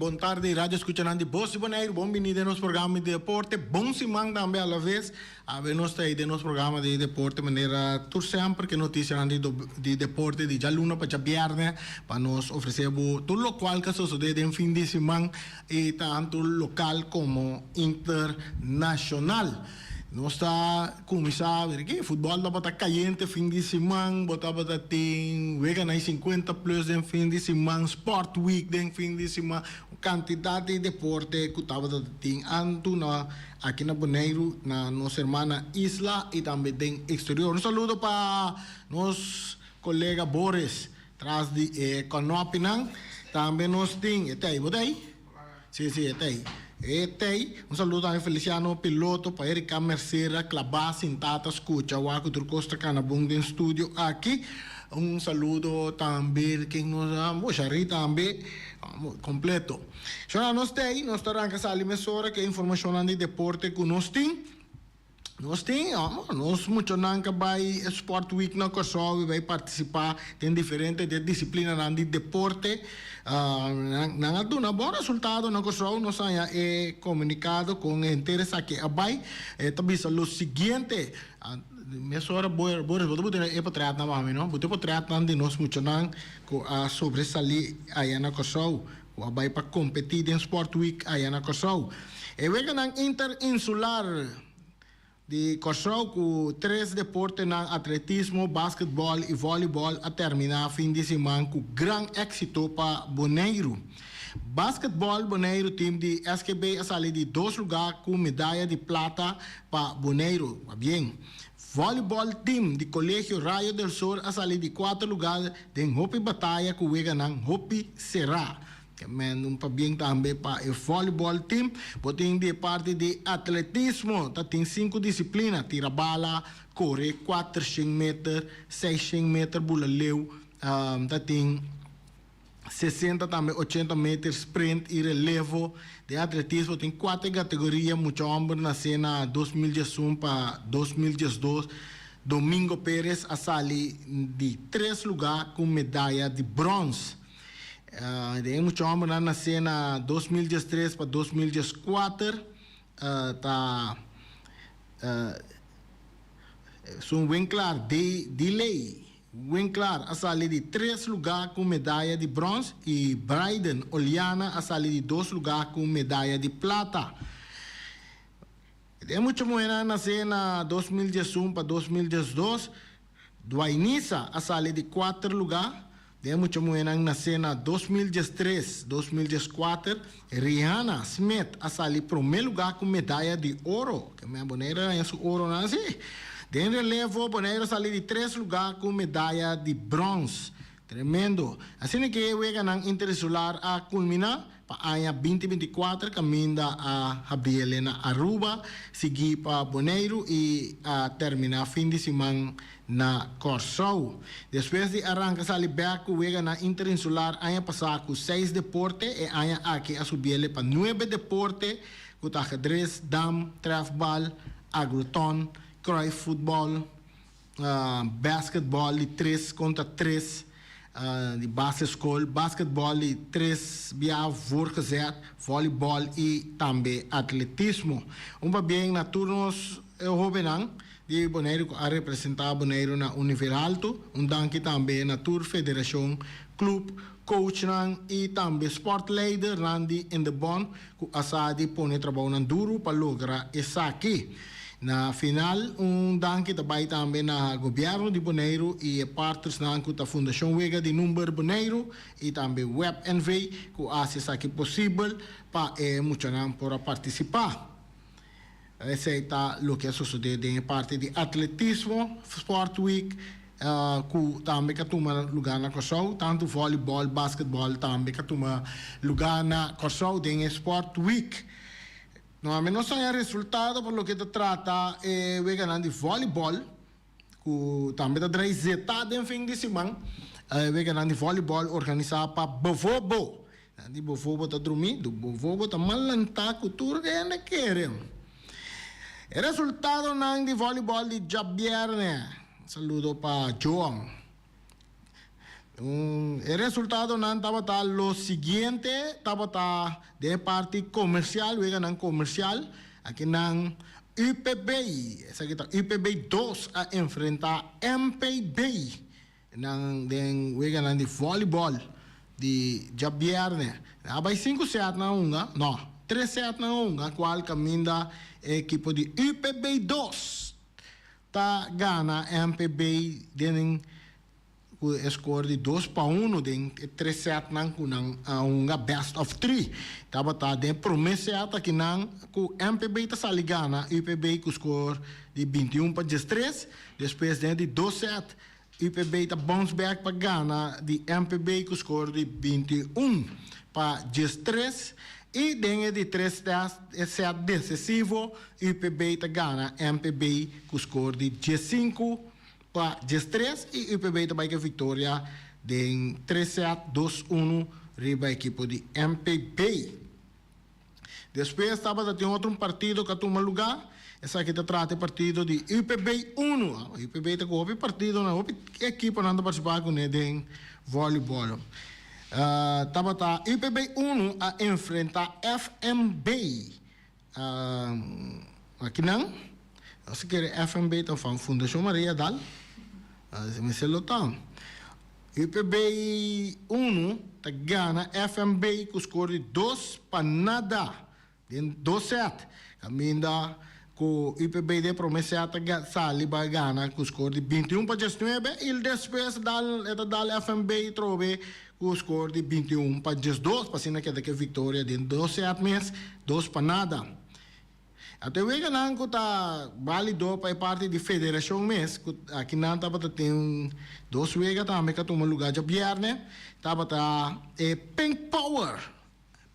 Bon tardi radio escuchanan di Bos di Boneiru. Bon bini den nos programa di deporte. Bon siman tambe a la vez. Awe nos ta ei den nos programa di deporte manera tur semper ke noticianan di di deporte di djaluna pa djabierne pa nos ofrece bo tur locual ke a sosode den fin di siman y tanto local como internacional. Nos ta kuminsá ber ki futbòl tabata kayente fin di siman, bo tabata tin weganan sinkuenta plus den fin di siman, sport week den fin di siman, un kantidat di deporte ku tabata tin antu na aki na Boneiru, na nos hermana isla i tambe den eksterior. Un saludo pa nos kolega Boris tras di e kònòpinan. Tambe nos tin, e ta ei, bo ta ei? Sí, sí, e ta ei. E ta ei. Un saludo tambe Feliciano Piloto, pa Erika Mercera, klabá, sintá ta skucha wak ku tur kos ta kana bon den studio aki. Un saludo tambe ken nos a, bo Shari tambe, kompleto. Shona, nos ta ei, nos ta ranka sali mesora ku e informashonnan di deporte ku nos tin. Nos tin, nos muchanan ka bai Sport Week na Kòrsou i bai partisipá den diferente di e disiplinanan di deporte. Nan a duna bon resultado na Kòrsou. Nos haña e komunikado kon henter esaki a bai. E ta bisa lo siguiente, Mesora Boris, bo ta buta e potretnan pa mi no? Buta e potretnan di nos muchanan ku a sobresalí aya na Kòrsou. Ku a bai pa kompetí den Sport Week aya na Kòrsou. E weganan interinsular di Kòrsou ku tres deportenan atletismo, basketbòl i vòlibòl a terminá fin di siman ku gran éksito pa Boneiru. Basketbòl Boneiru tim di SGB a sali di dos lugá ku medaya di plata pa Boneiru. Pabien. Vòlibòl tim di Kolegio Rayo del Sol a sali di kuater lugá den hopi bataya ku weganan hopi será. Ke men un pabien tambe pa e vòlibòl tim. Bo tin di e parti di atletismo ta tin sinku disiplina, tira bala, kore kuatershen meter, seisshen meter bula leu, ta tin. 60 tambe 80 meter sprint y relevo. Den atletismo tin cuater categoria, mucha homber nace na 2011 pa 2012. Domingo Perez a sali di tres lugar cu medaya di brons. Den mucha hombernan nace na 2013 pa 2014 ta Sun Winklar Delay. Winklaar a sali di tres lugá ku medaya di bròns i Bryden Oliana a sali di dos lugá ku medaya di plata. Den mucha muhénan nasé na 2011 pa 2012, Dwainisa a sali di kuater lugá. Den mucha muhénan nasé na 2013, 2014, Rihanna Smith a sali promé lugá ku medaya di oro. Ke men Boneiru a haña su oronan si. Den relevo Boneiru a sali di tres lugá ku medaya di bròns. Tremendo. Asina ke e weganan interinsular a kulminá pa aña 2024 kaminda a habriel na Aruba, sigui pa Boneiru i a terminá fin di siman na Kòrsou. Despues di a ranka sali bèk ku weganan interinsular aña pasá ku seis deporte, e aña aki a subiele pa nuebe deporte ku ta ahedres, dam, trèfbal, agroton, kruifutbòl, basketbòl di tres kontra tres di baseskol, basketbòl di tres bia voorgezet, vòlibòl i tambe atletismo. Un pabien na tur nos hóbennan. Di Boneiru ku a representá Boneiru na un nivel haltu. Un danki tambe na tur federashon, klup, coachnan i tambe sportleidernan di Indebon ku a sa di pone trabounan duru pa logra esaki. Na final un danki ta bai tambe na gobièrnu di Boneiru i e partnersnan ku ta Fundashon Wega di Number Boneiru i tambe Web NV ku a hasi esaki posibel pa e muchanan por a partisipá. Esei ta loke a sosodé den e parti di atletismo, Sport Week, ku tambe ka tuma lugá na Kòrsou. Tantu vòlibòl, basketbòl tambe ka tuma lugá na Kòrsou den e Sport Week. Normalmente nos haña resultado pa loke ta trata e weganan di vòlibòl, ku tambe ta drai zetá den fin di siman. E weganan di vòlibòl organisá pa Bovobo. Nan di bovobo ta drumí, du bovobo ta mal lantá ku tur hende kere. E resultadonan di vòlibòl di djabièrnè. Saludo pa Joan. E resultadonan tabata lo siguiente, tabata den e parti comercial, weganan comercial, akinan UPB, esaki ta UPB dos a enfrenta MPB nan den weganan di volleyball di djabierne. A bai sinku set nan hunga, no, tres set nan hunga, cual caminda e ekipo di UPB dos ta gana MPB den ku e skor di dos pa unu den e tres sètnan ku nan a hunga best of three. Tabata den e promé sèt akinan ku MPB ta sali gana UPB ku skor di 21 pa 13. Despues den e di dos sèt UPB ta bounce back pa gana di MPB ku skor di 21 pa 13. I den e di tres sèt desesivo UPB ta gana MPB ku skor di 15 pa 13 i UPB ta bai ku e viktoria den tres sèt dos unu riba ekipo di MPB. Despues tabata tin otro un partido ku a tuma lugá, esaki ta trata e partido di UPB unu. UPB ta ku hopi partidonan, hopi ekiponan ta partisipá kuné den vòlibòl. Tabata UPB unu a enfrentá FMB. Akinan, nos ta kere FMB ta van Fundashon Maria Dal, mester lo ta. UPB unu ta gana FMB ku skor di dos pa nada den dos sèt, kaminda ku UPB den promé sèt ta sali bai gana ku skor di 21 pa 19 i despues dal e ta dal FMB trobe Ku skor di 21 pa 12 pa asina keda ku e viktoria den dos sèt mes, dos pa nada. Ato e weganan ku ta bálido pa e parti di federashon mes, ku akinan tabata tin dos wega tambe ku a tuma lugá djabièrnè, tabata e Pink Power,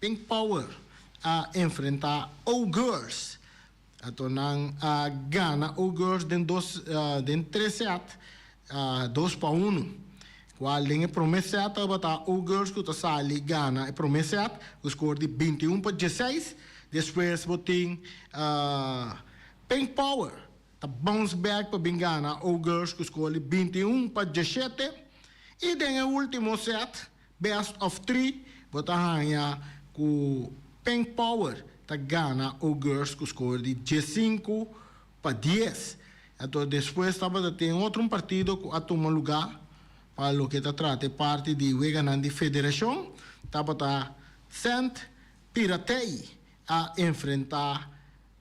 Pink Power a enfrentá O-Girls. Ato nan a gana O-Girls den dos den tres sèt, dos pa unu. Kual den e promé sèt tabata O-Girls ku ta sali gana e promé sèt ku skor di 21 pa 16. Despues bo tin Pink Power ta bounce back pa bin gana O-Girls ku skor di 21 pa 17. I den e último sèt Best of three bo ta haña ku Pink Power ta gana O-Girls ku skor di 15 pa 10. Anto despues tabata tin otro un partido ku a tuma lugá pa loke ta trata e parti di weganan di federashon, tabata Saint Piratey a enfrentá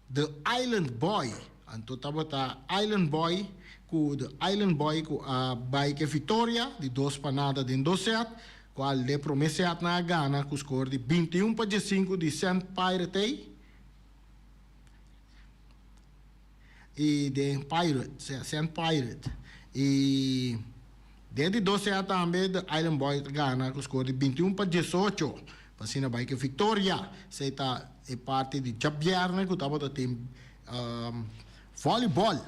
The Island Boy, anto tabata Island Boy ku The Island Boy ku a bai ku e viktoria di dos pa nada den dos sèt, kual den promé sèt nan a gana ku skor di 21 pa 15 di Saint Piratey i den Pirate, Saint Pirate i den di dos sèt tambe The Island Boy ta gana ku skor di 21 pa 18 pa asina bai ku e viktoria. Esei ta E parti di djabièrnè ku tabata tin vòlibòl,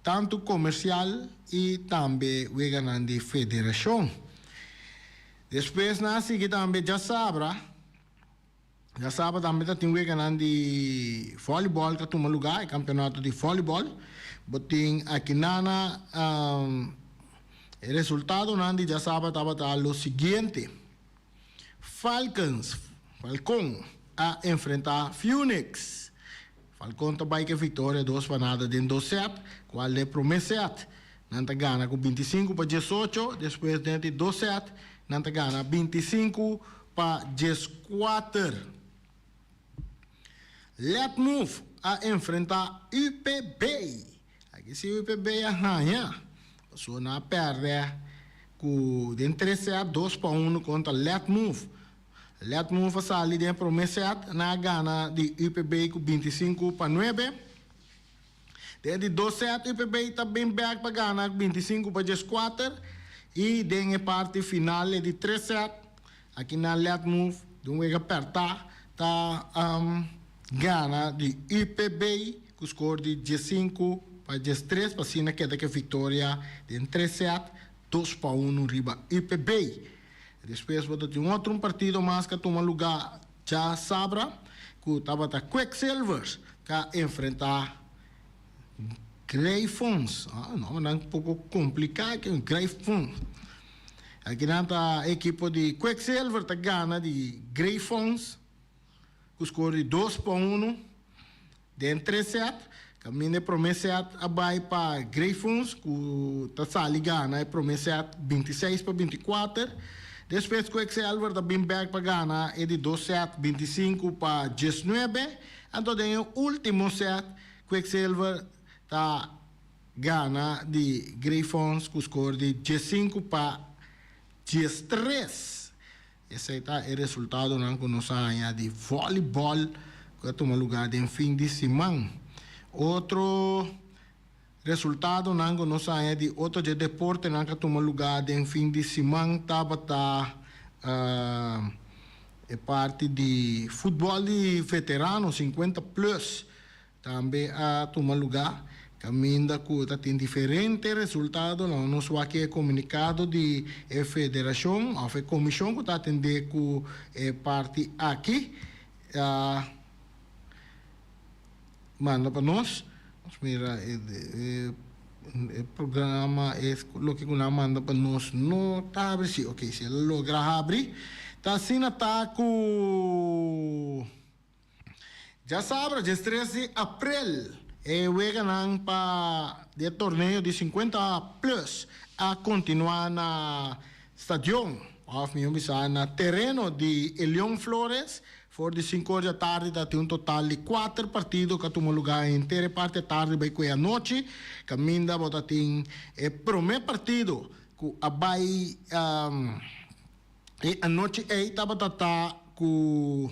tantu komersial i tambe weganan di federashon. Despues nan a sigui tambe djasabra, djasabra tambe ta tin weganan di vòlibòl ta tuma lugá, e kampeonato di vòlibòl. Bo tin akinana e resultadonan di djasabra tabata lo siguiente. Falcons, Falcon, a enfrentá Phoenix. Falcon ta bai ku e viktoria dos pa nada den dos sèt, kual den promé sèt nan ta gana ku 25 pa 18, despues den di dos sèt nan ta gana 25 pa 14. Let Move a enfrentá UPB. Aki si UPB a haña, pasobra nan a pèrdè ku den tres sèt dos pa unu kontra Let Move. Let Move a sali den e promé sèt, nan a gana di UPB ku 25 pa nuebe. Den e di dos sèt UPB ta bin bèk pa gana 25 pa 14 i den e parti final e di tres sèt aki nan Let Move di un wega pèrtá ta gana di UPB ku skor di 15 pa 13 pa asina keda ku e viktoria den tres sèt dos pa unu riba UPB. Despues bo ta tin otro un partido mas ku a tuma lugá djasabra ku tabata Quicksilvers ku a enfrentá. Greyfons. Ah, nòmbernan poko kompliká aki, Greyfons. Akinan ta ekipo di Quicksilver ta gana di Greyfons ku skor di dos pa uno den tres sèt. Kaminda e promé sèt a bai pa Greyfons ku ta sali gana e promé sèt 26 pa 24. Despues Quicksilver ta bin bèk pa gana e di dos sèt 25 pa 19. Anto den e último sèt Quicksilver ta gana di Greyfons ku skor di 15 pa 13. Esei ta e resultadonan ku nos a haña di vòlibòl ku a tuma lugá den fin di siman. Otro resultadonan ku nos a haña di otro dje deportenan ku a tuma lugá den fin di siman tabata e parti di futbòl di veterano 50 plus. Tambe a tuma lugá kaminda ku ta tin diferente resultado. Lo nos wak e komunikado di e federashon òf e komishon ku ta atendé ku e parti aki a manda pa nos. Nos mira e programa e loke ku nan a manda pa nos no ta habri. Si, oke, si el a logra habri. Ta asina ta ku. Djasabra 13 di aprel e weganan pa di e torneo di 50 plus a kontinuá na stadion òf mihó bisa na tereno di Elion Flores. For di sinku or di atardi ta tin un total di kuater partido ku a tuma lugá henter e parti atardi bai ku e anochi. Kaminda bo ta tin e promé partido ku a bai e anochi ei tabata ta ku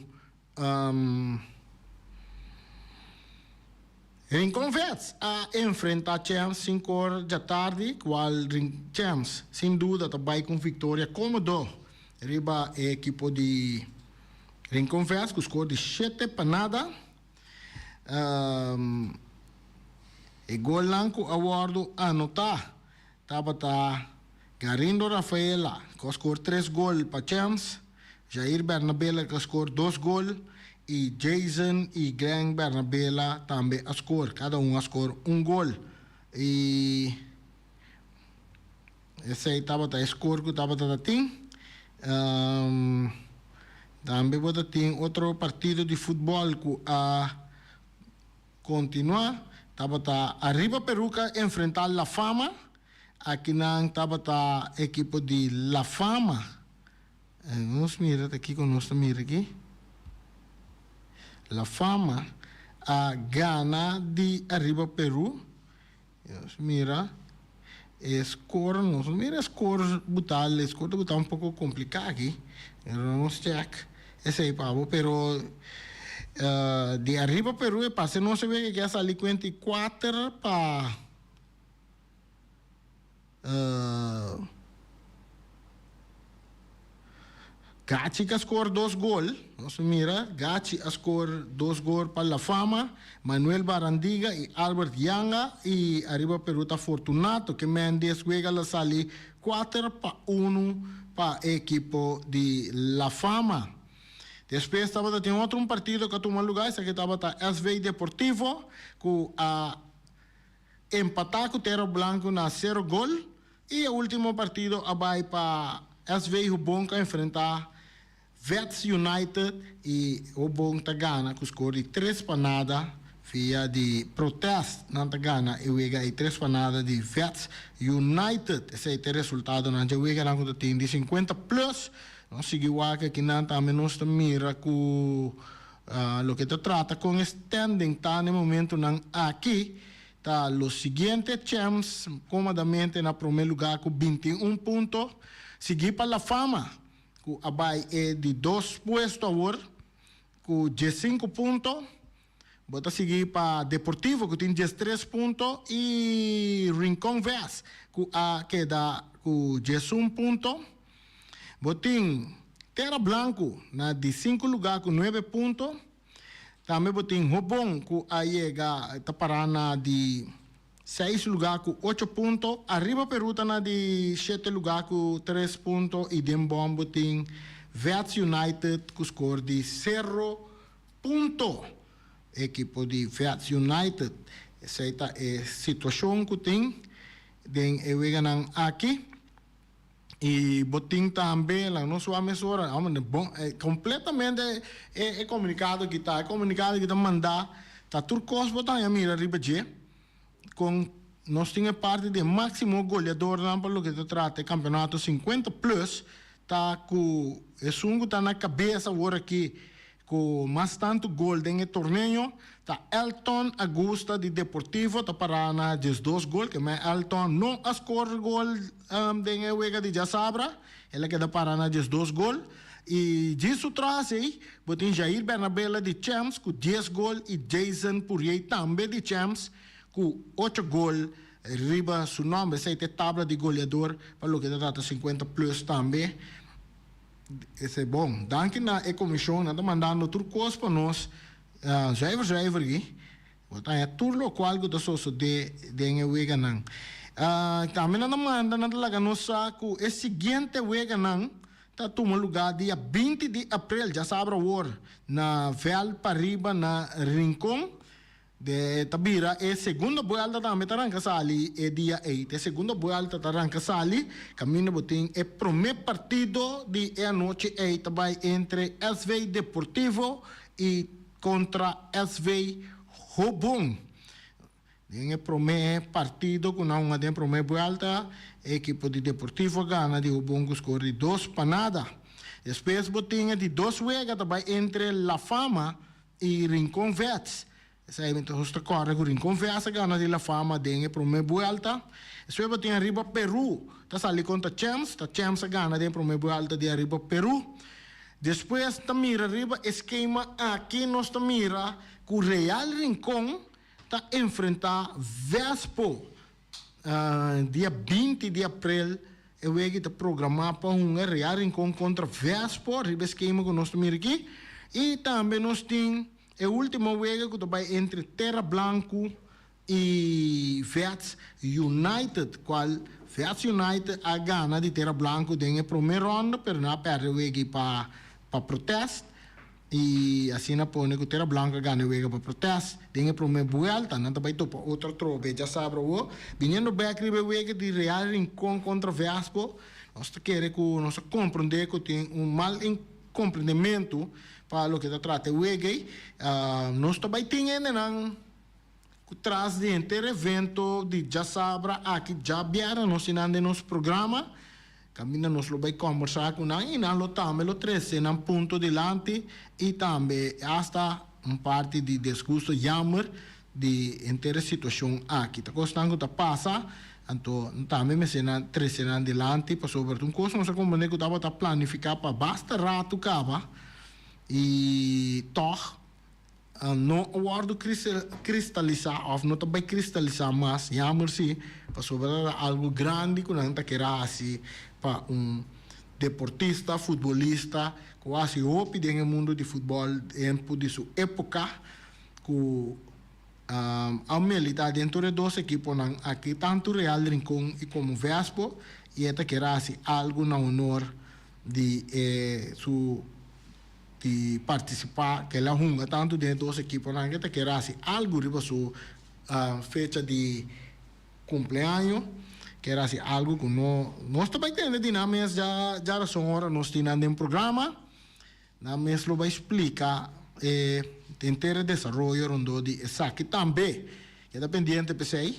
Rincon Vets a enfrenta Champs sinku or djatardi, cual Champs sin duda ta bay cu un victoria comodo riba e ekipo di Rincon Vets cu score di 7-0. E golnan cu a wordo anota tabata Garindo Rafaela cu a score tres gol pa Champs, Jair Bernabela cu a score dos gol y Jason y Glenn Bernabela tambe a score, cada un a score un gol. Y esey tabata e score cu tabata ta tin. Tambe bo ta tin otro partido di futbol cu a continua, tabata Arriba Peruca enfrenta La Fama. Akinan tabata ekipo di La Fama. Nos mira ta kiko nos ta mira aki. La Fama a gana di Arriba Peru. Nos mira e score, nos no mira e score butal, e score ta butal un poko kompliká aki. Pero nos check esei pa bo, pero di Arriba Peru e pase nos e wega aki a sali 44 pa Gachi a score dos gol. Nos mira, Gachi a score dos gol pa La Fama, Manuel Barandiga y Albert Yanga y Ariba Peru ta Fortunato ke Mendes wega la sali 4-1 pa e ekipo di La Fama. Despues tabata tin otro un partido ku a tuma luga, esaki tabata SV Deportivo ku a empatá ku Tero Blanco na sero gol i e último partido a bai pa SV Hubon ku a enfrentá Vets United i Hubon ta gana ku skor di 3-0 via di protest nan ta gana e wega ei 3-0 di Vets United. Esei ta e resultadonan dje weganan ku ta tin di 50 plus. Nos sigui wak akinan tambe nos ta mira ku Loke ta trata con e standing ta n'e momentonan aki ta lo siguiente, Champs comodamente na prome lugar cu 21 punto, sigui pa La Fama cu a bay e di dos puesto awor cu 15 punto, bo ta sigui pa Deportivo cu tin 13 punto y Rincon Vest cu a keda cu 11 punto. Bo tin Tera Blanku na di sinku lugá ku nuebe punto. Tambe bo tin Hobon ku a yega ta pará na di seis lugá ku ocho punto. Ariba Peru ta na di shete lugá ku tres punto i den bòm bo tin Vets United ku skor di sero punto. Ekipo di Vets United. Esei ta e situashon ku tin den e weganan aki. I bo tin tambe, laga nos wak mesora, bon, kompletamente e komunikado aki ta, e komunikado aki ta mandá, ta tur kos bo ta haña mira riba dje, kon nos tin e parti di e máksimo goleadornan pa loke ta trata e kampeonato 50 plus, ta ku esun ku ta na kabes awor aki Ku mas tantu gol den e torneo ta Elton Agusta di Deportivo ta pará na 12 gol. Ke men Elton no a skor gol den e wega di djasabra, el a keda pará na 12 gol. I djis su tras ei bo tin Jair Bernabela di Champs ku 10 gol i Jason Pourier tambe di Champs ku 8 gol riba su nòmber. Esei ta e tabla di goleador pa loke ta trata 50 plus tambe. Esei bon. Danki na e komishon, nan ta mandando tur kos pa nos zuiver zuiver aki. Bo ta haña tur lokual ku ta sosodé den e weganan. Tambe nan ta manda, nan ta laga nos sa ku e siguiente weganan ta tuma lugá dia 20 di aprel, djasabra awor, na vèlt pariba na Rincon. De ta bira e segundo buelta tambe ta ranka sali e dia ei. E segundo buelta ta ranka sali kaminda bo tin e prome partido di e anochi ei ta bai entre SV Deportivo i kontra SV Hobon. Den e prome partido ku nan hunga den prome buelta e ekipo di Deportivo a gana di Hobon ku skor di 2-0. Despues bo tin e di dos wega ta bai entre La Fama i Rincon Vets. Esei mi ta nos ta kòrda ku Rincon Vets a gana di La Fama den e promé buelta. Despues bo tin Ariba Peru ta sali kontra Champs, ta Champs a gana den e promé buelta di Ariba Peru. Despues ta mira riba e skema aki nos ta mira ku Real Rincon ta enfrentá Vespo. Dia 20 di aprel e wega ta programá pa hunga Real Rincon kontra Vespo riba e skema ku nos ta mira aki. I tambe nos tin e último wega ku ta bai entre Terra Blanku i Vets United, kual Vets United a gana di Terra Blanku den e promé rònda pero nan a pèrdè e wega pa protèst. I asina pone ku Tera Blanco a gana e wega pa protest den e promé buelta. Nan ta bai topa otro atrobe djasabra awor. Biniendo bek riba e wega di Real Rincon kontra Vespo, nos ta kere ku nos a komprondé ku tin un mal komprendementu pa loke ta trata e wega ei. Nos ta bai tin hendenan ku tras di henter evento di djasabra aki djabièrnè nos tin nan den nos programa. Kaminda nos lo bai kòmbersá ku nan i nan lo tambe lo trese nan punto dilanti i tambe asta un parti di desgusto yammer di henter e situashon aki. Ta kosnan ku ta pasa, anto tambe mester nan trese nan dilanti pasobra ta un kos nos a komprendé ku tabata planifiká pa basta ratu kaba i tòg no a wòrdu kristalisá òf no ta bai kristalisá mas, yammer si, pasobra ta algu grandi ku nan ta kere hasi pa un deportista, futbolista ku a hasi hopi den e mundu di futbòl tempu di su époka ku a militá den tur e dos ekiponan aki, tantu Real Rincon i komo Vespo, i e ta kere hasi algu na honor di e su. Di partisipá ku el a hunga tantu den e dos ekiponan ke ta kere hasi algu riba su fecha di kumpleaño, kere hasi algu ku no nos ta bai tende di nan mes dja djarason ora nos tin nan den programa, nan mes lo bai splika e henter e desaroyo rondó di esaki tambe. Keda pendiente p'esei.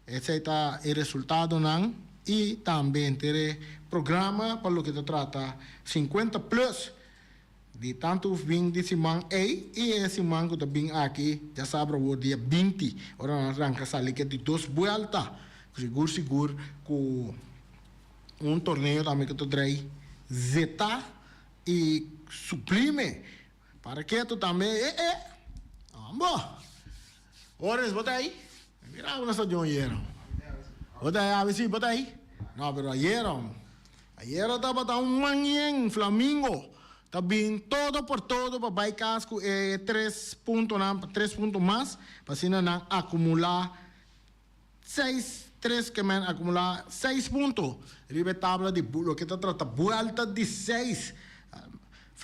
Esei ta e resultadonan i tambe henter e programa pa loke ta trata 50 plus di tantu fin di siman ei i e siman ku ta bin aki djasabra awor dia 20 ora nan ranka sali ke di dos buelta. Sigur sigur ku un torneo tambe ku ta drei zeta i sublime. Para ketu tambe e e Ambo! Oris, bo ta ei? Mira bo na stadion ayera. Bo ta ei awe si, bo ta ei? No, pero ayera, ayera tabata un manien Flamingo ta bin todo por todo pa bai kas ku e tres puntonan, tres punto mas, pa asina nan akumulá seis, tres ke men akumulá seis punto riba e tabla di loke ta trata buelta di seis.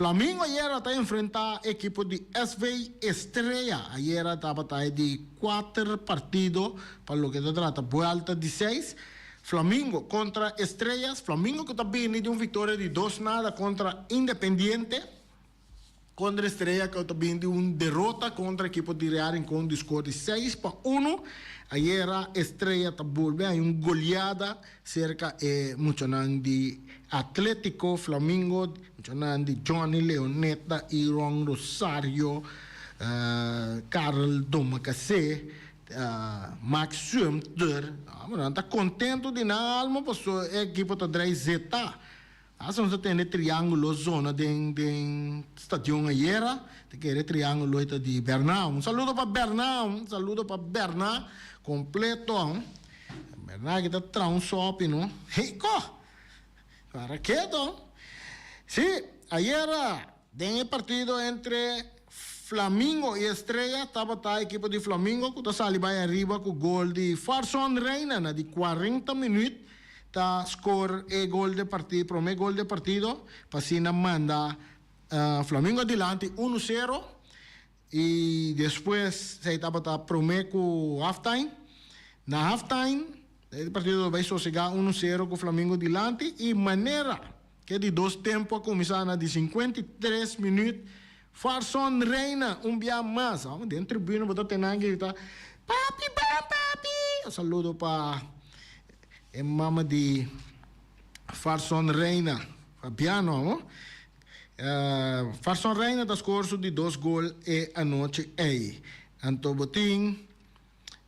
Flamingo ayera ta enfrentá ekipo di SV Estrella. Ayera tabata e di kuater partido pa loke ta trata buelta di seis. Flamingo kontra Estrellas. Flamingo ku ta bini di un viktoria di dos nada kontra Independiente. Kontra Estrella ku ta bini di un derota kontra ekipo di Real Rincon di skor di 6-1. Ayera Estrella ta bolbe haña un goleada serka e muchanan di Atletico Flamingo, muchanan di Johnny Leoneta, Iron Rosario, Karel Domacassé, Max Sumter. Nan ta kontentu di nan alma pasobra e ekipo ta drai zeta. Hasta nos a tende triangulo zona den den stadion ayera, ta kere triangulo ta di Berna. Un saludo pa Berna, un saludo pa Berna completo. Berna ki ta traha un sopi no. Hey ko! Para keto. Si, ayera den e partido entre Flamingo y Estrella tabata ekipo di Flamingo ku ta sali bai ariba ku gol di Farson Reina na di 40 minuut ta score e gol de partido, prome gol de partido, pa asina manda Flamingo adilanti uno sero y despues esey tabata prome cu half time. Na half time e partido ta bay sosega uno sero cu Flamingo dilanti y manera ke di dos tempo a cuminsa na di 53 minuut Farson Reina un bia mas, den tribuna bo ta tene nan grita papi ban papi, un saludo pa E mama di Farson Reina, Fabiano, amo. Farson Reina ta score su di dos gol e anochi ei. Anto bo tin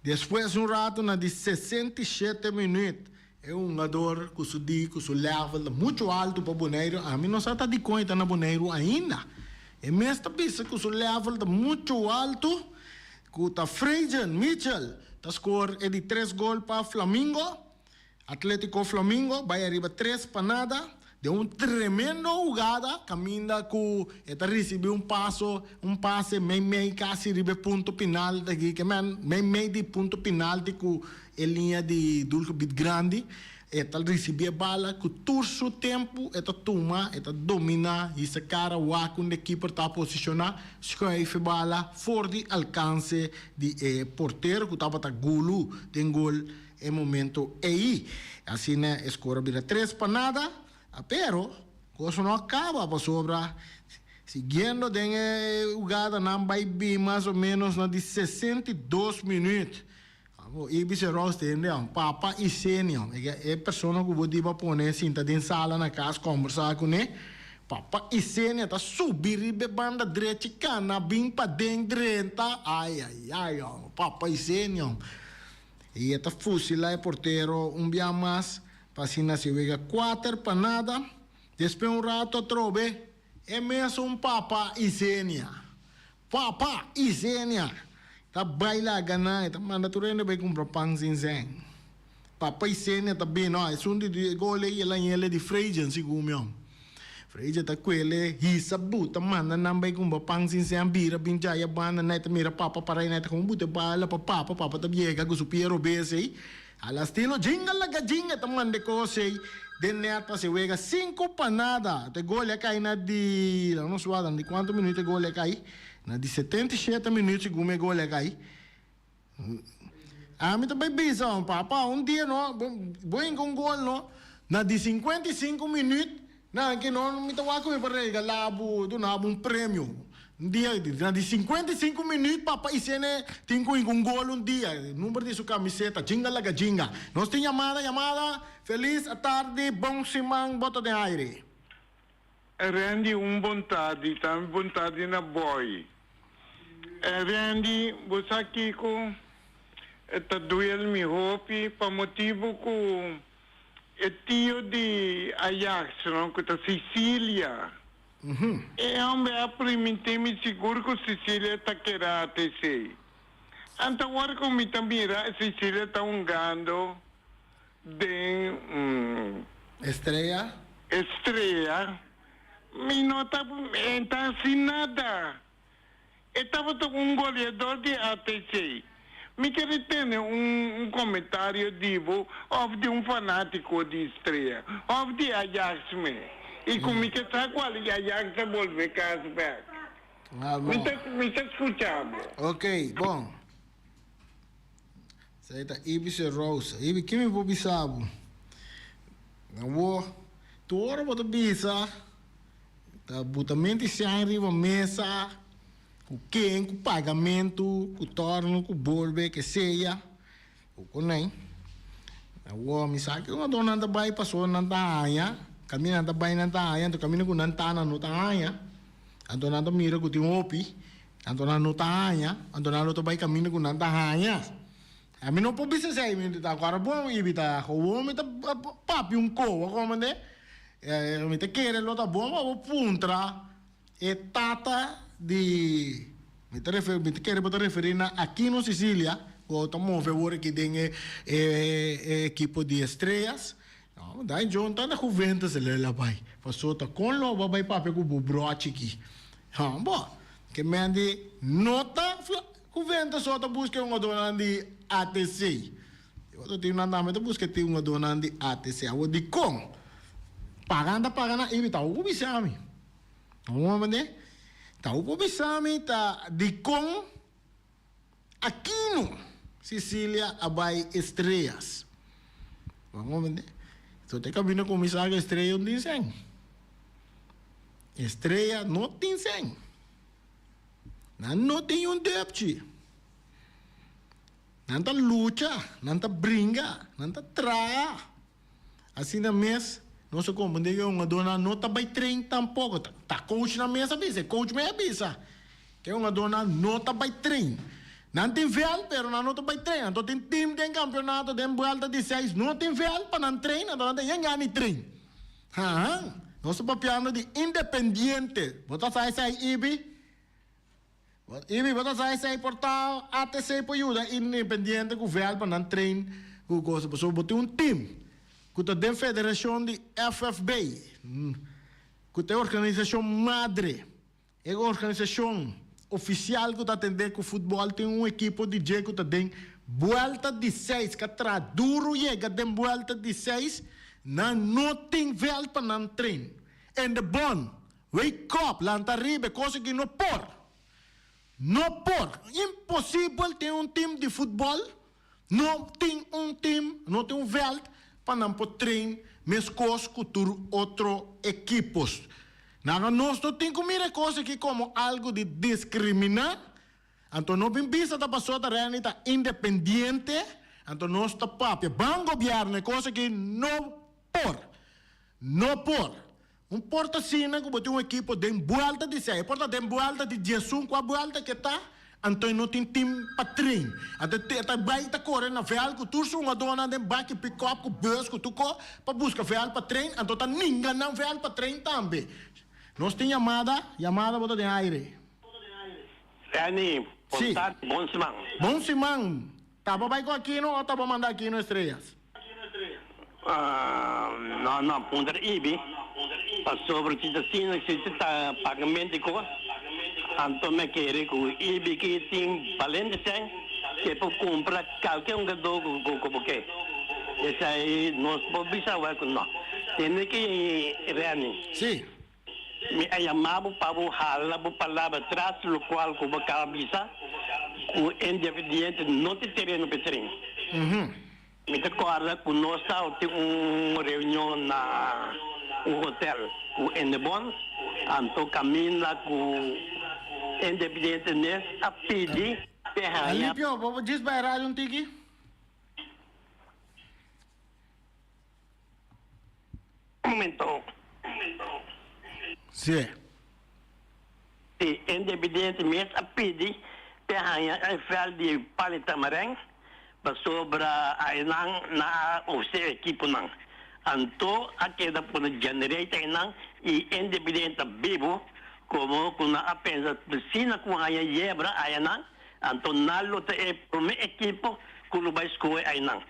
despues un rato na di 67 minuut e hungador cu su di cu su level ta mucho alto pa Boneiru. Ami no sa ta dicon e ta na Boneiru ainda. E mes ta bisa cu su level ta mucho alto. Ku ta Freygen Mitchell ta skor e di tres gol pa Flamingo. Atletico Flamingo bai ariba 3-0 den un tremendo hugada kaminda ku e ta risibí un paso, un pase mei mei kasi riba e punto pinal aki ke men mei mei di punto pinalti ku e liña di doelgebied grandi. E ta risibí e bala ku tur su tempu e ta tuma, e ta dominá, hisa kara wak unda e kiper ta posishoná, schuif e bala for di alkanse di e portero ku tabata gulu den gol e momento ei. Asina e skor a bira 3-0, pero kos no a kaba pasobra siguiendo den e hugadanan bai bin mas o menos na di 62 minüt. Abo Ibis e Rose tende am, papa y Senia. E persona cu bo di bo pone sinta den sala na cas combersa cune. Papa y Senia ta subi riba e banda drechi cana bin paden drenta. Ay ay ay am, papa y Senia. Y e ta fusila e portero un bia mas pa asina si wega 4-0. Despues un rato atrobe e mesun papa y Senia. Papa y Senia ta bay laga nan, e ta manda tur hende bay cumpra pan sin sen. Papa y Senia ta bin, no, esun di e gol ey el a yele di Freidjen segun mi hom. Freidjen ta cuele, hisa buta manda nan bay cumpra pan sin sen, bira bin djaya banda, nan e ta mira papa para ey, nan e ta como buta e bala pa papa, papa ta yega cu su pia robes ey, a la estilo jinga laga jinga e ta manda e cos ey den net pa se wega 5-0. E gol a cay na di, laga nos wak di cuanto minuut e gol a cay, na di 77 minuut segun mi e gol a cay. Ami ta bay bisa, papa un dia no, bo hinca un gol no, na di 55 minuut, nan ke no mi ta wak cu mi por regala bo, duna bo un premio. Un dia, na di 55 minuut papa Isene tin cu hinca un gol un dia, number di su camiseta, jinga laga jinga. Nos tin yamada, yamada, feliz atardi, bon siman, bo ta den aire. Randy un bon tardi, tambe bon tardi na Boy. Randy, bo sa kico? E ta duel mi hopi pa motibo cu e tio di Ajax, no, cu ta Cecilia. E homber a priminti mi sigur cu Cecilia ta keda ATC. Anto awor cu mi ta mira Cecilia ta hungando den Estrella. Estrella, mi no ta e ta haci nada. E tabata un goleador di ATC. Mi kere tene un comentario di bo of di un fanatico di Estrella of di Ajax me. I ku mi ke sa kual i Ajax ta bolbe kas bèk. Ah, Mi bon. ta mi ta skucha bo. Ok, bon. Esei ta Ibis Rosa. Ibi, ki mi por bisa bo? Awor, tur ora bo ta bisa, ta butamento di sèn riba mesa, ku ken, ku pagamentu, ku tòrnu, ku bolbe, ke sea. Ku konei. Awor, mi sa ke ora nan ta bai pasobra nan ta haña, kaminda nan ta bai nan ta haña, anto kaminda ku nan ta nan no ta haña. Anto nan ta mira ku tin hopi, anto nan no ta haña, anto nan lo ta bai kaminda ku nan ta haña. Ami no por bisa esei, mi ta kòrda bon i mi ta gewoon mi ta papia un kowa komo de, mi ta kere lo ta bon pa bo puntra e tata di, mi ta refer mi ta kere bo ta referí na Aquino Cicilia ku ta move awor aki den e e ekipo di Estrellas. No, dai John ta na Juventus el el a bai. Paso ta kon lo bo a bai papia ku bo brochi aki. Ha, bo. Ke men di no ta Juventus so ta buska e hungadónan di ATC. E otro timnan tambe ta buska e hungadónan di ATC. Awor dikon? Paga nan ta paga nan Ibi ta hopi bisa mi. Bo mende? Ta hopi bisa mi ta dikon Aquino Cecilia a bai Estrellas. Bo comprende? So te cabina cuminsa cu Estrella no tin sen. Estrella no tin sen. Nan no tin un depchi. Nan ta lucha, nan ta bringa, nan ta traha. Asina mes, nos a comprende cu e hungadornan no ta bay train tampoco. Ta coachnan mes a bisa, e coach mes a bisa cu e hungadornan no ta bay train. Nan tin veld, pero nan no ta bay train. Anto tin team den campeonato, den buelta di seis, no tin veld pa nan train, anto nan ta yega ni train. Haan, nos ta papiando di Independiente. Bo ta sa esey, Ibi? Ibi, bo ta sa esey por ta ATC por yuda Independiente cu veld pa nan train cu cosa. Pasobra bo tin un team cu ta den federacion di FFB, cu ta e organisacion madre, e organisacion oficial cu ta atende cu futbol. Tin un ekipo di dje cu ta den buelta di seis, ca traha duro yega den buelta di seis, nan no tin veld pa nan train. En de bon. Wake up, lanta riba, e cosa aki no por. No por. Imposibel tin un team di futbol, no tin un team, no tin un veld pa nan por train mescos cu tur otro equipos. Nan a nos no tin cu mira e cosa aki como algo di discrimina, anto no bin bisa ta paso ta Renny ta independiente, anto nos ta papia ban gobierno e cosa aki no por. No por. Un por ta asina ku bo tin un ekipo den buelta di seis, e por ta den buelta di diesun kua buelta ke ta, anto e no tin tim pa train. Anto e ta bai ta kore na vèlt ku tur su hungadónan den baki pikòp ku bùs ku tur ko pa buska vèlt pa train, anto ta ninga nan vèlt pa train tambe. Nos tin yamada, yamada bo ta den aire. Renny, bon Sí. tardi, bon siman. Bon siman. Ta bo bai ku Aquino o ta bo manda Aquino Estrellas? No, no, puntra Ibi, pasobra si ta asina, si ta pagamento di cos, anto mi a kere cu Ibi ki tin balente sèn, ke por cumpra calke hungador cu bo ke. Esai nos por bisa awor cu no. Tende ki Renny. Sí. Mi a yama bo pa bo hala bo palabra tras locual cu bo caba bisa cu Independiente no tin tereno p'e tren. Mi ta corda cu nos tabatin un reunion na un hotel cu Indebon, anto caminda cu Independiente mes a pidi p'e haña. Alipio, bo por djis bai radio un tiki? Un momento. Sí. Sí, Independiente mes a pidi p'e haña e veld di Pali Tamarijn pasobra aynan nan a ofresé e ekiponan. Anto a keda pone generator aynan i Independiente ta bibo komo ku nan a pensa asina ku haña yebra ayanan anto nan lo ta e promé ekipo ku lo bai skohe aynan.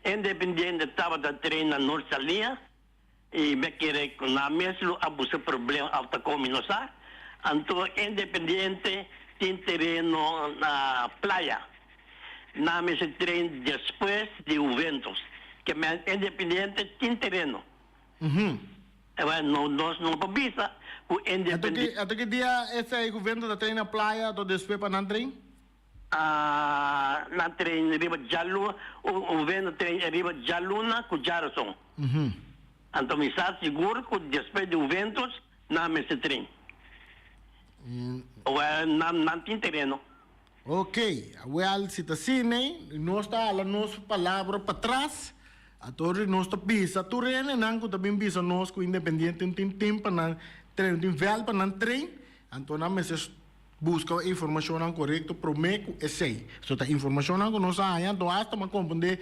Independiente tabata train na Noord Salia y mi a kere cu nan mes lo a busca problema of ta con mi no sa. Anto Independiente tin tereno na Playa. Nan mester train despues di Juventus. Ke men Independiente tin tereno. Ewel no nos no por bisa ku Independiente. Ato ki dia esei Juventus ta train na playa ato despues pa nan train? Nan train riba djaluna, Juventus train riba djaluna ku djarason. Anto mi sa sigur ku despues di Juventus nan mester train. Ewel nan nan tin tereno. Ok, awel si ta asina nos ta hala nos palabra patras, ato nos ta bisa tur hendenan ku ta bin bisa nos ku Independiente no tin tin pa nan train, no tin vèlt pa nan train, anto nan mester buska e informashonnan korekto promé ku esei. So ta informashonnan ku nos a haña, anto asta mi a komprendé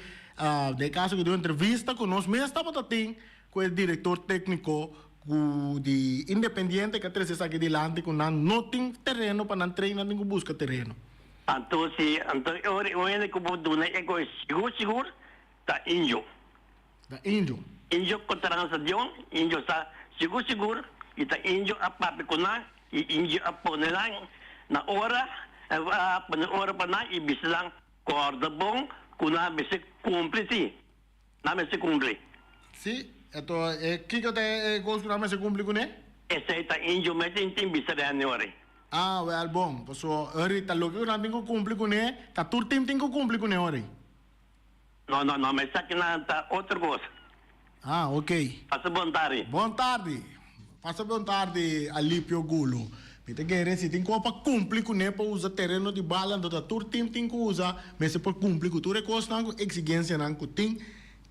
den e kaso ku den un entrevista ku nos mes tabata tin ku e direktor tékniko Ku di Independiente ka trese esaki dilanti ku nan no tin tereno pa nan train, nan tin ku buska tereno. Anto si anto e ora un hende ku por duna e kos sigur sigur ta indio. Ta indio. Indio ku transa dion, indio sa sigur sigur i ta indio a papia ku nan i indio a pone nan na ora, a pone ora pa nan i bisa nan kòrda bon ku nan mester kumpli si. Nan mester cumpli. Sí, eto e kiko ta e cos cu nan mester cumpli cune? Esey ta injo mes tin tin bisa den hende ori. Ah, wel bon, paso ori ta loke cu nan tin cu cumpli cune, ta tur team tin cu cumpli cune ori. No, no, no, esaki nan ta otro cos. Ah, ok. Pasa bon tardi. Bon tardi. Pasa bon tardi, Alipio Gulo. Mi ta kere si tin cos pa cumpli cune pa usa tereno di bala, anto ta tur team tin cu usa, mester por cumpli cu tur e cosnan cu exigencianan cu tin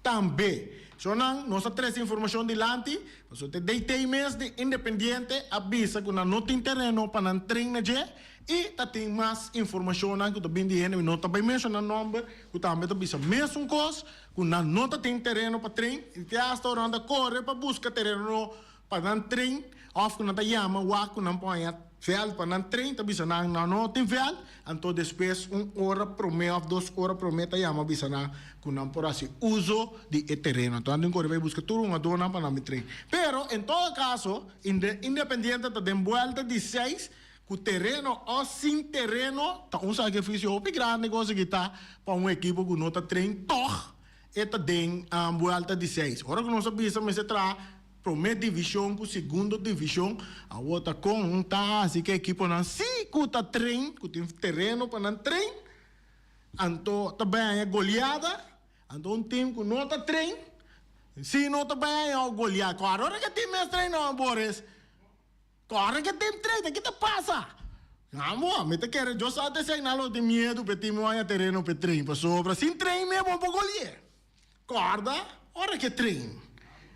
tambe. So nan, nos a trece informacion dilanti, pasobra te DT mes di Independiente a bisa cu nan no tin tereno pa nan train na dje, y ta tin mas informacionnan cu ta bin di hende, mi no ta bay menciona nomber, cu tambe ta bisa mesun cos, Ku nan no ta tin tereno pa tren i te asta ora nan ta kore pa buska tereno pa nan tren òf ku nan ta yama wak ku nan por haña vèlt pa nan tren ta bisa nan nan no tin vèlt anto despues un ora promé òf dos ora promé ta yama bisa nan ku nan por hasi uso di e tereno anto nan tin kore bai buska tur hungadónan pa nan bin tren pero en todo kaso Independiente ta den buèlta di seis Ku tereno o sin tereno ta un sakrifisio hopi grandi ku esaki ta pa un ekipo ku no ta train tòg e ta den buelta di seis. Ora ku nos a bisa mester traha promé divishon ku segundo divishon awor ta kon ta hasi ku e ekiponan si ku ta train ku tin tereno pa nan train anto ta bai haña goliada anto un tim ku no ta train si no ta bai haña goliada. Ora ku e tim mes train no Boris. Kòrda ke tem treta, ki ta pasa? Amo, mi ta kere Dios sa ta esei nan lo tin miedu p'e tin mi haña tereno p'e tren, pasobra sin tren mi e bon por golié. Kòrda ora ke tren.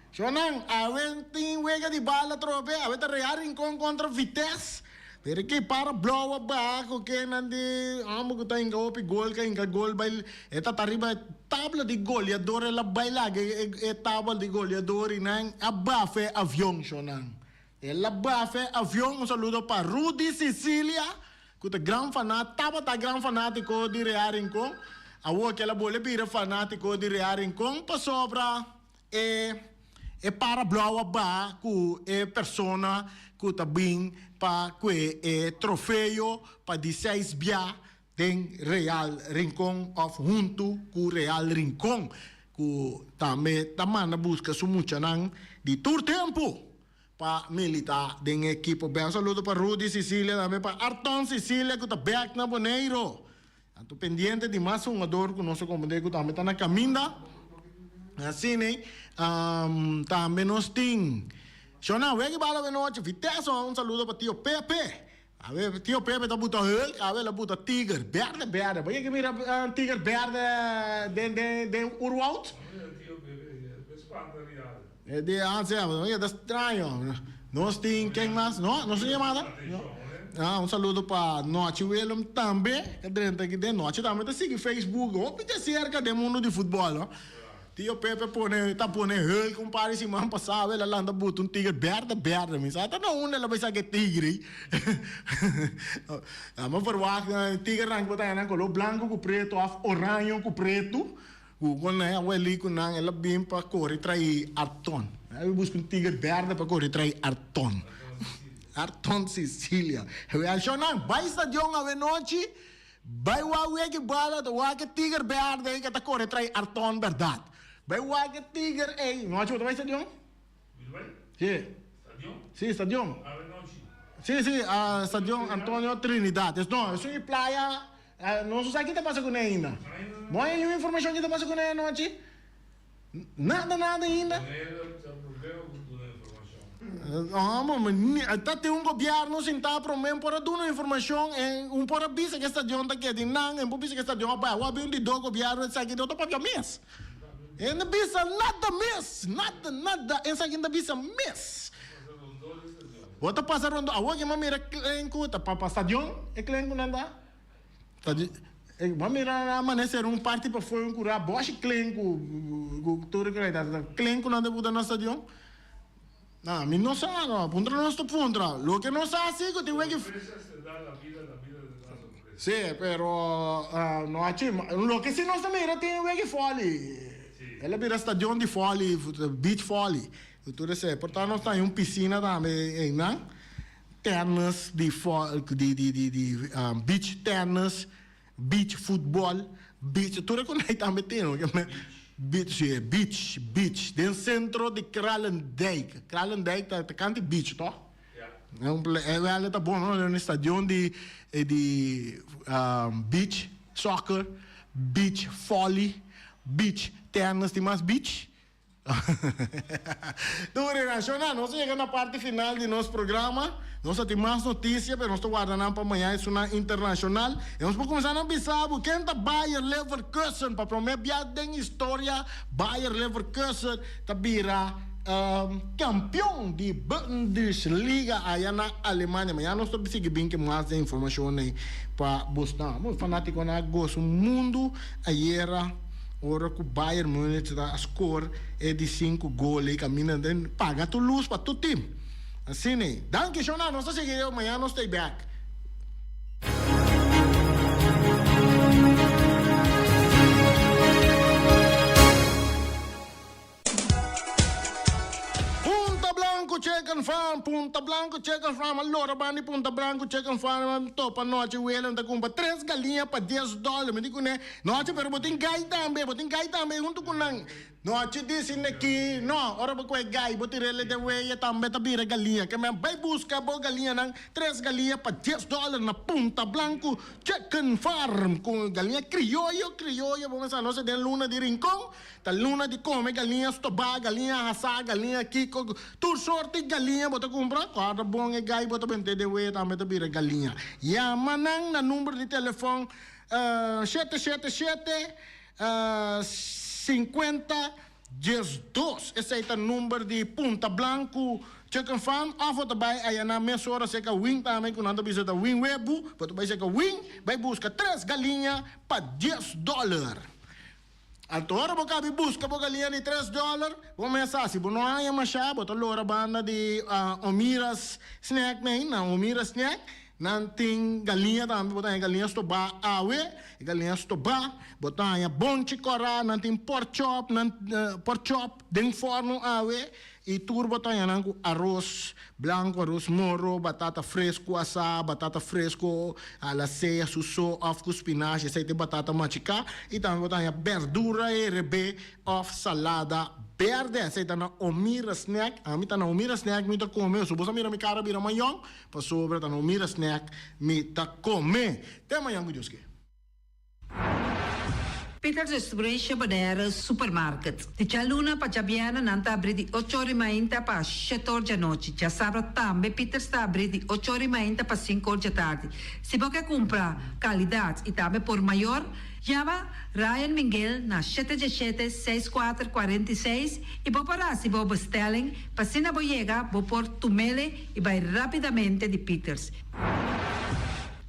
Shonnan, awe tin wega di bal atrobe, awe ta Real Rincon kontra Vitesse. Pero ke para blou a baha ku kennan di hòmber ku ta hinka hopi gol, ka hinka gol bai, e ta ta riba e tabla di goliador, el a bai laga e tabla di goliador i nan a bafa e avion, shonnan. El a bafa e avion. Un saludo pa Rudy Cicilia cu ta gran fana tabata gran fanatico di Real Rincon. Awor cu el a bole bira fanatico di Real Rincon pasobra e e para blauw a baha cu e persona cu ta bin pa cue e trofeo pa di seis bia den Real Rincon of huntu cu Real Rincon cu tambe ta manda busca su muchanan di tur tempo pa milita den e ekipo. Un saludo pa Rudy Cicilia tambe pa Arton Cicilia cu ta bek na Boneiro. Anto pendiente di mas hungador cu nos a comprende cu tambe ta na caminda. Asina tambe nos tin Shona Weggy Bala Benochi Vitesse un saludo pa Tio Pepe. Awe tio Pepe ta buta Hulk, awe el a buta Tiger, berde berde. Bo yega mira Tiger berde den den den oerwoud? E di antes ya, oye ta straño. Nos tin ken mas? No, nos tin yamada? No. Ah, un saludo pa Nochi Willem tambe, ta drenta aki den. Nochi tambe ta sigui Facebook, hopi de cerca den mundo di futbol, no. Tio Pepe pone ta pone Hulk un par di siman pasado el a lanta buta un tigre berde berde mi sa ta na unda el a bay saka e tigre ei mi a verwagt tigernan ku bo ta haña nan kolor blanku ku pretu of oraño ku pretu ku kon nan e aweli ku nan el a bin pa kore trai Arton el a bin buska un tigre berde pa kore trai Arton Arton Sicilia nan bay stadion awe nochi. Bai wak wek e bala ta wak e tiger berde ei ke ta kore trai Arton berdad. Bai wak e tiger ei. Nochi bo ta bai stadion? Si. Si, stadion. Si, si, stadion Antonio Trinidad. Es no, es un playa, no sa ki ta pasa kuné ainda. Bo haña niun informashon ki ta pasa kuné anochi? Nada, nada ainda. Ta tin un gobierno sintá promé por a duna informashon en un por a bisa ku e stadion ta keda einan, en por bisa ku e stadion a bai. Awor a bin un di dos gobierno esaki no ta papia mes. E no bisa nada mes, nada, nada, esaki no ta bisa mes. Bo ta pasa rondó, awor ke mi a mira klenku ta pa stadion e klenkunan ta. Bo a mira nan amanecer un parti pafó un cura boshi klen cu cu tur e ta klen cu nan ta buta na stadion? Na mi no sa no puntra nos ta puntra loke nos sa si cu tin weki Si pero no a chima loke si nos ta mira tin weki foli el a bira stadion di foli beach foli tur esey por ta nos ta hay un piscina tambe eynan. Tennis di di di di di beach tennis, beach futbol, beach tur e konai tambe tin no beach si beach beach den sentro di Kralendijk Kralendijk ta ta kanti beach toh e wèlde ta bon no den stadion di di beach soccer, beach volley, beach tennis tin mas beach. Dure Nacional, nos a yega na parti final di nos programa. Nos a tin mas noticia, pero nos ta warda nan pa mañana esunnan internacional. Y nos por cuminsa na bisa bo ken ta Bayer Leverkusen. Pa prome bia den historia Bayer Leverkusen ta bira campeon di Bundesliga aya na Alemania. Mañana nos ta sigui bin cu mas den informacion ey pa bosnan. Fanaticonan a goza un mundo ayera. Ora ku Bayern Munich ta a skor e di sinku gol ei kaminda den paga tur lus pa tur tim. Asina ei. Danki Shona, nos ta sigui mañana nos ta ei bek. Punta Blanco Chicken Farm, Punta Blanco Chicken Farm, a lora banda di Punta Blanco Chicken Farm, a topa nochi Willem ta cumpra tres galiña pa dies dollar, mi di cune, nochi pero bo tin gai tambe, bo tin gai tambe hunto cu nan, nochi dici neki, no, ora bo coge gai bo tirele den weye tambe ta bira galiña, ke men bay busca bo galiñanan, tres galiña pa dies dollar na Punta Blanco Chicken Farm, cu galiña crioyo, crioyo, bo mester nos den luna di Rincon. Ta luna di come galiña stobá, galiña hasá, galiña kiko, tur sorti galiña bo ta cumpra, corda bon e gai bo ta bente den wea tambe ta bira galiña. Yama nan na number di telefon shete shete shete sinkuenta diesdos, esei ta number di Punta Blanco Chicken Farm, of bo ta bai aya nan mesora cerca Wing tambe cu nan ta bisa ta Wing Webu, bo ta bai cerca Wing bai busca tres galiña pa dies dollar. Anto ora bo kabi buska bo galiña di tres dòler, bo mes sa si bo no haña mashá, bo ta lora banda di Omira's Snack nei. Na Omira's Snack nan tin galiña tambe, bo ta haña galiña stobá awe, e galiña stobá, bo ta haña bonchi kòrá, nan tin pork chop, nan pork chop den fòrnu awe. I tur bo ta haña nan ku aros blanku, aros moro, batata fresku asá, batata fresku a la sea su so òf ku spinashi, esei ta e batata machiká. I tambe bo ta haña bèrdura herebé òf salada bèrdè. Esei ta na Omira Snack. Ami ta na Omira Snack mi ta kome. So bo sa mira mi kara bira mayon pasobra ta na Omira Snack mi ta kome. Te mañan ku Dios ke. Peter Distribution Bonaire Supermarket. Di djaluna pa djabièrnè nan ta abrí di ocho or i mainta pa shete or djanochi. Djasabra tambe Peters ta abrí di ocho or i mainta pa sinku or djatardi. Si bo ke kumpra kalidat i tambe por mayor, yama Ryan Minguel na shete djeshete, seis kuater, kuarenta i seis i bo por hasi bo bestelling pa asina bo yega bo por tumele i bai rápidamente di Peters.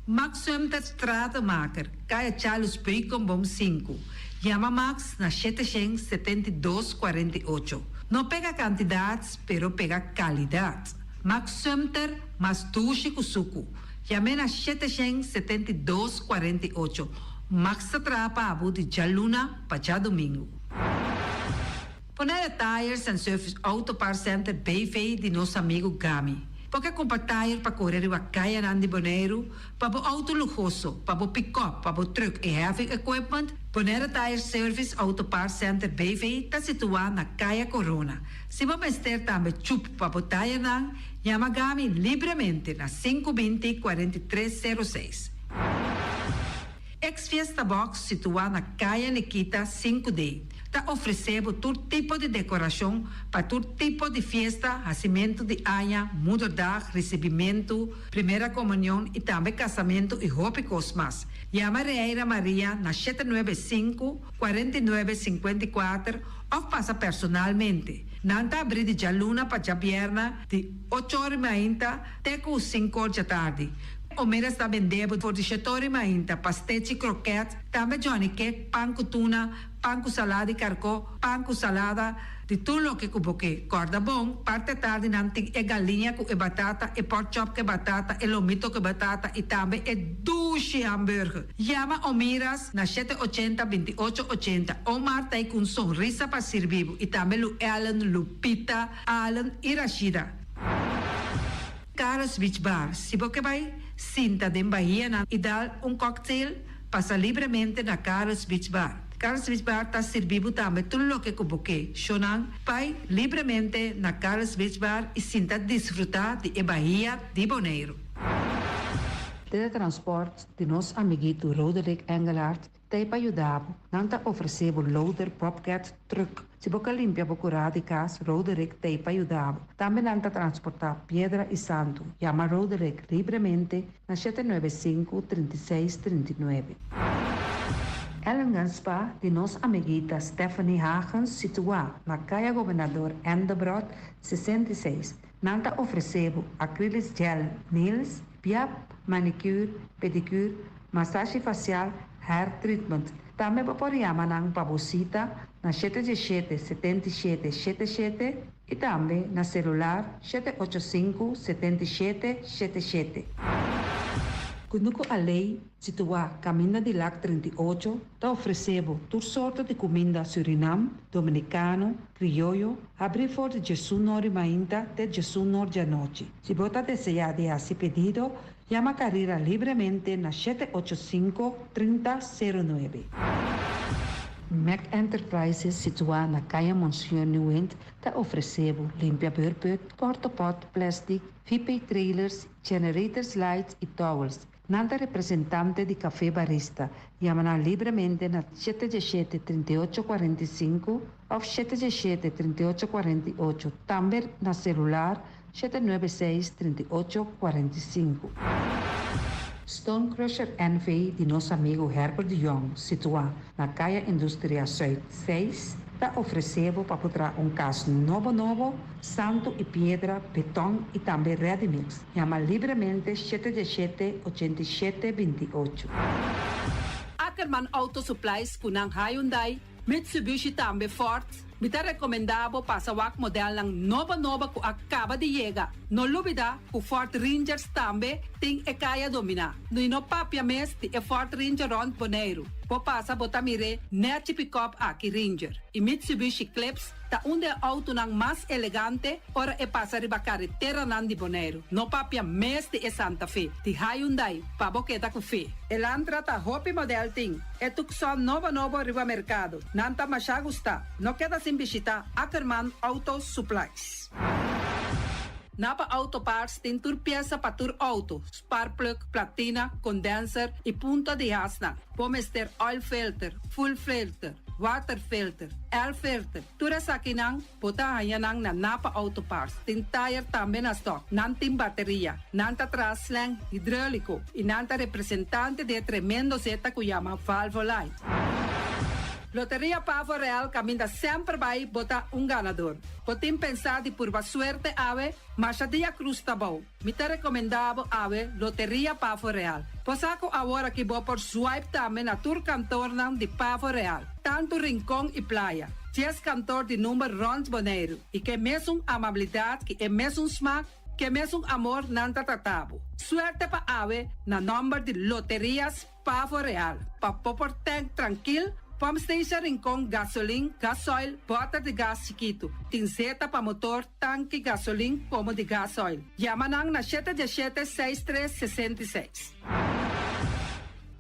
Max Sumter Stratenmaker, Kaya Charles Beukenboom sinku. Yama Max na shete shen 72 48. No pega kantidat, pero pega kalidat. Max Sumter mas dushi ku suku. Yam'é na shete shen 72 48. Max ta traha pa bo di djaluna pa djadumingu. Bonaire Tires and Service Auto Parts Center BV di nos amigu Gami. Bo ke kumpra tayer pa kore riba kayanan di Boneiru, pa bo outo luhoso, pa bo pikòp, pa bo trùk i heavy equipment? Bonaire Tire Service Auto Parts Center BV ta situá na Kaya Korona. Si bo mester tambe chup pa bo tayernan, yama Gami libremente na 520 43 06. Ex Fiesta Box situá na Kaya Nikita 5D ta ofresé bo tur tipo di dekorashon pa tur tipo di fiesta, hasimentu di aña, moederdag, risibimentu, primera komunion i tambe kasamentu i hopi kos mas. Yama Reira Maria na 795 49 54 òf pasa personalmente. Nan ta abrí di djaluna pa djabièrnè di ocho or i mainta te ku sinku or djatardi. Omeras ta bende bo for di shetor i mainta, pastechi, kroket, tambe johnny cake, pan ku tuna, pan ku salada di karkó, pan ku salada, di tur loke ku bo ke. Kòrda bon, parti atardi nan tin e galiña ku e batata, e pork chop ku e batata, e lomito ku e batata i tambe e dushi hamburger. Yama Omiras na 780 28 80. Omar ta ei ku un sonrisa pa sirbi bo i tambe Lu Ellen, Lupita, Allen i Rashida. Carlos Beach Bar, Si bo ke bai sinta den bahianan i dal un cocktail, pasa libremente na Carlos Beach Bar. Carlos Beach Bar ta sirbi bo tambe tur loke ku bo ke. Shownan, bai libremente na Carlos Beach Bar i sinta disfruta di e bahia di Boneiru. Teletransport di nos amiguito Roderick Engelhardt T'ei pa yuda bo. Nan ta ofresé bo loader, bobcat, truck. Si bo ka limpia bo kurá di kas, Roderick t'ei pa yuda bo. Tambe nan ta transportá piedra i santu. Yama Roderick libremente na 795 36 39. Ellingen Spa di nos amiguita Stephanie Hagens situá na Kaya Gobernador Endebrot 66. Nan ta ofresé bo acrylic gel nails, piap, manicure, pedicure, masashi fasial, hair treatment. Tambe bo por yama nan pa bo sita na 717 77 77 i tambe na selular 785 77 77. Kunuku Alei, situá Kaminda di Lak 38, ta ofresé bo tur sorto di kuminda Surinam, Dominikano, Krioyo, habrí for di 11 or mainta te 11 or di anochi. Si bo ta deseá di hasi pedido, yama Carrera libremente na 785 3009. Mac Enterprises, situá na Kaya Monsieur Nieuwind, ta ofresé bo limpia beurput, portapot, plastic, VP trailers, generators lights i towels. Nan ta representante di Café Barista. Yama nan libremente na 717 3845 òf 717 3848. Tambe na selular 796 3845. Stone Crusher NV di nos amigu Herbert de Jong, situá na Kaya Industria Zuid 6, ta ofresé bo pa traha un kas nobo nobo, santu i piedra, beton i tambe ready mix. Yama libremente 717 87 28. Ackerman Auto Supplies ku nan Hyundai, Mitsubishi tambe Ford. Mi ta rekomendá bo pasa wak modelnan nobo nobo ku a kaba di yega. No lubidá ku Ford Rangers tambe tin e kaya dominá. I no papia mes di e Ford Ranger rònt Boneiru. Bo pasa bo ta mir'é nèchi pick-up aki Ranger. I Mitsubishi Eclipse ta un di e outonan mas elegante ora e pasa riba kareteranan di Boneiru. No papia mes di e Santa Fe, di Hyundai, pa bo keda ku fe. Elantra ta hopi model tin. E Tucson nobo nobo riba merkado. Nan ta masha gusta. No keda sin bishitá Ackerman Auto Supplies. Napa Auto Parts tin tur piesa pa tur outo, spark plug, platina, condenser i punta di hasnan. Bo mester oil filter, fuel filter, water filter, air filter. Tur esakinan bo ta haña nan na Napa Auto Parts. Tin tire tambe na stock. Nan tin bateria. Nan ta traha slang hidráuliko i nan ta representante di e tremendo zeta ku yama Valvoline. Loteria Pavo Real kaminda semper bai bo ta un ganador. Bo tin pensá di purba suerte awe, masha dia krus ta bou. Mi ta rekomendá bo awe Loteria Pavo Real. Bo sa ku awor aki bo por swipe tambe na tur kantornan di Pavo Real, tantu Rincon i Playa. 10 kantor di number rònt Boneiru i ku e mesun amabilidat, ku e mesun smak, ku e mesun amor nan ta trata bo. Suerte pa awe na nòmber di Loterias Pavo Real. Pa bo por tank trankil. Pump Station Rincon gasolin, gasoil, bòter di gas chikitu. Tin zeta pa motor, tanki, gasolin komo di gasoil. Yama nan na shete diesshete seis tres 66.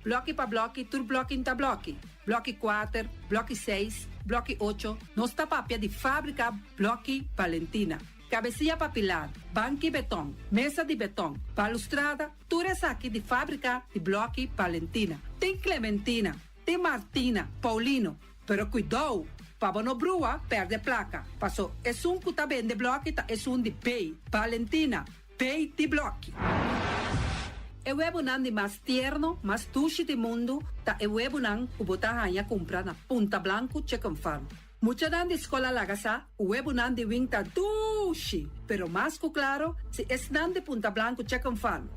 Blòki pa blòki, tur blòki n'ta blòki. Blòki kuater, blòki seis, blòki ocho, nos ta papia di fábrika Blòki Valentina. Kabesia pa pilar, banki beton, mesa di beton, balustrada, tur esaki di fábrika di Blòki Valentina. Tin Clementina, tin Martina, Paulino, pero kuidou pa bo no brua pèrdè plaka, paso esun ku ta bende blòki ta esun di B, Valentina, B di blòki. E webunan di mas tierno, mas dushi di mundu ta e webunan ku bo ta haña kumpra na Punta Blanku Chicken Farm. Muchanan di skol a laga sa ku webunan di wing ta dushi, pero mas ku klaro si esnan di Punta Blanku Chicken Farm.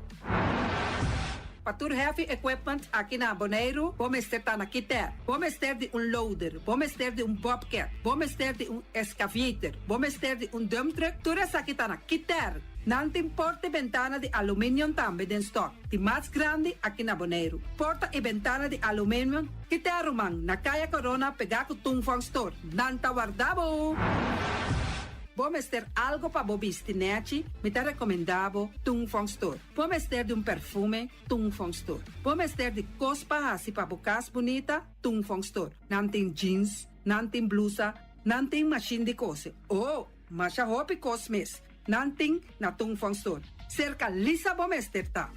Pa tur heavy equipment aki na Boneiru bo mester ta na Kiter. Bo mester di un loader, bo mester di un bobcat, bo mester di un excavator, bo mester di un dump truck, tur esaki ta na Kiter. Nan tin porta i bentana di aluminium tambe den stock, di mas grandi aki na Boneiru. Porta i bentana di aluminium Kiter ruman, na Kaya Corona pegá ku Tung Fong Store. Nan ta warda bo! Bo mester algo pa bo bisti nèchi? Mi ta rekomendá bo Tung Fong Store. Bo mester di un perfume? Tung Fong Store. Bo mester di kos pa hasi pa bo kas bunita? Tung Fong Store. Nan tin jeans, nan tin blusa, nan tin mashin di kose. Oh, masha hopi kos mes. Nan tin na Tung Fong Store. Serka Lisa bo mester ta.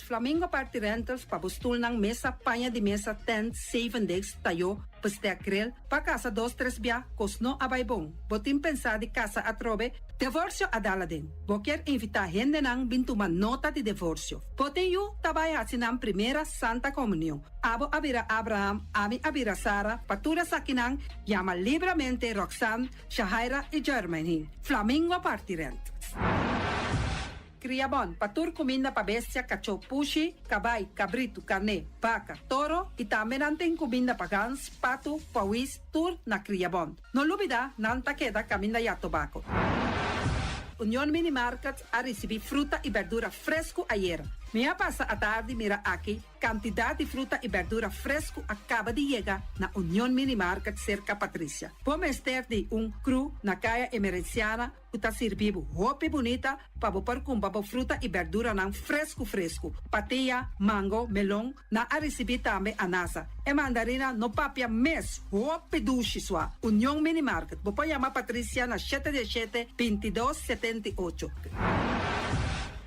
Flamingo Party Rentals pa bo stulnan, mesa, paña di mesa, tent, zeven desk, tayó, bestek, grill, pa kasa dos tres bia, kos no a bai bon. Bo tin pensá di kasa atrobe? Devorsio a dal aden. Bo kier invitá hendenan bin tuma nota di devorsio. Bo tin yu ta bai hasi nan primera Santa Komunion. Abo a bira Abraham, ami a bira Sara, pa tur esakinan yama libramente Roxanne, Shahaira i Jermaine. Flamingo Party Rentals. Kriabon, pa tur kuminda pa bestia, kachó, pushi, kabai, kabritu, karné, baka, toro i tambe nan tin kuminda pa gans, patu, pawis, tur na Kriabon. No lubida, nan ta keda kaminda ya tobako. Union Mini Market a risibí fruta i berdura fresku ayera. Mi a pasa atardi mira aki Kantidat di fruta i bèrdura fresku a kaba di yega na Union Mini Market serka Patricia. Bo mester di un kru na Kaya Emerenciana ku ta sirbi bo hopi bunita pa bo por kumpra bo fruta i bèrduranan fresku fresku. Patia, mango, melon, nan a risibí tambe anasa. E mandarina no papia mes, hopi dushi sua. Union Mini Market, bo por yama Patricia na shete diesshete, bintidos, 78.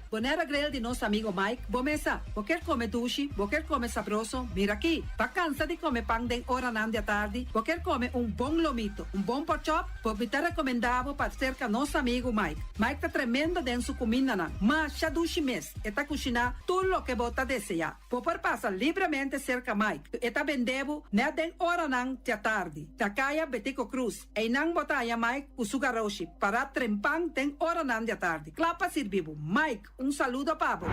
Bonera Grill di nos amigo Mike, bo mesa. Bo kier come dushi, bo kier come sabroso, mira aki. Ba cansa di come pan den oranan di atardi, bo kier come un bon lomito, un bon porkchop, bo mi ta recomenda bo pa cerca nos amigo Mike. Mike ta tremendo den su cumindanan, masha dushi mes, e ta cushina tur loke bo ta desea. Bo por pasa libremente cerca Mike, e ta bende bo net den oranan di atardi, na caya Betico Cruz. Einan bo ta haña Mike ku su garoshi pará trempan den oranan di atardi, kla pa sirbi bo. Mike, un saludo pa bo.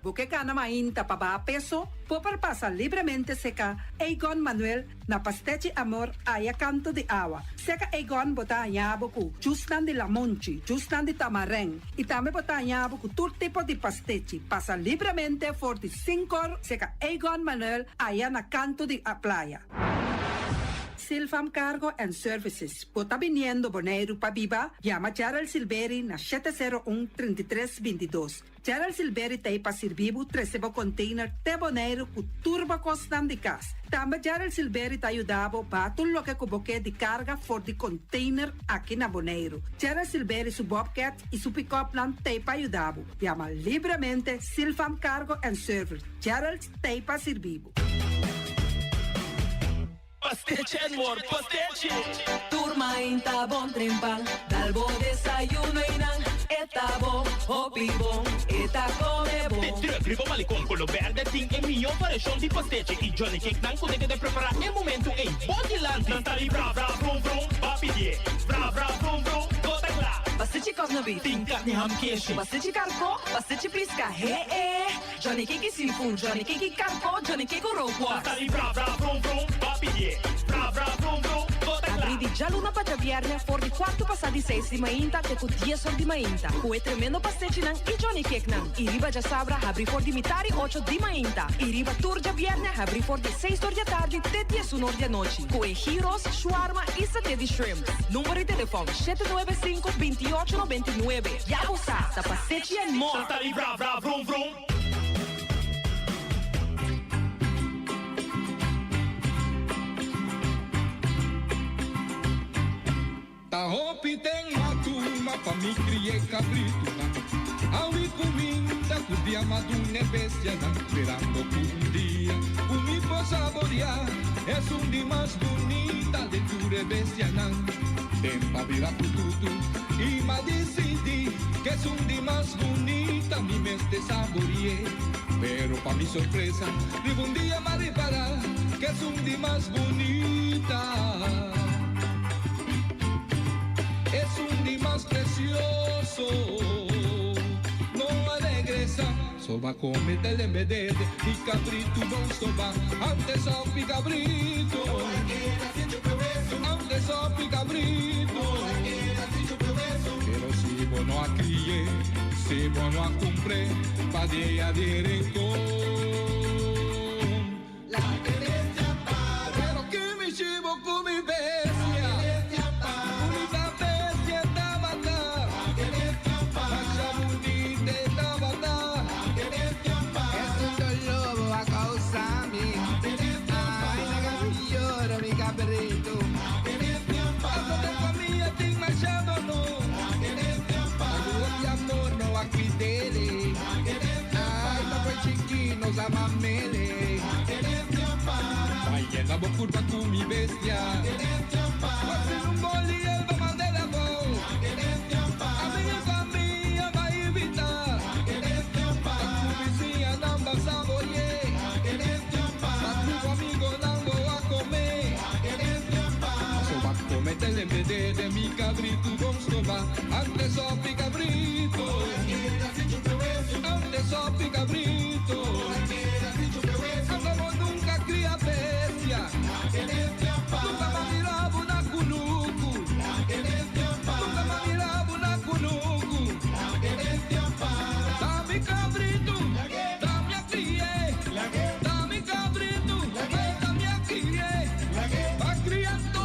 Bo ke kana mainta pa baha peso? Bo por pasa libremente seka Egon Manuel na Pastechi Amor aya kanto di awa. Seka Egon bo ta haña bo ku jusnan di lamonchi, jusnan di tamarèn i tambe bo ta haña bo ku tur tipo di pastechi. Pasa libremente for di sinkor seka Egon Manuel aya na kanto di playa. Silfam Cargo and Services, Bo ta biniendo Boneiru pa biba? Yama Gerald Silberi na shete sero un, 33 22. Gerald Silberi ta ei pa sirbi bo trese bo container te Boneiru ku tur bo kosnan di kas. Tambe Gerald Silberi ta yuda bo baha tur loke ku bo ke di karga for di container aki na Boneiru. Gerald Silberi su bobcat i su pick-upnan ta ei pa yuda bo. Yama libremente Silfam Cargo and Service. Gerald ta ei pa sirbi bo. Pastechi and more pastechi. Tur mainta bon trempan, dal bo desayuno y nan e ta bon, hopi bon, e ta come bon. De truck riba malecon color berde tin e miyo variacion di pastechi y johnny cake nan cu ta keda prepara e momento ey bo dilanti. Nan ta di bra bra brum brum, ba pidie, bra bra brum brum, bo ta cla. Pastechi cosna beef. Tin carni ham keshi. Pastechi carco, pastechi pisca, he e. Johnny Cake seafood, Johnny Cake carco, Johnny Cake rookworst. Nan ta di bra bra brum brum, ba pidie, bra bra brum brum, bo ta cla. Abri di. djaluna pa djabièrnè for di kuartu pasá di seis di mainta te ku dies or di mainta, ku e tremendo pastechinan i Johnny Cakenan. I riba djasabra habrí for di mitá di ocho di mainta i riba tur djabièrnè habrí for di seis or di atardi te diesun or di anochi, ku e gyros, shawarma i saté di shrimp. Number di telefòn, shete nuebe sinku, bintiocho nobenta i nuebe. Ya bo sa, ta Pastechi and More! Santa di vra vra vrum vrum. Ta hopi ten matuma pa mi crie cabritonan, Awi cuminda cu dia maduna e bestianan, Sperando cu un dia cu mi por saboria Esun di mas bunita den tur e bestianan. Den pa bira pututu y m'a dicidi Cu esun di mas bunita mi mester saborie. Pero pa mi sorpresa riba un dia m'a ripara Cu esun di mas bunita Esun di mas precioso No a regresa So ba come telembedede Mi cabrito bon soba Antes sopi cabrito Antes sopi cabrito Pero si bo no a crie Si bo no a cumpre Pa dia di rincon Pero ki mi chivo cu mi bestia Bunita bestia tabata Masha bunita tabata Es un dolor bo a causa mi. Ay, laga mi yora mi cabrito. Hasta den famia tin masha dolor. Algun amor no a cuidele. Ay, ta foi chiquino sa mamele. Mañana bo curva cu mi bestia. Pase un boli el va mandela bo. A mi famia va invita. Pa cu vizinha nan va saborie. Pa tu amigo nan bo a come. So va come telembedede mi cabrito bon soba. Antes sopi cabrito. Antes sopi cabrito. Ando nunca cria bestia. Nunca m'a mirabo na cunucu. Nunca m'a mirabo na cunucu. Dame cabrito, dame a crie. Dame cabrito, dame a crie. Va criando,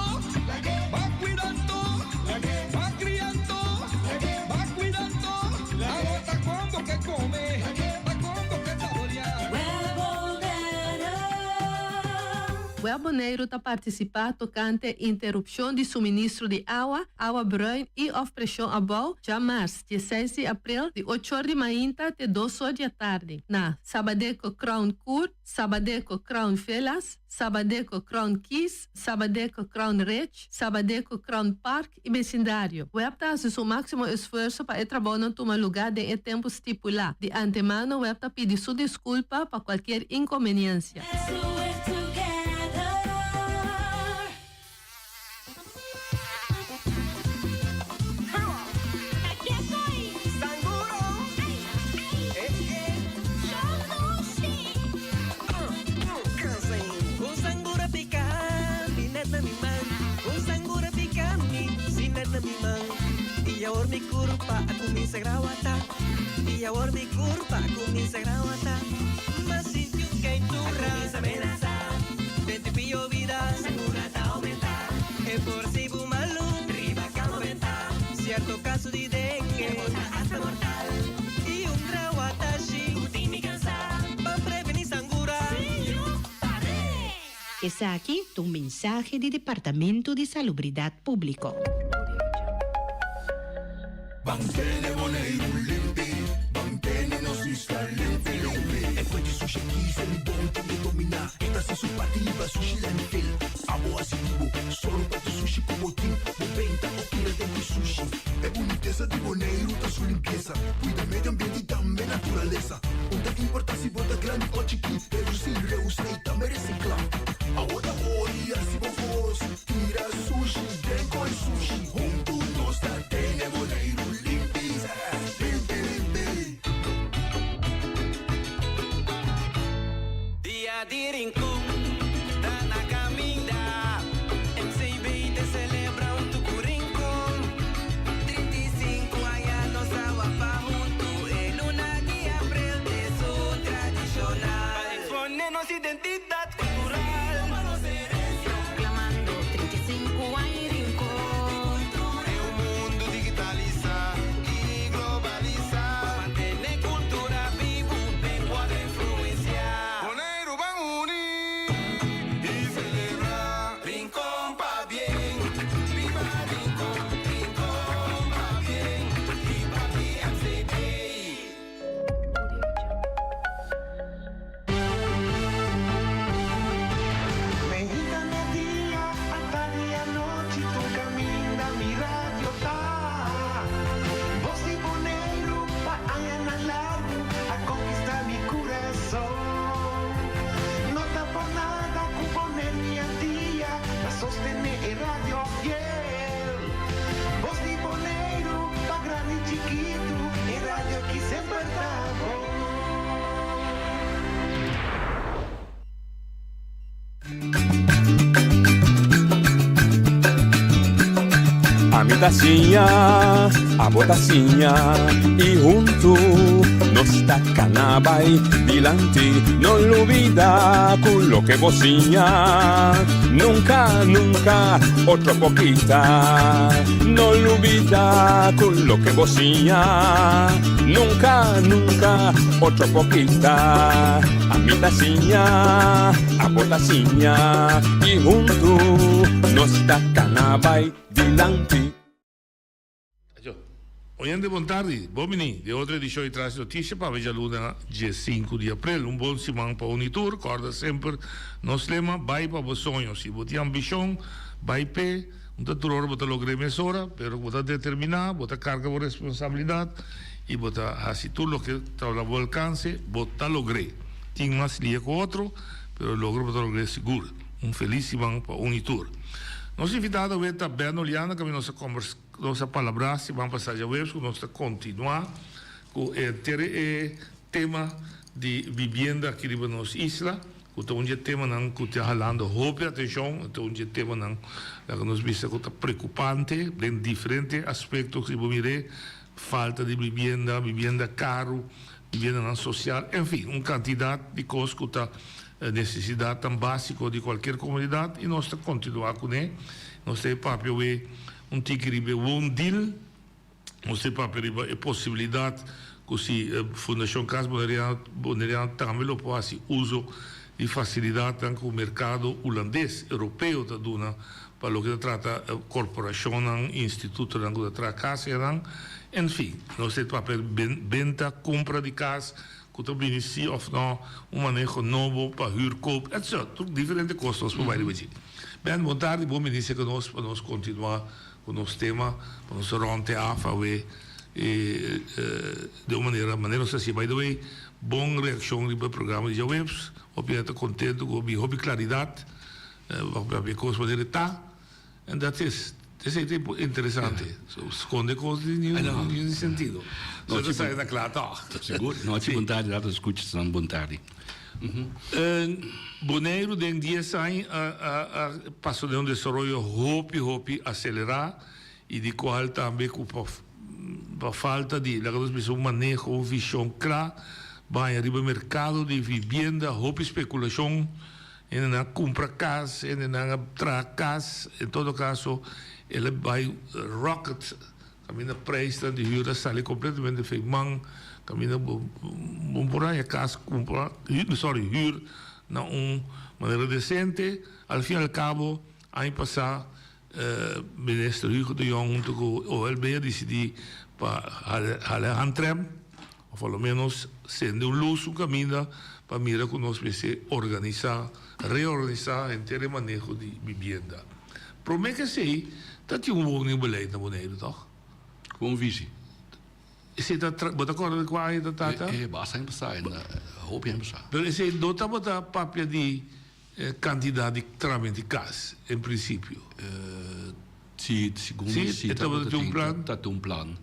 va cuidando, va criando, va cuidando. Agora combo que come, ta combo que saborea. Web Boneiru ta partisipá tokante interupshon di suministro di awa, awa bruin i òf preshon abou, djamars, 16 di aprel, di 8 or di mainta te 2 or di atardi, na Sabadeco Crown Court, Sabadeco Crown Villas, Sabadeco Crown Keys, Sabadeco Crown Ridge, Sabadeco Crown Park i besindario. Web ta hasi su máksimo esfuerso pa e trabounan tuma lugá den e tempu stipulá. Di antemano web ta pidi su diskulpa pa kualkier inkonbeniensia. Let's do it together. Un sangura pica mi net na mi man. Un sangura pica mi si net na mi man. I awor mi curpa a cuminsa grawata. I awor mi curpa a cuminsa grawata. M'a sinti un keintura. A cuminsa menasa. Den pio bida. Sangura ta aumenta. E por si bo malo. Riba cama benta. Cierto caso di dengue. Por ta hasta mortal. I un grawatashi. Cu tin mi cansa. Pa preveni sangura. Esaki ta un mensahe di Departamento di Salubridat Públiko. Ban tene Boneiru limpi, ban tene nos isla limpi limpi. E kos di sushi aki Selibon tin di dominá. E ta hasi su parti pa sushi landfill. Abo hasi di bo, sòru pa tur sushi ku bo tin. Bo benta òf tira den di sushi. E bunitesa di Boneiru ta su limpiesa. Kuida medio ambiente i tambe naturalesa. No ta importá si bo ta grandi òf chikí. Redusí, reusa i tambe resiklá. Awor ta ora hasi bo bos. Tira sushi, den koi sushi. Huntu nos ta tene Boneiru limpi. Limpi, limpi. Dia di Rincon, ta na caminda. MCB ta celebra. Identidad cultural. Proclamando 35 aña di Rincon. Den un mundo digitalisá i globalisá. Mantené kultura bibu den wòrdu influensiá. Boneiru ban uní i selebrá. Rincon pabien, biba Rincon, Rincon pabien, biba BMCB. Meinta media, atardi anochi, tur kaminda mi radio ta. Bos di Boneiru pa añanan largu a konkistá mi kurason. No ta por nada ku Boneiru i Antia ta sostené e radio fiel. Bos di Boneiru pa grandi i chikitu, e radio ki semper ta bon. Ami ta siña, abo ta siña i huntu nos ta kana bai dilanti. No lubida ku loke bo siña nunka, nunka otro por kita. No lubida ku loke bo siña nunka, nunka otro por kita. Ami ta siña, abo ta siña i huntu nos ta kana bai dilanti. Oyente bon tardi, bon bini den otro edicion di Tras di Noticia pa awe djaluna diesinku di april. Un bon siman pa uni tur, corda semper nos lema bai pa bo soño, si bo tin ambicion bai p'e, un ta tur ora bo ta logr'e mesora, pero bo ta determina, bo ta carga bo responsabilidad y bo ta haci tur loke ta na bo alcance, bo ta logr'e. Tin mas lia cu otro, pero logra bo ta logr'e sigur. Un feliz siman pa uni tur. Nos invitado awe ta Ben Oliana, caminda nos a combersa. Nos a palabrá siman pasá djaweps ku nos ta kontinuá ku henter e tema di bibienda aki riba nos isla, ku ta un di e temanan ku ta halando hopi atenshon, ta un di e temanan laga nos bisa ku ta preokupante den diferente aspekto si bo mir'é, falta di bibienda, bibienda karu, bibiendanan sosial, enfin un kantidat di kos ku ta nesesidatnan básiko di kualkier komunidat i nos ta kontinuá kuné. Nos ta e papia awe. Un tiki riba e woondeal, nos ta papia riba e posibilidat ku si Fundashon Kas Boneriano tambe lo por hasi uso di fasilidatnan ku merkado hulandes, europeo ta duna pa loke ta trata korporashonnan, institutonan ku ta traha kas einan. En fin, nos ta papia benta, kompra di kas ku ta bini si òf no, un maneho nobo pa huurkoop, etcetera. Tur diferente kos nos por bai riba dje. Ben, bon tardi, bon bini serka nos pa nos kontinuá ku nos tema, pa nos rònt e af awe den un manera, manera nos ta hasié. By the way, bon reakshon riba e programa di djaweps, hopi hende ta kontentu ku bin hopi klaridat, papia kos manera e ta, and that's it. Esei ta interesante, so skonde kos di niun sentido. So ta sali na kla tòg. Sigur, nochi bon tardi, laat nos skucha esnan bon tardi. Boneiru den dies aña a pasa den un desaroyo hopi hopi aselerá i di kual tambe ku pa falta di laga nos bisa un maneho, un vishon kla baña riba merkado di vivienda hopi spekulashon, hendenan a kumpra kas, hendenan a traha kas, en todo kaso el a bai rocket. Kaminda preisnan di hür a sali kompletamente fei man, kaminda bo bo por haña kas kumpra, sorry, hür na un manera desente. Al fin al kabo, aña pasá Minister Hugo de Jonge huntu ku OLB a disidí pa hala e handrem, òf a lo ménos sende un lus un kaminda pa mira ku nos mester organisá, reorganisá henter e maneho di bibienda. Promé ku esei ta tin un woningbeleid na Boneiru, tòg? Ku un visi. Esei ta tra, bo ta kòrda di kua aña ta trata? E basta aña pasá, hopi aña pasá. Pero esei no tabata papia di kantidat di tramit di kas, en prinsipio. Si, segun mi si tabata tin un plan. Tabata un plan.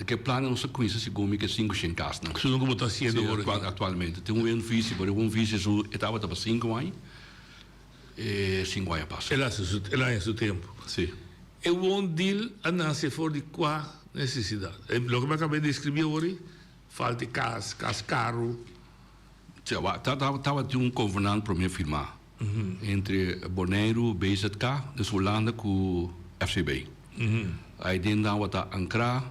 Ke plannan nos a kuminsa segun mi ke sinku shen kasnan. Esun ku bo ta hasiendo ora aki. Aktualmente. Tin un visi, pero un visi su e tabata pa sinku aña. E sinku aña pasa. El a hasi su, el a haña su tempu. Si. E woondeal a nase for di kua nesesidat? Loke mi a kaba di deskribí awor ei, falta di kas, kas karu. Tabatin un convenant prome firma entre Boneiru, BZK, dus Hulanda cu FCB. Aiden tabata ancra,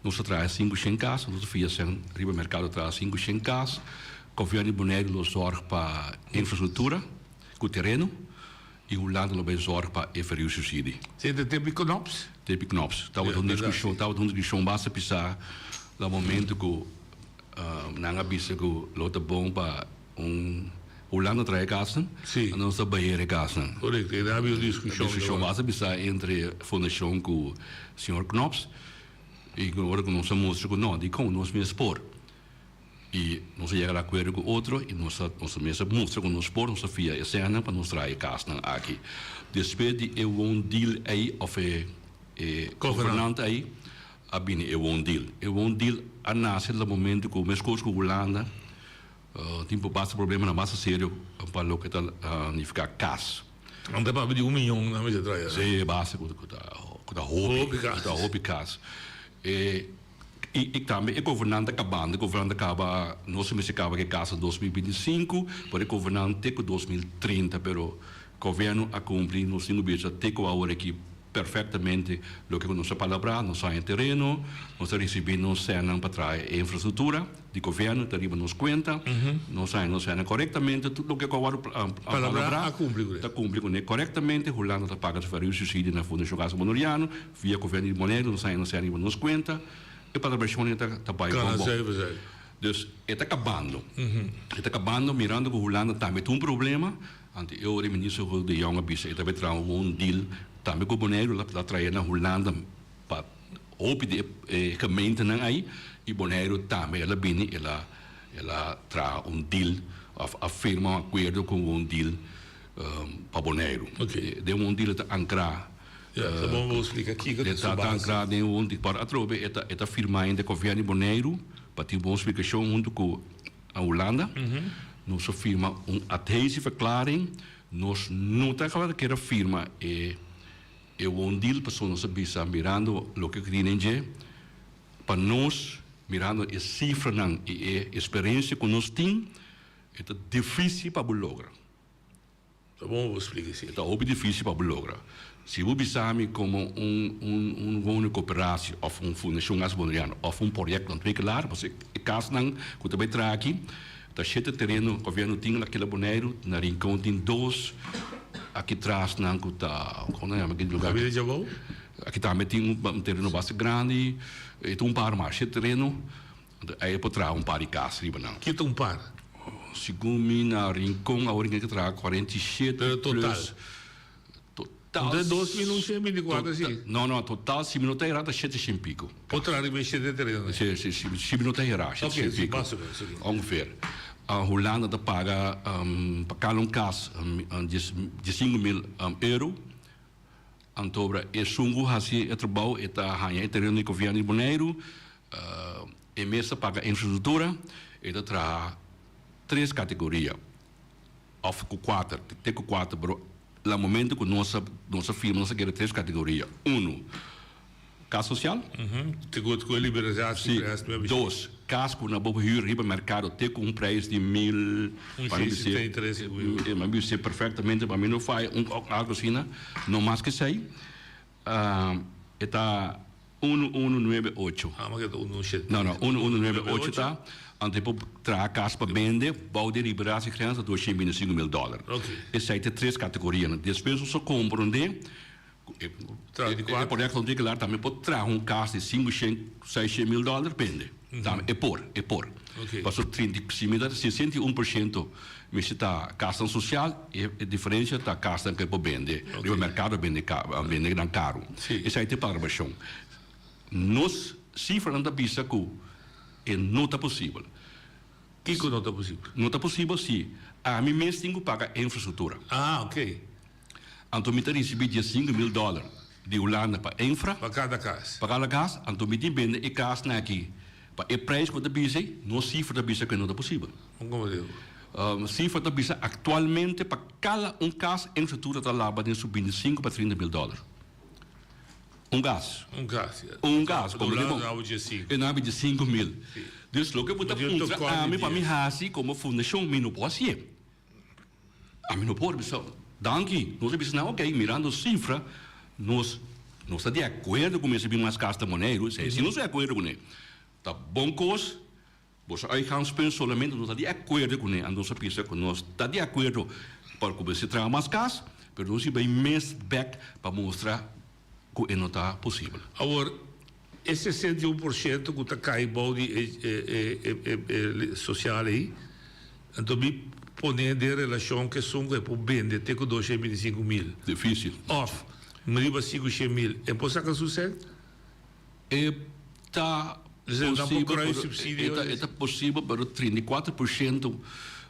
nos a traha sinku shen cas, nos a fia sen riba mercado traha sinku shen cas. Gobierno di Boneiru lo zorg pa infrastructura cu tereno y Hulanda lo bay zorg pa e verhuursubsidie. Esey ta tempo di Knops? Tempo di Knops. Tabata un discusion, tabata un discusion basta pisa na momento cu Nan a bisa ku lo ta bon pa un Hulanda traha e kasnan, a nos ta beheer e kasnan. Korekto, e nan a bin un diskushon. Diskushon basta bisa entre fundashon ku señor Knops i ku ora ku nos a mustra ku no, dikon nos mes por. I nos a yega na akuerdo ku otro i nos a nos mes a mustra ku nos por, nos a fia e sènnan pa nos traha e kasnan aki. Despues di e woondeal ei òf e e konvenant ei, A bini e woondeal. E woondeal a nace na momento cu mescos cu Hulanda tin por basta problemanan basta serio pa loke ta nifica cas. Nan ta papia di un miyon nan mester trae. Si, basta cu ta cu ta hopi, cu ta hopi cas. E y tambe e gobernant ta cabando, e gobernant ta caba, nos mester caba cu e cas na 2025, pero e gobernant te cu 2030, pero gobierno a cumpli, nos tin cu bisa te cu awor aki. Perfectamente loke cu nos a palabrá, nos haña tereno, nos a ricibi nos sènnan pa traha e infrastructura di gobierno ta riba nos cuenta, nos haña nos sènnan corectamente, tur loke cu a wòrdu palabrá a cumpli cu ta cumpli cune corectamente, Hulanda ta paga su verhuursubsidie na Fundacion Casa Boneriano, via gobierno di Boneiru nos haña nos sènnan riba nos cuenta, e palabracionnan ta bay bon bon. Dus e ta cabando, e ta cabando mirando cu Hulanda tambe tin un problema. Anto e ora e minister Hugo de Jonge a bisa e ta bay traha un deal tambe cu Boneiru la ta trae na Hulanda pa hopi di e gemeentenan ay y Boneiru tambe el a bini el a el a traha un deal of a firma un acuerdo cu un deal pa Boneiru. Den un deal ta ancra ta ancra den un deal por atrobe e ta e ta firma ainda gobierno di Boneiru pa tin bon splicacion hunto cu Na Hulanda nos a firma un adhesieverklaring, nos no ta kier a firma e e woondeal pasobra nos a bisa mirando loke ku tin den dje, pa nos mirando e sifranan i e eksperensia ku nos tin e ta difisil pa bo logra. Ta bon bo splika esei. E ta hopi dificil pa bo logra. Si bo bisa mi como un un un woningcoöperatie of un fundacion Gas Boneriano of un project ontwikkelaar, pasobra e casnan cu ta bay traha aki ta shete tereno gobierno tin na Kila Boneiru, na Rincon tin dos, aki tras nan cu ta, como nan yama aki lugar? Cabida Djabou? Aki tambe tin un tereno basta grandi, e ta un par mas, shete tereno. Anto ei por traha un par di kas riba nan. Kita un par? Segun mi na Rincon awor ke traha 47 Pero total? plus. Total. No ta 2124 si? No no, total si mi no ta erá ta shete shen pico. Por traha riba e shete tereno? Si, si, si, si mi no ta erá, shete shen pico. Ok, si, mas o menos, ok. Ongeveer. Hulanda ta paga pa kada un kas 15000 euro. Antobra esun ku hasi e trabou e ta haña e tereno di gobièrnu di Boneiru, e mes ta paga infrastruktura, e ta traha tres kategoria òf ku kuater, te ku kuater, pero na momento ku nos a nos a firma nos a kere tres kategoria, unu, kas sosial, Te ku ku e liberalisatie si, dos, kas ku na bo hür riba merkado te ku un prijs di mil, Un pa mi shei setenta i tres bis'é, mi bis'é perfectamente, pa mi no faya un algo asina, no mas ke esei, e ta unu unu nuebe ocho. Ah, ma ke ta unu shete. No, no, unu unu nuebe ocho ta, anto e por traha kas pa bende bou di liberatiegrens ta 225 mil dòler. Esei ta e tres kategorianan. Despues nos a komprondé E proyecto ontwikkelaar tambe por traha un cas di cinco shen, seis shen mil dollar bende. Tambe e por, e por. Pasobra trinta i, si mi ta 61% mester ta casnan social, e diferencia ta casnan cu e por bende riba mercado bende bende nan caro. Esai ta e palabracion. Nos cifranan ta bisa cu e no ta posibel. Kico no ta posibel? No ta posibel si ami mes tin cu paga infrastructura. Ah, ok. Anto mi ta ricibi 15.000 dollar di Hulanda pa infra. Pa cada cas. Pa cada cas. Anto mi tin bende e casnan aki pa e prijs cu ta bisa, nos cifra ta bisa cu e no ta posibel. Como digo? Cifra ta bisa actualmente pa cada un cas infrastructura ta laba den su 25 pa 30 mil dollar. Un cas. Un cas, ya. Un cas. Como digo? E nan a bidi 5.000. Dus loke bo ta puntra ami pa mi hasi komo fundashon mi no por hasié. Ami no por bisa danki. Nos a bisa nan ok mirando sifra nos nos ta di akuerdo ku mester bin mas kas na Boneiru. Si nos ta di akuerdo kuné ta bon kos. Boso uitgangspunt solamente nos ta di akuerdo kuné. Anto nos a bisa ku nos ta di akuerdo pa ku mester traha mas kas pero nos a bai mes bèk pa mustra ku e no ta posibel. Awor, e 61% ku ta kai bou di e sosial ei, anto mi pone den relashon ku esun ku e por bende te ku 225 mil. Difísil. Òf riba 500 mil, e por saka su sèn? E ta posibel, pero e ta posibel, pero 34%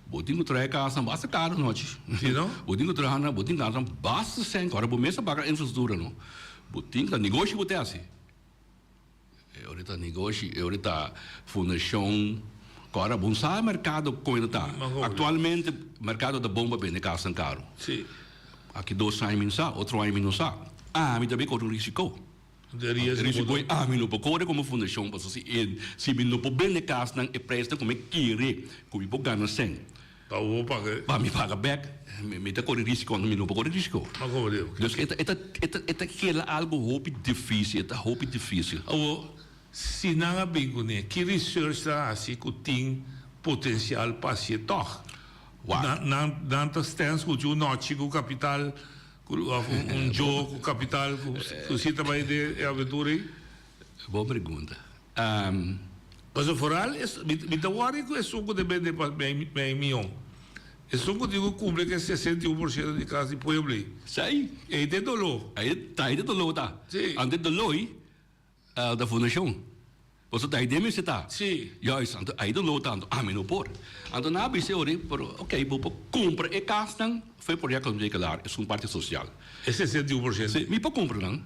bo tin ku traha e kasnan basta karu nochi. Si no? Bo tin ku traha nan, bo tin ku gana basta sèn, ora bo mes a paga infrastruktura no. Bo tin ku ta negoshi bo ta hasi. E ora ta negoshi, e ora ta fundashon, ora bo no sa e merkado kon e ta. Aktualmente merkado ta bon pa bende kasnan karu. Si. Aki dos aña mi no sa, otro aña mi no sa. Ami ta bin kore un risiko. Risiko ei ami no por kore komo fundashon pasobra si e si mi no por bende kasnan e preisnan ku mi kere ku mi por gana sèn Pa bo paga. Pa mi paga bèk mi ta kore risiko anto mi no por kore risiko. Dus e ta e ta e ta e ta keda algu hopi difisil e ta hopi difisil. Awor si nan a bin kuné ki research ta hasi ku tin potensial pa hasié tòg? Wak. Nan nan ta stèns ku tin un nòchi ku kapital Of un jo ku kapital ku si ta bai den e aventura ei? Bon pregunta. Pasobra foral mi ta wòrdu ku esun ku ta bende pa mei mion. Esun ku tin ku kumpli ku e 61% di kas di pueblo ei. Sai. Ei ta e doló. Ei ta e doló ta. Si. Anto e doló ei ta fundashon. Pasobra ta ei den mester ta. Sí. Juist, anto ei doló ta, anto ami no por. Anto nan a bisa e ora, pero ok, bo por kumpra e kasnan for e proyekto ontwikkelaar, esun parti sosial. E 61%. Sí, mi por kumpra nan.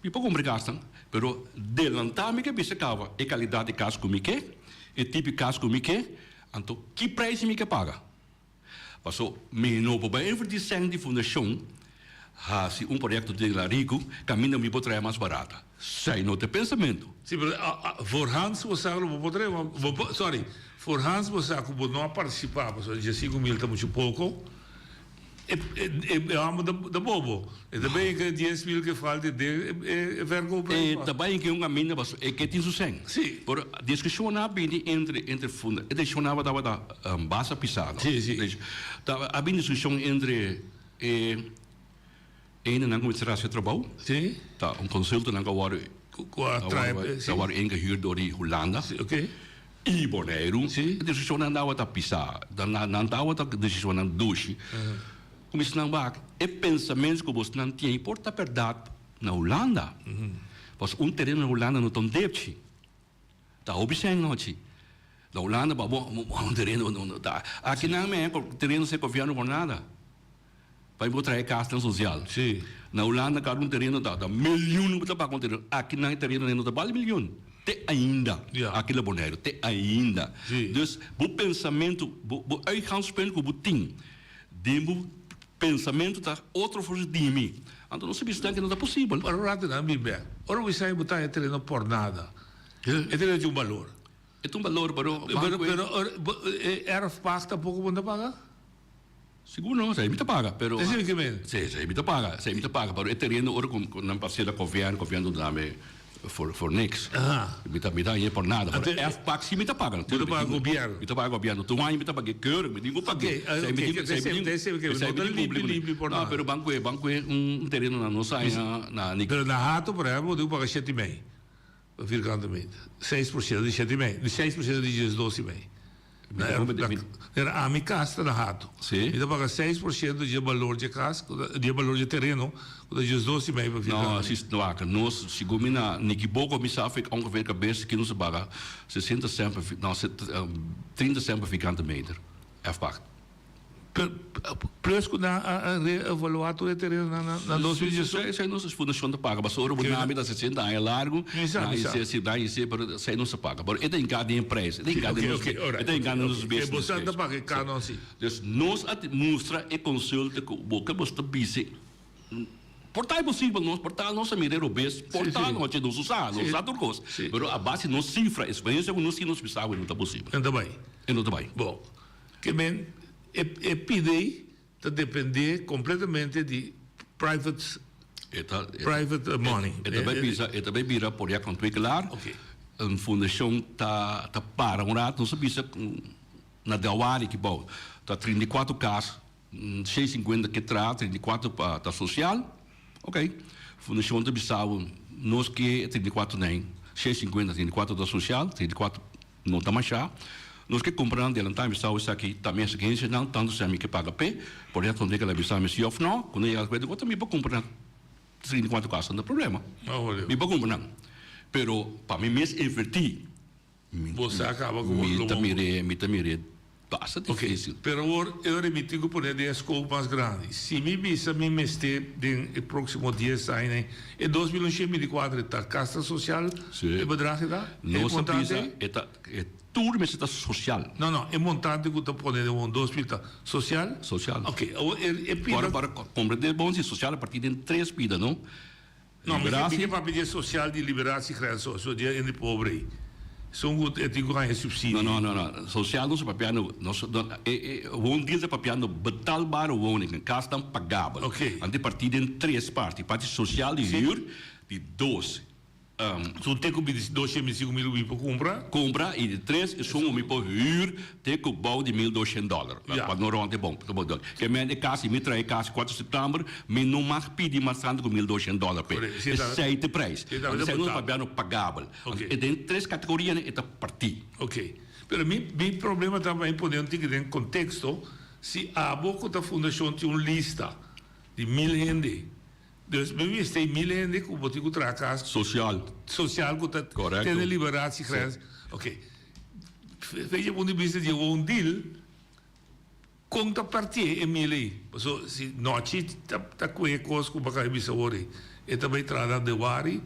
Mi por kumpra e kasnan, pero delantá mi ke bisa kaba e kalidat di kas ku mi ke, e tipo di kas ku mi ke, anto ki preis mi ke paga. Paso mi no por bai invertí sèn di fundashon hasi un proyekto den La Riku kaminda mi por traha mas barata. Esei no ta e pensamentu. Sí, pero voorhands bo sa ku lo bo por traha, bo por, sorry, voorhands bo sa ku bo no a partisipá pasobra 15 mil ta muchu poko, e e hòmber ta bobo, e ta bay ke 10 mil ke falta den e verkoop. E ta bay ke un kaminda pasobra e ke tin su sèn. Sí. Pero diskushon a bini entre entre funda, e diskushon tabata basta pisá no. Sí, sí. Ta a bini diskushon entre e hendenan ku mester hasi e trabou. Sí. Ta un consultor nan ku a wòrdu Ku a trae, sí. A wòrdu ingehuurd dor di Hulanda. Sí, oké. I Boneiru. Sí. E desishonnan tabata pisá. Nan tabata desishonnan dushi. Kuminsá nan wak e pensamentu ku bosnan tin por ta bèrdat na Hulanda. Pasobra un tereno na Hulanda no ta un depchi. Ta hopi sèn nochi. Na Hulanda pa bo un tereno no ta. Akinan men tereno sin gobièrnu por nada. Pa bo traha e kasnan sosial. Sí. Na Hulanda kada un tereno ta ta milioen bo ta paga un tereno. Akinan e tereno no ta bali milioen. Te ainda. Ja. Aki na Boneiru te ainda. Sí. Dus bo pensamentu, bo bo uitgangspunt ku bo tin den bo pensamentu ta otro for di mi. Anto nos a bisa ku no ta posibel. Pero un rato nan bin bek. Ora bo bisa bo ta e tereno por nada. E tereno tin un balor. E tin un balor pero. Pero pero e erfpacht tampoco bo no ta paga? Sigur no, esei mi ta paga, pero. Esei ke men? Sí, esei mi ta paga, esei mi ta paga, pero e tereno ora ku nan pas'é na gobièrnu, gobièrnu ta dame for for niks. Mi ta mi ta hañ'é por nada, pero erfpacht sí mi ta paga. Bo ta paga gobièrnu? Mi ta paga gobièrnu, tur aña mi ta pag'é keurig, mi tin ku pag'é. Oké, oké, esei mi ke men, no ta limpi limpi por nada. No, pero ban kue, ban kue un tereno na nos aña na. Pero na Hato, por ehèmpel, bo tin ku paga shete i mei. Vierkante meter. 6% di shete i mei. Di 6% di 12 i mei. Era ami kas ta na Hato. Sí. Mi ta paga 6% di e balor di e kas, di e balor di e tereno, ku ta 12 i mei pa vierkante No, si wak, nos, segun mi na Nikiboko mi sa fik ongeveer kabes ki nos ta paga 60 cent pa, no, 30 cent pa vierkante meter, erfpacht. Plus ku nan a reevaluá tur e tereno na 2018. Esei nos fundashon ta paga pasobra bo nami ta 60 aña largu, nan a hise, nan a hise, pero esei nos ta paga. Pero e ta hinká den e preis, e ta hinká den nos, e ta hinká den nos business case. Boso ta paga e kanon si. Dus nos a mustra e consulta ku bo ke boso ta bisa. Por ta imposibel nos, por ta nos a mira e robes, por ta nos a nos usa, nos usa tur kos. Pero a base di nos sifra, eksperensia ku nos tin, nos bisa ku e no ta posibel. E no ta bai. E no ta bai. Bon, ke men e e pidi ta depende kompletamente di private private money. E ta bai bisa, e ta bai bira por ya ontwikkelaar. Un fundashon ta ta para un rato, nos a bisa na Dawari ki bou ta 34 kas. 650 ke traha, 34 pa ta sosial. Ok. Fundashon ta bisa bo, nos ke 34 nèn, 650, 34 ta sosial, 34 no ta mashá. Nos ke kumpra nan delantá, mi bisa bo esaki ta mi eksigensianan, tantu si ami ke paga p'e. Por ejemplo, un día ke el a bisa mi si òf nò, ku no yega akuerdo, mi por kumpra nan 34 kasa, no ta problema. Mi por kumpra nan. Pero pa mi mes invertí. Bo sa caba cu bo Mi ta mir'é, mi ta mir'é basta difícil. Ok, pero awor e ora mi tin cu pone den e scope mas grandi. Si mi bisa mi mester den e proximo dies aña, e 2124 ta casta social Sí. e bedrag e ta? E Nos a montante bisa ei? e ta, e tur mester ta social. No, no, e montante cu ta pone den un 2000 ta social? Social. Ok, awor e e pida. Ora para comprende bon si social a parti den tres pida, no? No, mi ke mi ke papia di e sosial di liberatie grens so, so di e hende pobre ei. Esun ku e tin ku haña subsidio. No, no, no, no. Sosial nos ta papiando, nos no, e e woondeal ta papiando betaalbare woningen, kasnan pagabel. Oké. Anto e partí den tres parti, parti sosial di huur, di dos, Esun te ku bi 225 mil mi por kumpra. Kumpra, i di tres, esun ku mi por huur te ku bou di 1200 dòler. Ja. Pa no rònt e bon. Ke men e kas, si mi traha e kas kuater sèptèmber, mi no mag pidi mas tantu ku 1200 dòler p'e. Correct. Si e ta. Esei ta e prijs. Si e ta Anto esei no ta botá. pabia no pagabel. Oké. E den tres kategorianan e ta partí. Oké. Pero mi mi problema ta pa mi pone un tiki den konteksto, si abo ku ta fundashon tin un lista di mil hende, Dus mi mester e mil hende ku bo tin ku traha kas. Sosial. Sosial ku ta Korekto. tene liberatiegrens. Oké. Fecha punto di bista di e woondeal, kon ta partié e mil ei? Paso si nochi ta ta kue kos ku bo a kaba di bisa awor ei, e ta bai traha na Dewari,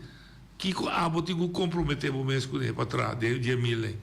kiko abo tin ku komprometé bo mes kuné pa traha den di e mil ei?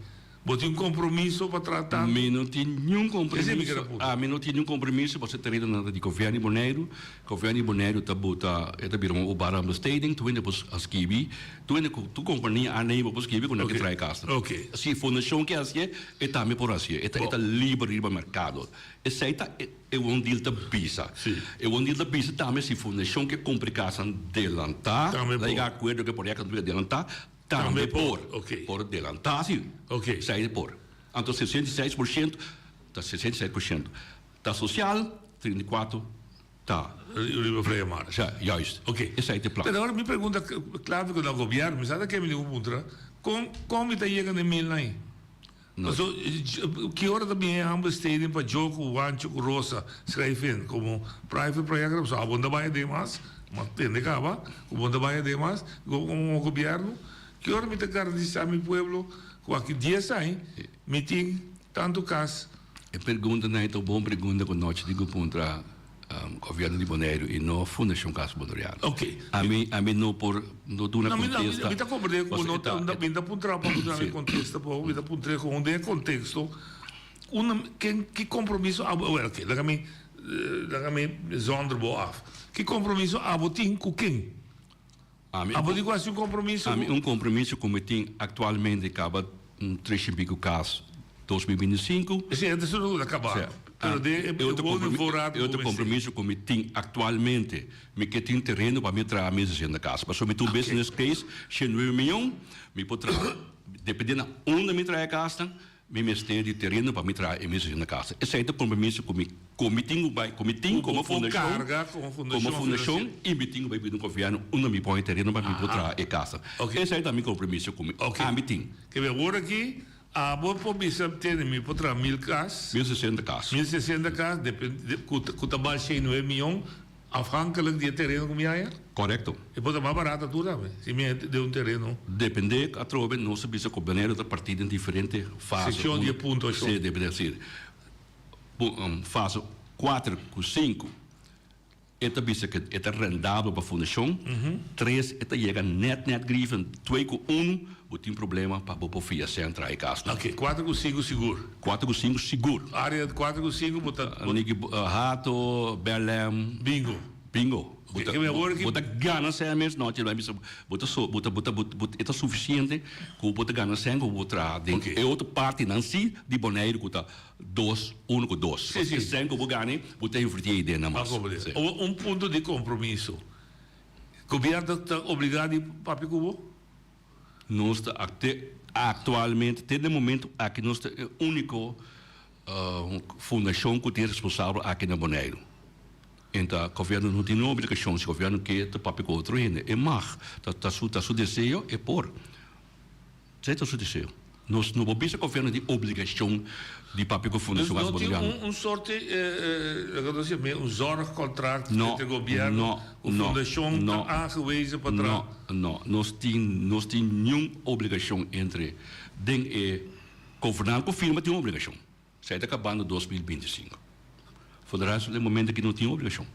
Bo tin un compromiso pa traha tantu? Mi no tin niun Esei mi kere compromiso. puntra. Ami no tin niun compromiso pasobra e tereno nan ta di Governo di Boneiru. Governo di Boneiru ta buta, e ta bira un openbare aanbesteding, tur hende por a skibi, tur hende ku tur kompania aannemer por skibi ku nan ke Oké, traha e kasnan. oké. Si e fundashon ke hasié, e tambe por hasié. E ta, e ta liber riba merkado. Esei ta e e wondeal ta bisa. Si. E wondeal ta bisa tambe si fundashon ke kumpra e kasnan delantá, Tambe la por. yega akuerdo ku e proyekto ta delantá, Tambe por. Por delantá si. Esei por. Anto 66% ta 66% ta sosial, 34 ta. Riba vrije markt. Ja, juist. Esei ta e plan. Pero ora mi pregunta clave ku na gobièrnu, mi sa ta ke mi tin ku puntra, kon kon mi ta yega na e milnan ei? Paso ki ora ta bin e aanbesteding pa Joe ku Wancho ku Rosa schrijf in komo private project pasobra abo no ta bai aden mas, mi a tende kaba ku bo no ta bai aden mas komo gobièrnu. Ki ora mi ta garantisa mi pueblo ku aki dies aña mi tin tantu kas? E pregunta nan ta un bon pregunta ku nochi tin ku puntra Gobierno di Boneiru y no Fundacion Casa Boneriano. Ok. Ami, ami no por, no duna No, mi, contesta. mi ta comprende cu no ta, mi ta puntra pa bo duna mi contesta, pero mi ta puntra con den e contexto, unda, ken, ki compromiso abo, well, ok, laga mi, laga mi zonder bo af. Ki compromiso abo tin cu ken? Ami, Abo tin cu haci un compromiso Ami cu. un compromiso cu mi tin actualmente caba un tres y pico cas 2025. Esey antes no ta caba. Sea, Pero den e e otro woning compromi- voorraad e otro cu bo mester. compromiso cu mi tin actualmente, mi ke tin tereno pa mi traha mi sesenta cas. Pasobra mi tin un business case, shen nuebe miyon, mi por traha, depende na unda mi traha e casnan, Mi mester di tereno pa mi traha e mesa na casa. Esei ta compromiso cu mi cu mi tin cu bay, cu mi tin como fundacion, como fundacion y mi tin cu bay pidi un gobierno unda mi pone tereno pa mi por traha e casa. Esei ta mi compromiso cu mi ami tin. Ke mi awor aki, abo por bisa tene mi por traha mil cas. 1060 cas. 1060 cas, depende, cu ta bal shei nuebe miyon. Afhankelijk di e tereno ku mi haña? Korekto. E por ta mas barata tur tambe, si mi haña den un tereno. Depende, atrobe nos a bisa ku Boneiru ta partí den diferente fase. Sekshon di e puntuashon. Si, depende, si. Fase kuater ku sinku e ta bisa ku e ta rendabel pa fundashon. Tres e ta yega nèt nèt griven. Twee ku unu bo tin problema pa bo por fia sèn traha e kasnan. Oke, kuater ku sinku sigur. Kuater ku sinku sigur. Área kuater ku sinku bo ta. Niki Hato, Berlem. Bingo. Bingo. Bo ta, bo ta gana sèn mes nochi bai bisa bo ta so bo ta bo ta bo e ta sufisiente ku bo ta gana sèn ku bo traha den e otro partinan si di Boneiru ku ta dos uno ku dos. Si, si. E sèn ku bo gana bo ta invertí ei den nan mas. Si. Un punto di kompromiso. Gobièrnu ta obligá di papia ku bo? Nos ta aktualmente te den momento aki nos ta e úniko fundashon ku tin responsabel aki na Boneiru. Enta gobièrnu no tin obligashon, si gobièrnu ke ta papia ku otro hende e mag, ta su ta su deseo e por. Esei ta su deseo. Nos no por bisa gobièrnu tin obligashon di papia ku Dus Fundashon no Cas tin Boneriano. un un soort laga nos yam'é un zorgcontract No, entre gobièrnu no, ku no, fundashon ta no, aangewezen pa traha? no, no. Nos tin nos tin niun obligashon entre den e konvenant ku firma tin un obligashon. Esei ta kabando 2025. For de resto den momento aki no tin obligashon.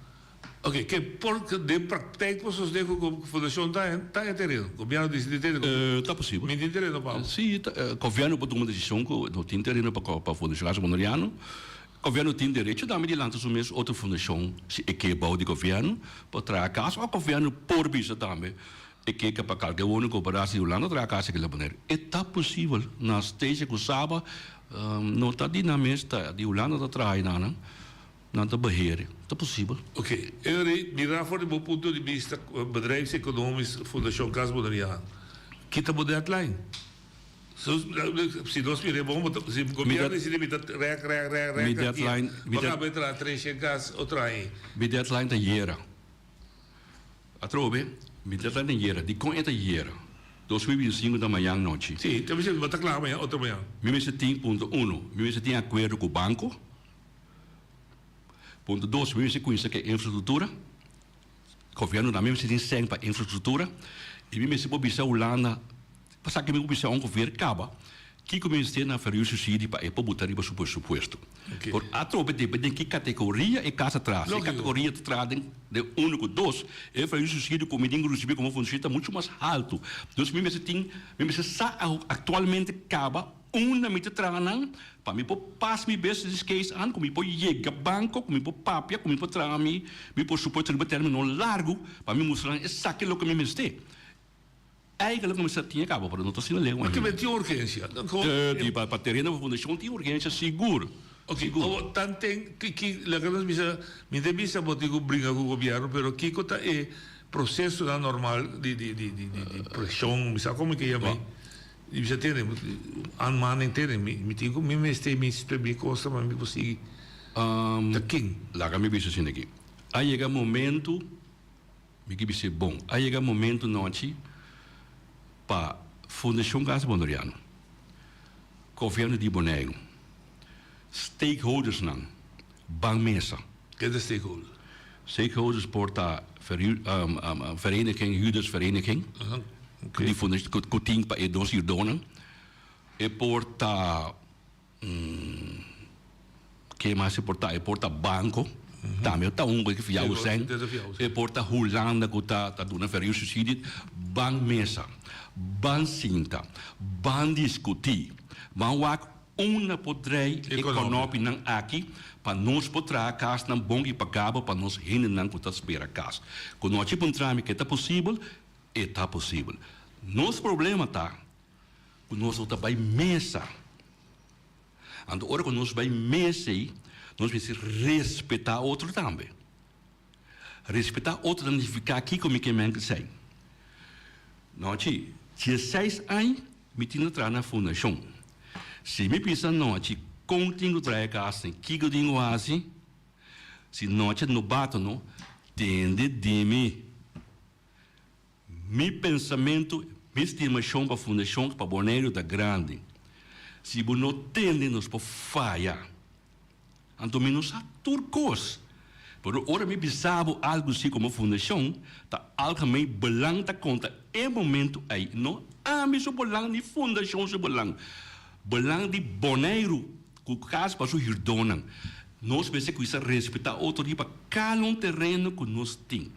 Oké, ke por den praktijk por sosodé ku ku fundashon ta ta e tereno? Gobièrnu disidi tereno? Ta posibel. Mi tin tereno pa bo. Si, gobièrnu por tuma desishon ku no tin tereno pa pa Fundashon Casa Boneriano. Gobièrnu tin derecho tambe di lanta su mes otro fundashon si e ke bou di gobièrnu pa traha kas òf gobièrnu por bisa tambe e ke pa kalke woning koperasi di Hulanda traha kas aki na Boneiru. E ta posibel na Stacia ku Saba no ta di nan mes ta di Hulanda ta traha einan. Nan ta beheer. Ta posibel. Oké, Eury, mira for di bo punto di bista bedrijfseconomisch Fundashon Cas Boneriano, ki ta bo deadline? Si nos mira e bon, si gobierno dicidi mi ta rek, rek, rek, rek, Mi deadline, mi bo caba e traha 300 cas otro aña. Mi deadline ta yera. Atrobe, mi deadline ta yera. Dikon e ta yera? 2025 ta mañan nochi. Si, ta bisa bo ta kla mañan, otro mañan. Mi mester tin, punto uno, mi mester tin akuerdo ku banko. Punto dos, mi mester kuminsá ku e infrastruktura. Gobièrnu tambe mester tin sèn pa infrastruktura. I mi mester por bisa Hulanda, pasá ku mi por bisa ongeveer kaba kiko mi mester na verhuursubsidie pa e por buta riba su presupuesto. Por atrobe depende den ki kategoria e kas ta traha. Si e kategoria ta traha den den uno ku dos, e verhuursubsidie ku mi tin ku risibí komo fundashon ta muchu mas haltu. Dus mi mester tin, mi mester sa aktualmente kaba Unda mi ta traha nan pa mi por pas mi business case an, ku mi por yega banko, ku mi por papia, ku mi por traha mi mi por supuesto riba termino largu pa mi mustra nan esaki loke mi mester. Eigenlijk mi mester tin e kaba, pero no ta asina leu Ma ainda. kimen tin urgensia? Di pa pa tereno pa fundashon tin urgensia sigur. Ok, Sigur. awor tanten ki ki laga nos bisa, mi ta bisa bo tin ku bringa ku gobièrnu, pero kiko ta e prosesonan normal di di di di di preshon, mi sa komo ke yam'é. Mi bisa tene, aanmaning tene, mi mi tin ku mi mester mi mi kosa pa mi por sigui ta ken. Laga mi bisa asina aki, a yega momento, mi ke bis'é bon, a yega momento nochi pa Fundashon Casa Boneriano, Gobièrnu di Boneiru, stakeholdersnan ban mesa. Ken ta stakeholder? Stakeholders por ta vereniging, huurdersvereniging, di fundacion cu tin pa e dos huurdonan. E por ta, ke mas e por ta? E por ta banco, tambe ta un cu fia Hussein. E por ta Hulanda cu ta duna verhuursubsidie. Ban mesa, ban sinta, ban discuti, ban wak Unda por drei e kònòpinan aki pa nos por traha kasnan bon i pagabel pa nos hendenan ku ta spera kas? Ku nochi puntra mi ke ta posibel, e ta posibel. Nos problema ta ku nos no ta bai mesa. Anto ora ku nos bai mesa ei, nos mester respetá otro tambe. Respetá otro ta nifiká kiko mi ke men esei. Nochi, dieseis añ mi tin ta traha na fundashon. Si mi bisa nochi kon tin ku traha e kas ni kiko tin ku hasi, si nochi no bata no, tende di mi. Mi pensamentu, mi stimashon pa fundashon pa Boneiru ta grandi. Si bo no tende nos por faya. Anto mi no sa tur kos. Pero ora mi bisa bo algu si komo fundashon, ta algemeen belang ta konta e momentu ei, no ami su belang ni fundashon su belang. Belang di Boneiru ku kas pa su hürdónan. Nos mester kuisa respetá otro riba kada un tereno ku nos tin.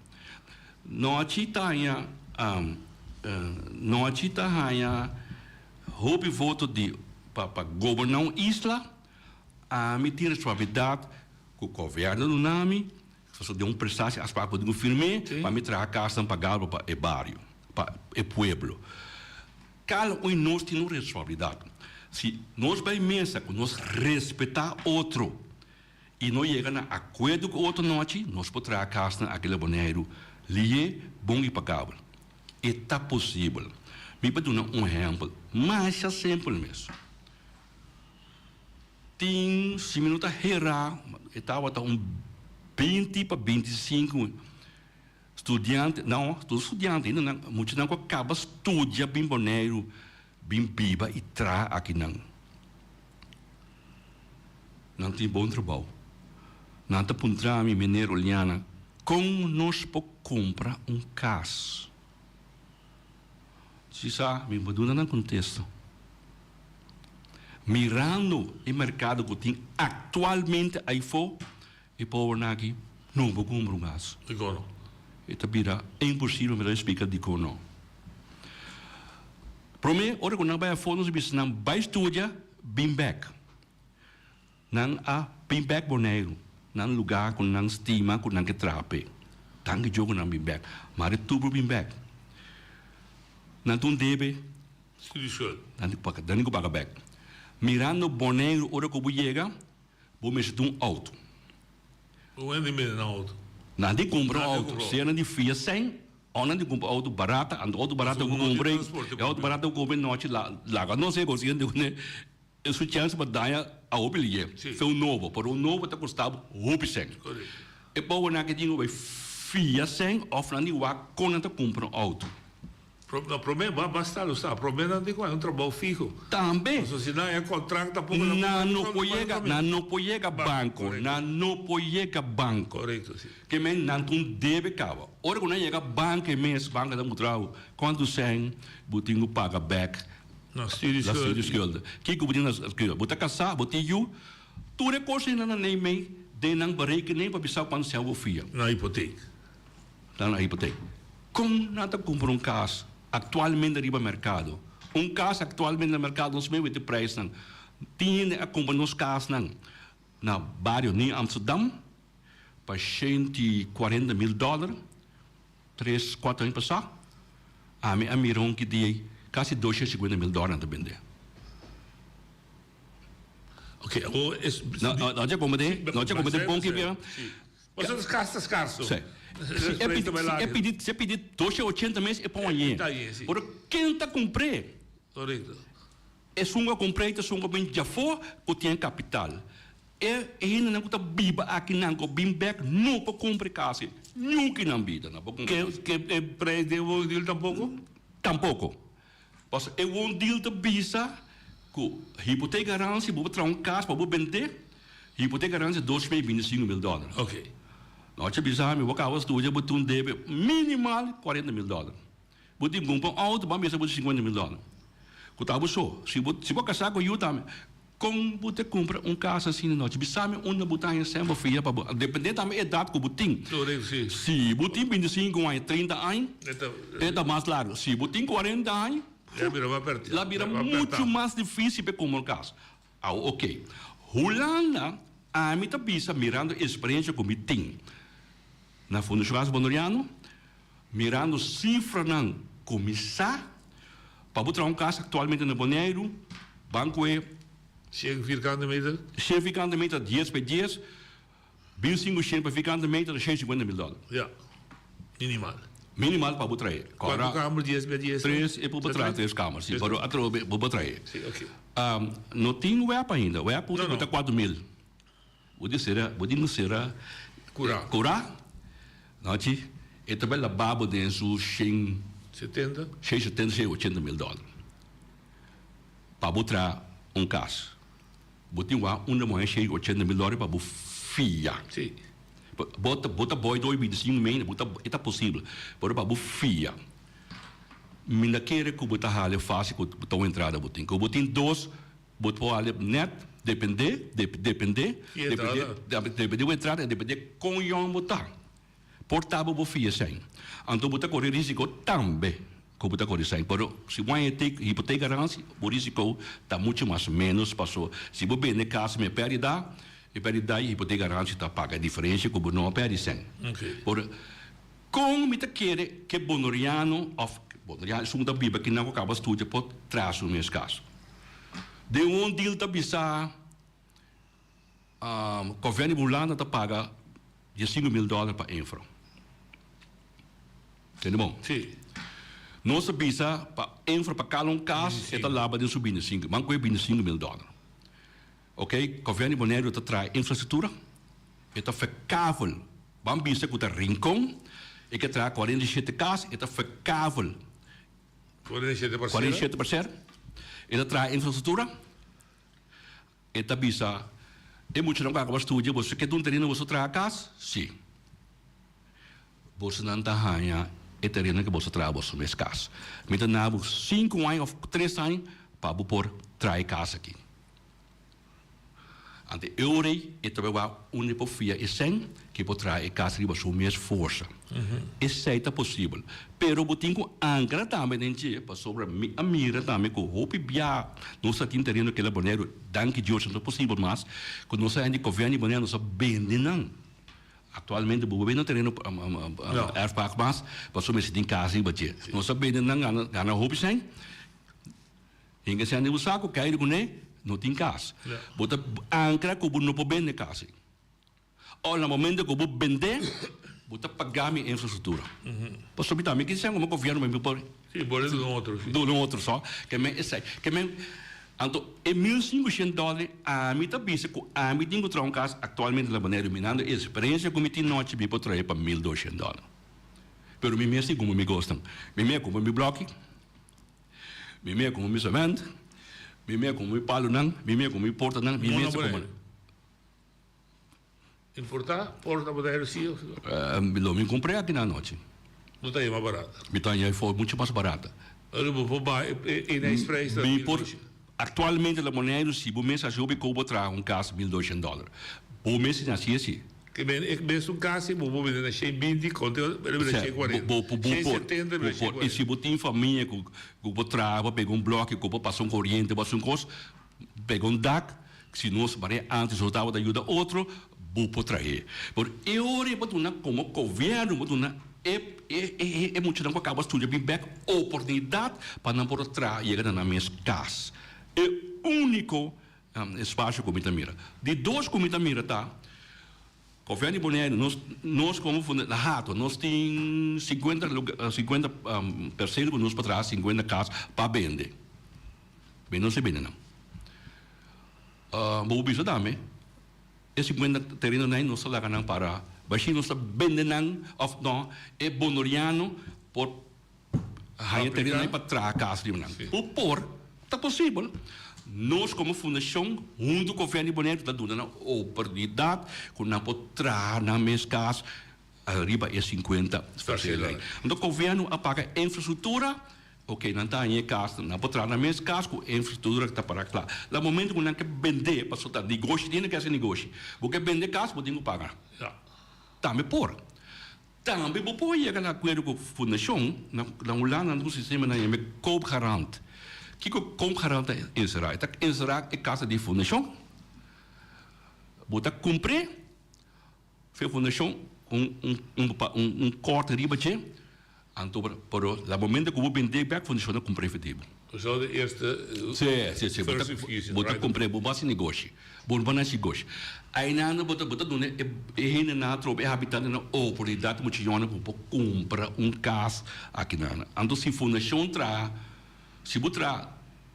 Nochi ta haña Nochi ta haña hopi voto di pa pa goberná un isla. Ami tin responsabilidat ku gobièrnu duna mi. Pasobra den un prestatie afspraak bo tin ku firm'é pa mi traha kasnan pagabel pa e bario, pa e pueblo. Kada un di nos tin un responsabilidat. Si nos bai mesa ku nos respetá otro i no yega na akuerdo ku otro nochi, nos por traha kasnan aki na Boneiru lié, bon i pagabel. E ta posibel. Mi por duna un ehèmpel masha simpel mes. Tin, si mi no ta herá, e tabata un binti pa 25 studiante, no, tur studiante, ainda nan, muchanan ku a kaba studia bin Boneiru, bin biba i traha akinan. Nan tin bon trabou. Nan ta puntra mi, Meneer Oliana, kon nos por kumpra un kas? Si sa, mi por duna nan kontesto. Mirando e merkado ku tin aktualmente aifó, e pobernan aki no por kumpra un kas. Dikon no? E ta bira imposibel, mi ta splika dikon no. Promé, ora ku nan bai afó nos a bisa nan bai studia, bin bèk. Nan a bin bèk Boneiru, nan lugá ku nan stima ku nan ke traha p'e. Danki Dios ku nan bin bèk. Mari tur por bin bèk. Nan ta un debe. Nan tin ku paga, nan tin ku paga bèk. Mirando Boneiru ora ku bo yega, bo mester tin un outo. Bo hende mester nan outo. Nan tin kumpra un outo, sea nan di fia sèn òf nan tin kumpra outo barata, anto outo barata ku kumpra, e outo barata ku kumpra e nochi laga nos e konsiguiente kuné. E su chèns pa daña a hopi lié. Fe un nobo, pero un nobo ta kosta bo hopi sèn. E pobernan aki tin ku bai fia sèn òf nan di wak kon nan ta kumpra un outo. No, promé ba basta lo sa. Promé nan tin ku haña un trabou fiho. Tambe. Pasobra si nan haña kontrakt tampoko nan por Nan no por yega, nan no por yega banko. Nan no por yega banko. Korekto, si. Ke men nan ta un debe kaba. Ora ku nan yega banko e mes, banko ta mutra bo kuantu sèn bo tin ku paga bèk. Na studieschuld. Kiko bo tin na schuld? Bo ta kasá, bo tin yu. Tur e kos ei nan a neem den nan berekening pa bisa kuantu sèn bo fia. Na hipotek. Na hipotek. Kon nan ta kumpra un kas aktualmente riba merkado? Un kas aktualmente na merkado nos mei wit e prijsnan. Tin hende a kumpra nos kasnan na bario Nieuw Amsterdam pa 140 mil dòler. Tres, kuater aña pasá, ami a mira un ki di kasi 250 mil dòler nan ta bende. Ok, awor es. No, no, no dje como de, no dje como de bon ki bira. Pasobra es kas ta skarso. Si. Si e pidi, si e pidi, si e pidi 280 mes e pon añe. Pero ken ta kumpr'é? Korekto. Esun ku a kumpr'é ta esun ku a bin djafó ku tin kapital. E hendenan ku ta biba akinan ku bin bek no por kumpra e kas ei. Nunka nan bida nan por kumpra e kas. Ke e preis den woondeal tampoko? Tampoko. Pasobra e woondeal ta bisa ku hipoteekgarantie bo por traha un kas pa bo bend'é, hipoteekgarantie 2,25 mil dòler. Oke. No che bisa mi bo kaba studia bo tin un debe minimal 40 mil dòler. Bo tin kumpra un outo bo a mester bo di 50 mil dòler. Ku ta bo so. Si bo si bo kasá ku yu tambe. Kon bo ta kumpra un kas asina nochi? Bisa mi unda bo ta haña sèn bo fia pa bo. Dependé tambe edat ku bo tin. Si bo tin 25 aña, 30 aña, e ta mas largu. Si bo tin 40 aña, la bira muchu mas difísil pa e kumpra un kas. Awo oke. Hulanda, ami ta bisa mirando e eksperensia ku mi tin na Fundashon Casa Boneriano, mirando sifranan ku mi sa, Pa bo traha un kas aktualmente na Boneiru, banko e. 100 vierkante meter. 100 vierkante meter ta dies pa dies, bin sinku shen pa vierkante meter ta shen sinkuenta mil dòler. Ja, minimal. Minimal pa bo trahe. Kuantu kamer dies pa dies? Tres, e por bo traha tres kamer, si, pero atrobe bo por trahe. Si, oke. No tin wèp ainda, wèp por ta 4000. Bo di sera, bo di sera Kurá. Kurá. Nochi, e ta bai labá bo den su shen. 70? 670, 680 mil dòler. Pa bo traha un kas. Bo tin wak unda bo haña 680 mil dòler pa bo fia. Si. Bo ta, bo ta bòi doi 25 mil, bo ta, e ta posibel. Pero pa bo fia. Mi na kere ku bo ta hale fásil ku ta un entrada bo tin. Ku bo tin dos. Bo por hali net depende, depende, depende, depende bo entrada en depende kon yòn bo ta. Por ta bo bo fia sèn. Anto bo ta kore risiko tambe ku bo ta kore sèn. Pero si bo haña hipotek garantie bo risiko ta muchu mas menos paso si bo bende kas me pèrdida. E pèrdè dai hipoteekgarantie ta paga e diferensia ku bo no a pèrdè sèn. Por kon mi ta kere ke bonoriano òf bonoriano esun ku ta biba akinan ku kaba studia por traha su mes kas? Den un deal ta bisa Gobièrnu di Hulanda ta paga diesinku mil dòler pa infra. Tende bon? Sí. Nos ta bisa pa infra pa kala un kas e ta laba den su bindisinku, ban kohe bindisinku mil dòler. Ok, Gobièrnu di Boneiru ta traha infrastruktura, e ta verkavel, ban bisa ku ta Rincon, e ke traha 47 kas, e ta verkavel 47 parcela. 47 parcela, e ta traha infrastruktura, e ta bisa e muchanan ku a kaba studia, boso ke ta un tereno boso traha kas? Si. Bosonan ta haña e tereno ke boso traha boso mes kas. Mi ta na bo sinku aña òf tres aña pa bo por traha e kas aki. Ante e ora ei e ta bai wak unda e por fia e sèn ke por traha e kas riba su mes forsa. Esei ta posibel. Pero bo tin ku ankra tambe den dje pasobra mi a mira tambe ku hopi bia nos a tin tereno kela Boneiru, danki Dios no ta posibel mas, ku nos a hende gobièrnu di Boneiru nos a bende nan. Aktualmente bo bende tereno erfpacht mas pasobra mester tin kas riba dje. Nos a bende nan gana gana hopi sèn. Hende sèn den bo saku kai kuné no tin kas. Bo ta ankra ku bo no por bende kas ei. Ora na momento ku bo bende bo ta paga mi infrastruktura. Pasobra mi tambe kier sèn komo gobièrnu mi por duna un otro so. Ke men esei. Ke men Anto e mil sinkushent dòler ami ta bisa ku ami tin ku traha un kas aktualmente na Boneiru mirando e eksperensia ku mi tin nochi mi por trahe pa mil doshent dòler. Pero mi mes tin kumpra mi kosnan. Mi mes a kumpra mi blòki, mi mes a kumpra mi semènt, mi mes a kumpra mi palunan, mi mes a kumpra mi portanan, mi mes a kumpra. Importá porta Boneiru si of no? Lo mi kumpr'é aki na anochi. No ta mas barata? Mi ta haña for mucho mas barata. Ora bo por baha e eenheidsprijs na Mi por, aktualmente na Boneiru si bo mes hasi hopi kobo traha un kas mil doshent dòler. Bo mes tin hasi esi. Ke men e mesun kas si bo por bende na shen binti konta e bira shen kuarenta. Bo bo Shen por, setenta bo bira shen por. I kuarenta. si bo tin famia ku ku por traha bo pega un blòki ku por pasa un koriente bo hasi un kos, Pega un dak, si nos marea antes no tabata yuda otro, bo por trahe. Pero e ora e por duna como gobierno por duna e e e muchanan cu a caba studia bin bek oportunidad pa nan por traha yega na nan mes cas. E unico espacio cu mi ta mira. Di dos cu mi ta mira ta, Gobierno di Boneiru, nos nos como funda na Hato nos tin cincuenta lugar cincuenta percelo cu nos por traha cincuenta cas pa bende. Bende nos e bende nan. Bo por bisa tambe e cincuenta tereno nan nos ta laga nan para bashi nos ta bende nan of no e bonoriano por haña tereno nan pa traha cas riba nan. Bo por, ta posibel. Nos como fundacion hunto cu Gobierno di Boneiru ta duna nan oportunidad cu nan por traha nan mes cas riba e cincuenta percelo. Anto Gobierno a paga infrastructura. Ok, nan ta haña e kas, nan por traha nan mes kas ku e infrastruktura ku ta para kla. Na momento ku nan ke bendé, pasobra ta negoshi tin ke hasi negoshi. Bo ke bende kas, bo tin ku paga. Tambe por. Tambe bo por yega na akuerdo ku fundashon, na Hulanda nan tin un sistema nan yama koopgarant. Kiko koopgarant ta enserá? E ta enserá e kas ta di fundashon, bo ta kumpr'é, Fe fundashon un un un korte riba dje, anto pero la momento ku bo bendé bek fundashon ta kumpra efectivo. Zo de eerste Si, si, si, bo ta bo ta kumpra bo basi negoshi, bo no por nasi goshi. Ainan bo ta bo ta duna e e hendenan atrobe e habitantenan oportunidat mucha yònnan ku por kumpra un kas akinan. Anto si fundashon traha, si bo traha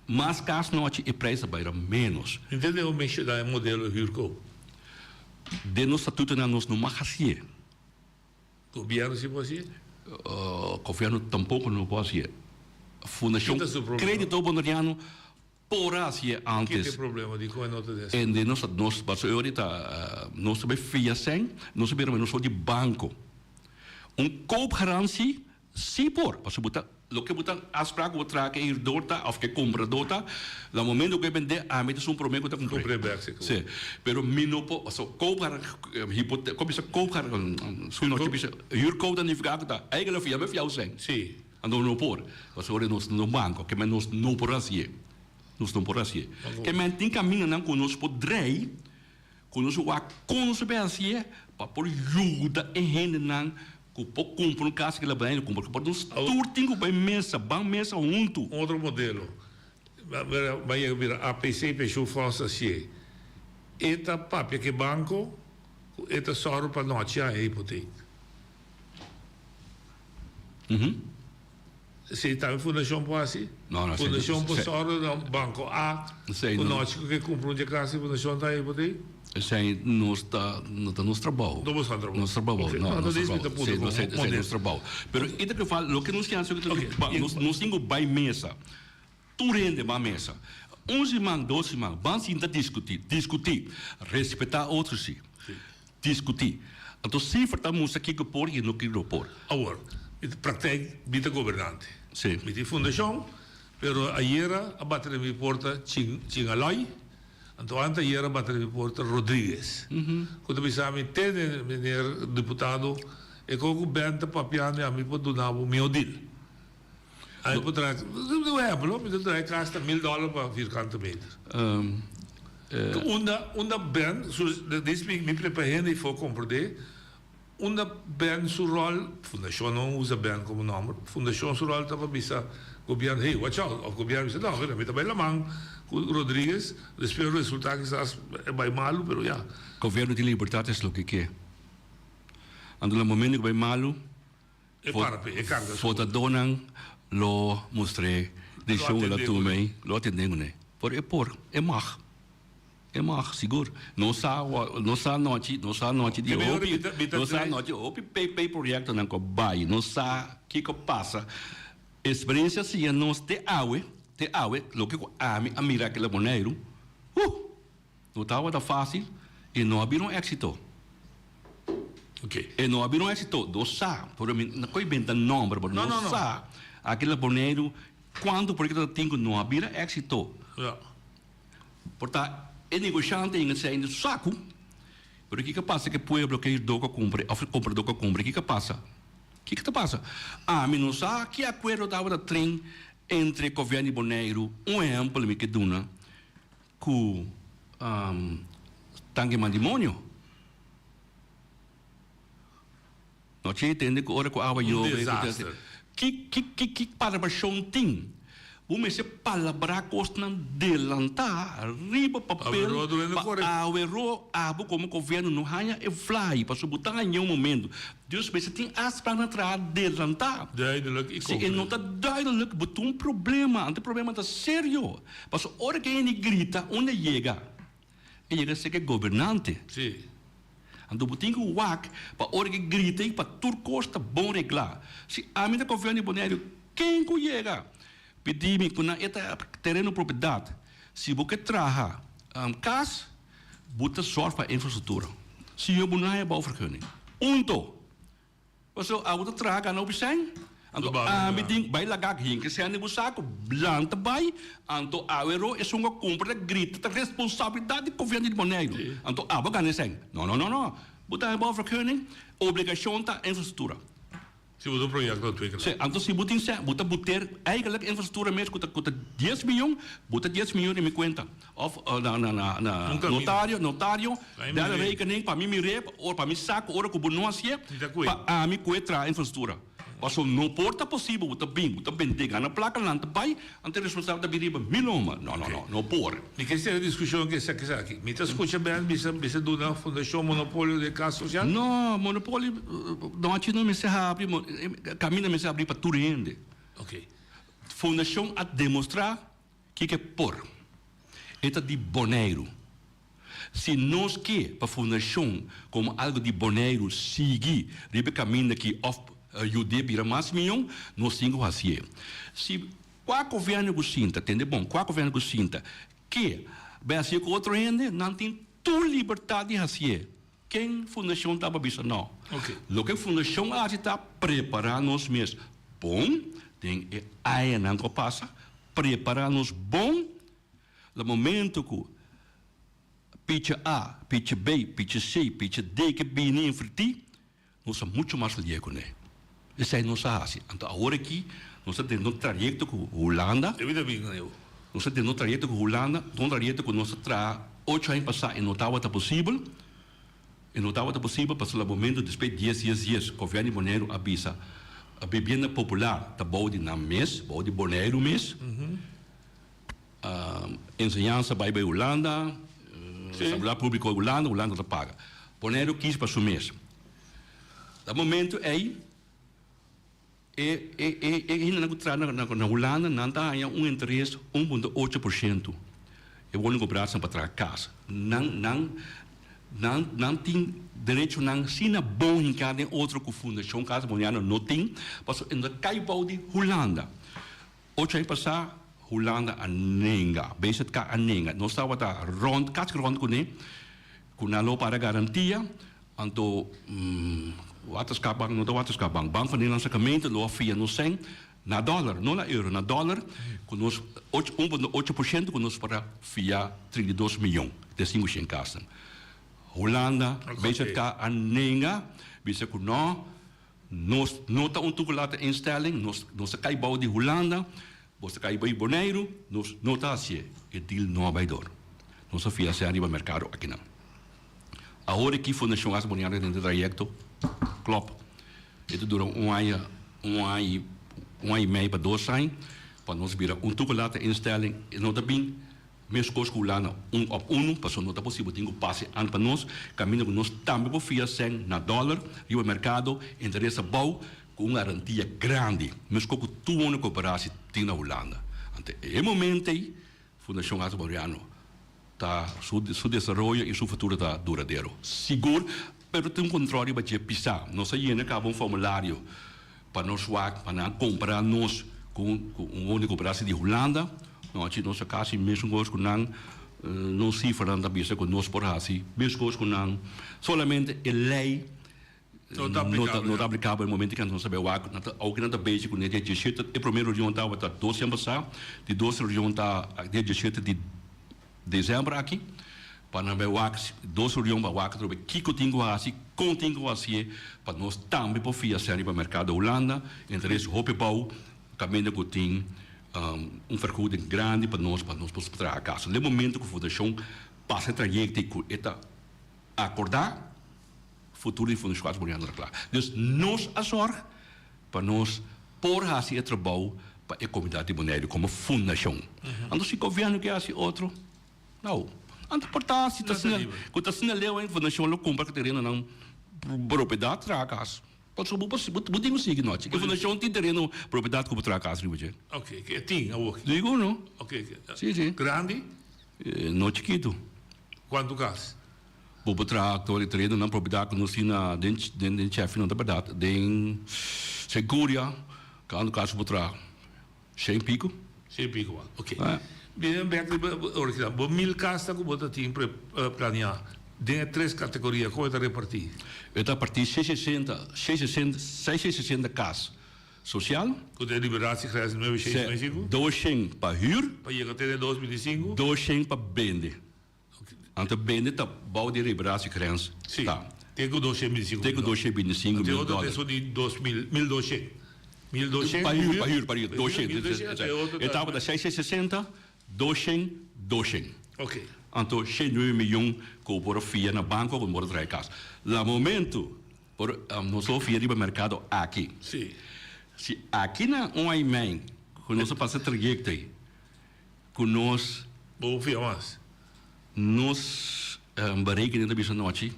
mas kas nochi e prijs ta bai ménos. Intende bo menshoná e modelo huurkoop. Den nos statutonan nos no mag hacié. Gobierno si por hacié? Gobierno tampoco no por hacié. Fundacion Credito Boneriano por hacié antes. Ki ta e problema? Dicon e no ta den statuto? En den nos nos pasobra ahorita nos ta bay fia cen, nos ta bira nos for di banco. Un koopgarantie Sí por, pasobra bo ta, loke bo ta afsprak ku bo traha ku e hürdor ta òf ku e kompradó ta, na momento ku e bendé ami ta esun promé ku ta kumpr'é. Kumpr'é bèk, sí. Sí, pero mi no por, pasobra koopgar, hipote, kon bisa koopgar, su nochi bisa, hürkoop ta nifiká ku ta eigen lo fia mi fiau sèn. Sí. Anto no por, pasobra nos no banko, ke men nos no por hasié, nos no por hasié. Ke men tin kamindanan ku nos por drei. Ku nos wak kon nos ta hasié pa por yuda e hendenan ku por kumpra un kas kila Boneiru kumpra. Por nos tur tin ku bai mesa, ban mesa huntu. Un otro modelo Bai yega bira APC Pensioenfonds hasié. E ta papia ku e banko ku e ta sòru pa nochi haña e hipotek. Esei tambe fundashon por hasi? No, no, Fundashon por sòru na banko A ku nochi ku ke kumpra un dje kas i fundashon ta haña hipotek? Esei nos ta, no ta nos trabou. No boso trabou. Nos trabou, Ok, no, no, nos entonces mi trabou. ta puntra Sí, como no, esei modelo. nos trabou. Pero e ta geval, loke nos tin hasi, Ok, ba, nos, nos tin ku bai mesa. Tur hende ban mesa. Un siman, dos siman, ban sinta diskutí, diskutí. Respetá otro sí. Diskutí. Anto sifra ta mustra kiko por i no kiko no por. Awor, mi ta praktijk, mi ta gobernante. Sí. Mi tin fundashon, pero ayera a bati den mi porta Chin, Chingaloi. Anto ante ayer a bati den mi porta Rodriguez. Ku ta bisa mi, Tene, meneer diputado, e kon ku Ben ta papiando i ami por duna bo mihó deal. Ami por traha, un ehempel, mi ta traha kas ta mil dòler pa vierkante meter. Unda, unda Ben su, dis mi, mi prepa hende ifo komprendé, Unda Ben su rol, Fundashon no usa Ben komo nòmber, Fundashon su rol ta pa bisa gobièrnu, hey, watch out, òf gobièrnu bisa, no, mira, mi ta bai laman ku Rodriguez, despues resultá kisas e bai malu, pero ya. Gobièrnu tin libertat es loke ke. Anto na momento ku bai malu, E para p'e, e karga su. votadónan lo mustr'é desishon ku el a tuma ei, lo atendé kuné. Por e por, e mag. E mag, sigur. Nos sa, nos sa anochi, nos sa anochi di hopi, nos sa anochi hopi PP proyectonan cu a bay. Nos sa kico pasa. Experiencia siña nos te awe, te awe, loke cu ami a mira aki na Boneiru, huh! No tabata facil y no a bira un exito. E no a bira un exito. Nos sa, pero mi no coy benta nomber, pero nos sa aki na Boneiru cuanto proyecto ta tin cu no a bira exito. Por ta e negoshante en esei den su saku, pero kiko a pasa ku e pueblo ke hürdó ku a kumpra òf e kompradó ku a kumpra, kiko a pasa? Kiko ta pasa? Ami no sa ki akuerdo tabata tren entre gobièrnu di Boneiru, un ehèmpel mi ke duna, ku Tanki Mandimonio. No che tende ku ora ku awa yobe ku ta Ki ki ki ki palabrashon tin? Bo mester palabrá kosnan delantá riba papel pa awe-ro abo komo gobièrnu no haña e vlaai pasobra bo ta haña un momento. Dus mester tin afspraaknan traha delantá. Si e no ta duidelijk bo tin un problema, anto e problema ta serio pasobra ora ku e hende grita unda e yega? E yega ser ke gobernante. Sí. Anto bo tin ku wak pa ora ke grita i pa tur kos ta bon reglá. Si ami ta konfia di Boneiru, ken ku yega pidi mi ku nan e ta tereno propiedat, si bo ke traha kas, bo ta sòrg pa infrastruktura. Si yo bo no haña bouwvergunning. Punto. Pasobra abo ta traha gana hopi sèn, anto ami tin bai laga hinka sèn den bo saku, lanta bai, anto awero esun ku a kumpra ta grita ta responsabilidat di gobièrnu di Boneiru, anto abo a gana e sèn. No, no, no, no, bo ta haña bouwvergunning, obligashon ta infrastruktura. Si bo ta un proyekto ontwikela. Si, anto si bo tin sèn, bo ta buter eigenlijk infrastruktura mes ku ta ku ta dies miyon, bo ta dies miyon den mi kuenta. Of na na na na notario, notario, derde rekening pa mi mir'é, ora pa mi sa ku ora ku bo no hasié, pa ami ku e traha infrastruktura. Pasobra no por ta posibel bo ta bin, bo ta bendé, gana plaka, nan ta bai, anto e responsabel ta bin riba mi loma. No, no, no, no por. Mi ke sera diskushon ku esaki esaki. Mi ta skucha Ben bisa bisa duna fundashon monopolio den kas sosial? No, monopolio nochi no mester habri, kaminda mester habri pa tur hende. Ok. Fundashon a demostrá Kiko e por? E ta di Boneiru. Si nos ke pa fundashon komo algu di Boneiru sigui riba e kaminda aki òf yud'é bira mas mion, nos tin ku hasié. Si kua gobièrnu ku sinta, tende bon, kua gobièrnu ku sinta ke bai hasié ku otro hende, nan tin tur libertat di hasié. Ken fundashon ta pa bisa no? Loke fundashon a hasi ta prepará nos mes bon den e añanan ku a pasa, Prepara nos bon na momento cu picha A, picha B, picha C, picha D ke bini infrti, nos ta mucho mas lier cu ne. Esey nos a haci. Anto awor aki nos ta den un trayecto cu Hulanda. Nos ta den un trayecto cu Hulanda, un trayecto cu nos ta traha. Ocho aña pasá e no tabata posibel. E no tabata posibel pasobra na momento despues dies dies dies gobièrnu di Boneiru a bisa bibienda popular ta bou di nan mes, bou di Boneiru mes. Enseñansa bai bai Hulanda, salubridat públiko Hulanda, Hulanda ta paga. Boneiru kis pa su mes. Na momento ei E e e e hendenan ku traha na na Hulanda nan ta haña un interes 1.8%. E woningcorporatienan pa traha kas. Nan nan nan nan tin derechonan asina bon hinká den otro ku Fundashon Casa Boneiano no tin, pasobra e no ta kai bou di Hulanda. Ocho aña pasá Hulanda a nenga, BZK a nenga. Nos tabata rònt, kasi rònt kuné, ku nan lo para garantia. Anto Waterschapbank, no ta Waterschapbank, Bank van Nederlandse Gemeenten lo a fia nos sèn na dòler, no na euro, na dòler, ku nos ocho, un punto ocho por shento ku nos por a fia 32 miyon den sinku shen kasnan. Hulanda, BZK a nenga, bisa ku no, nos no ta un toegelaten instelling, nos nos ta kai bou di Hulanda, bos ta kai bou di Boneiru, nos no ta hasié. E deal no a bai dor. Nos a fia sèn riba merkado akinan. Awor aki Fundashon Asa Boniano ta den e trayekto, klòp. E ta dura un aña, un aña i un aña i mei pa dos aña pa nos bira un toegelate instelling. E no ta bin meskos ku Hulanda un òf unu, pasobra no ta posibel. Tin ku pasa e an pa nos, kaminda ku nos tambe por fia sèn na dòler riba merkado, interes abou ku un garantia grandi, meskos ku tur wonde koperasi tin na Hulanda. Anto e momento ei Fundashon Asa Boniano ta su su desaroyo i su futuro ta duradero. Sigur, pero tin un control riba dje pisá. Nos a yena caba un formulario pa nos wak pa nan compara nos cu un cu un wonde cooperatie di Hulanda. Nochi nos a casi mesun cos cu nan. Nos cifranan ta bisa cu nos por haci mes cos cu nan. Solamente e ley No ta aplicabel. No ta aplicabel e momento cu nos ta bay wak. Nan ta awo nan ta bezig cu dia diesshete. E prome reunion tabata dos siman pasa. Di dos reunion ta dia diesshete di december aki. Pa nan bay wak dos reunion pa wak atrobe kico tin cu haci, con tin cu hacié pa nos tambe por fia sèn riba mercado Hulanda. Interes hopi abou caminda cu tin un vergoeding grandi pa nos pa nos por traha cas. Den momento cu fundacion pasa e trayecto y cu e ta acorda. Futuro di Fundashon Cas Boniano ta kla. Dus nos a sòrg pa nos por hasi e trabou pa e komunidat di Boneiru komo fundashon. Anto si gobièrnu ke hasi otro, nau. Anto por ta si ta asina ku ta asina leu e fundashon lo kumpra ku terenonan propiedat traha kas. Pasobra bo por bo tin ku sigui nochi. E fundashon tin tereno propiedat ku bo traha kas riba dje. Oke, ke tin awor. Digo no. Oke. Si, si. Grandi? No chikitu. Kuantu kas? Bo por traha aktor di tereno nan propiedat ku nos tin na den den Cheffi no ta bèrdat den Senkuria kantu kas bo por traha shen piko. Shen piko wak ok bini bek riba original bo mil kasnan ku bo ta tin plania den e tres kategoria kon e ta reparti? E ta parti 660 660 660 kas sosial. Ku ta e liberatiegrens 965. 200 pa hür. Pa yega te den 2025. 200 pa bende. Anto bende ta bou di rebrasiegrens Sí, ta. Te ku 225 Te ku 225 mil dòler. Te otro di dos mil, 1200. 1200. Pa hür, pa hür, pa hür, 200. E tabata 660, 200, 200. Ok. Anto 109 miyon ku por a fia na banko ku por a traha kas. La momento por nos lo fia riba merkado aki. Sí. Si aki na un ai mei ku nos a pasa trayekto ei. Ku nos. Bo por fia mas. Nos berekening ta bisa nochi,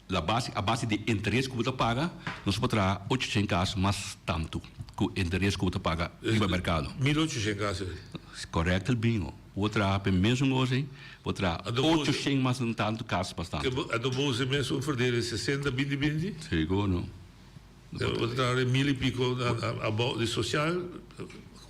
la base, a base di interes ku bo ta paga, nos por traha ocho shen kas mas tantu ku interes ku bo ta paga riba merkado. 1800 kas ei. Korekto bingo. Bo traha pa e mesun kos ei, bo traha ocho shen mas tantu kas mas tantu. Anto bo usa e mesun verdeling sesenta binti binti? Sigur no. Bo ta traha den mil y pico abou di social,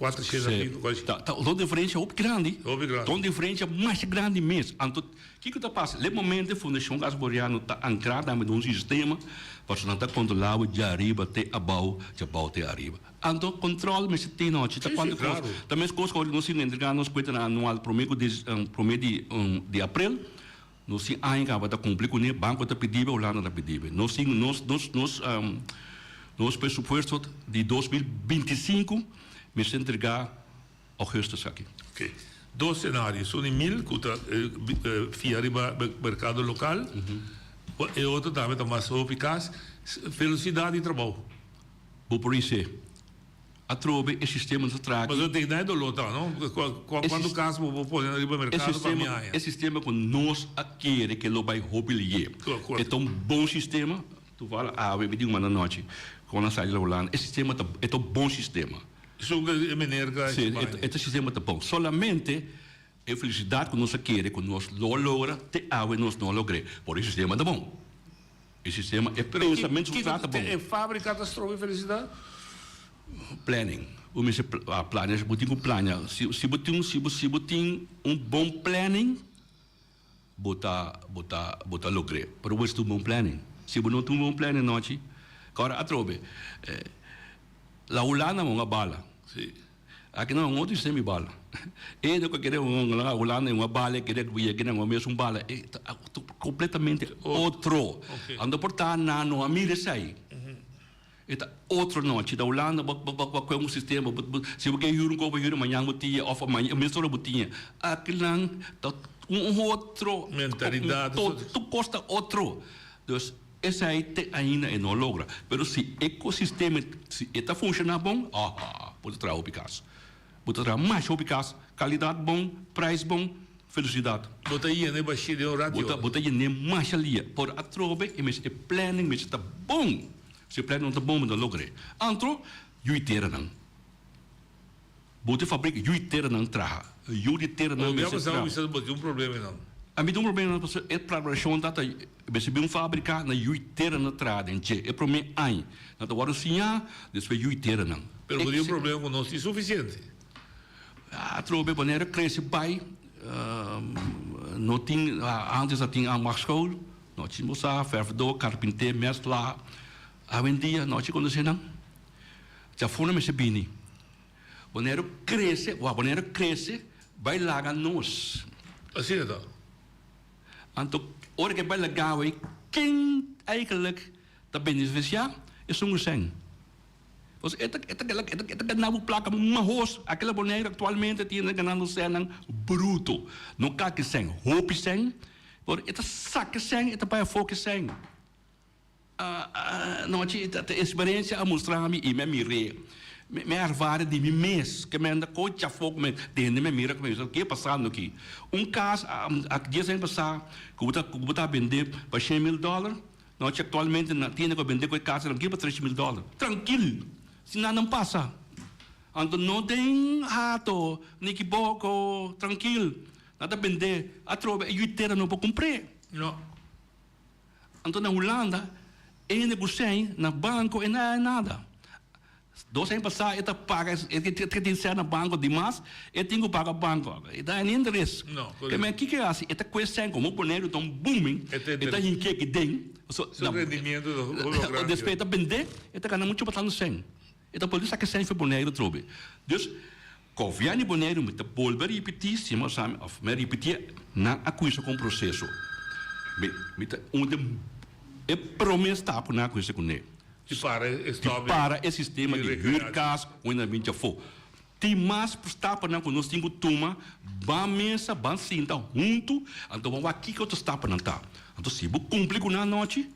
400 y pico. Ta ta un diferencia hopi grandi. Hopi grandi. Ta un diferencia masha grandi mes. Anto kico ta pasa? Le momento e Fundacion Cas Boriano ta ancra tambe den un sistema pasobra nan ta controla bo dje ariba te abou, dje abou te ariba. Anto control mester tin nochi ta cuanto cos. Ta mes cos cu ora nos tin entrega nos cuentanan anual prome cu prome di di april. Nos tin aña kaba ta kumpli kuné, banko ta pidibe, Hulanda ta pidibe. Nos tin nos nos nos nos presupuesto di 2025 mester entregá augustus aki. Oké. Dos scenario, esun di mil cu ta fia riba mercado local, e otro tambe ta mas hopi cas, velocidad di trabou. Bo por hise atrobe e sistema ta traha aki. Pasobra te na e dolor ta, no? Cuanto cas bo por pone riba mercado pa mi haña? E sistema cu nos a kere ke lo bay hopi liye. E ta un bon sistema, toevallig awe mi tin un manda nochi con a sali la Hulanda, e sistema ta e ta un bon sistema. Esun cu e meneer ta Si, e ta sistema ta bon. Solamente e felicidad cu nos a kere cu nos lo logra te awe nos no a logr'e. Por e sistema ta bon. E sistema, e pensamentu ku ta ta bon. E fabrika ta stroba e felisidat? Planning. Bo mester plania, bo tin ku plania. Si bo tin, si bo, si bo tin un bon planning, bo ta, bo ta, bo ta logr'é. Pero bo mester tin un bon planning. Si bo no tin un bon planning nochi, kòrda atrobe, la Hulanda a bala. Si. Aki nan un otro sistema di bala. E no kere un Hulanda un bala e kere ku yega nan un mes un bala. E ta completamente otro. Anto por ta nan no a mira esei. E ta otro nochi. Ta Hulanda bo bo bo kohe un sistema bo bo si bo ke hür un kopo hür mañan bo tin of mañan mesora bo tin. Aki nan ta un otro Mentalidad. Tur kos ta otro. Dus Esei te ainda e no logra. Pero si e ecosistema si e ta funciona bon, aha, bo ta traha hopi cas. Bo ta traha masha hopi cas, calidad bon, prijs bon, felicidad. Bo ta yena e bashí den un rat di ora. Bo ta yen'é masha lia. Por atrobe e mester e planning mester ta bon. Si e planning no ta bon bo no ta logr'é. Antro, yui teranan. Bo ta fabrica yu di teranan traha. Yu di teranan mester traha. Bo bisa bo tin un problema einan. Ami tin un problema einan pasobra e preparacion ta ta mester bin un fabrica na yu di teranan traha den dje. E prome aña nan ta worde siña, despues yu di teranan. Pero bo tin un problema cu nos tin suficiente. Atrobe wanneer a crece bay no tin, antes a tin ambachtsschool, no tin bo sa, verfdor, carpinter, mestla. Awendia no a conoce nan. Djafuna mester bini. Boneiru krese, wak Boneiru krese bai laga nos. Asina ta. Anto ora ke bai laga awey ken eigenlijk ta benefisiá? Esun ku sèn. Pasobra e ta e ta e ta gana bo plaka mahos. Akela Boneiru aktualmente tin hende ganando sènnan bruto. No kaki sèn, hopi sèn. Pero e ta saka sèn, e ta bai afó ku e sèn. Anochi ta experiencia a mustra mi y mi a mir'é. Mi a ervara di mi mes ke mi anda ko chafó ku mi tende mi a mira ku mi ke pasando aki. Un kas a dies aña pasá ku bo ta ku bo ta bendé pa shen mil dòler, anochi aktualmente nan tienda ku a bendé ku e kas trankil pa tres mil dòler. Trankil! Sin nada nan pasa. Anto no den hato, ni kiboko, trankil. Nan ta bendé atrobe e yu tera no por kumpr'é. No. Anto na Hulanda e hende ku sèn na banko e no haña nada. Dos aña pasá e ta paga e tin sèn na banko dimas e tin ku paga banko. E ta haña ni interes. Ke men kiko e hasi? E ta kue sèn komo Boneiru ta un booming e ta hink'é aki den. Su rendimiento ta hopi grandi. Despues e ta bend'é e ta gana muchu bastante sèn. E ta por saka sèn for Boneiru atrobe. Dus Gobièrnu di Boneiru mi ta bolbe ripití sima sa mi òf mi a ripití nan a kuminsá ku un proseso. Mi mi ta un di e promé stap ku nan a kuminsá kuné. Di para e stòp di para e sistema di hür kas ku nan bin djafó. Tin mas stapanan ku nos tin ku tuma, ban mesa, ban sinta huntu, anto ban wak kiko otro stapanan ta. Anto si bo kumpli ku nan anochi,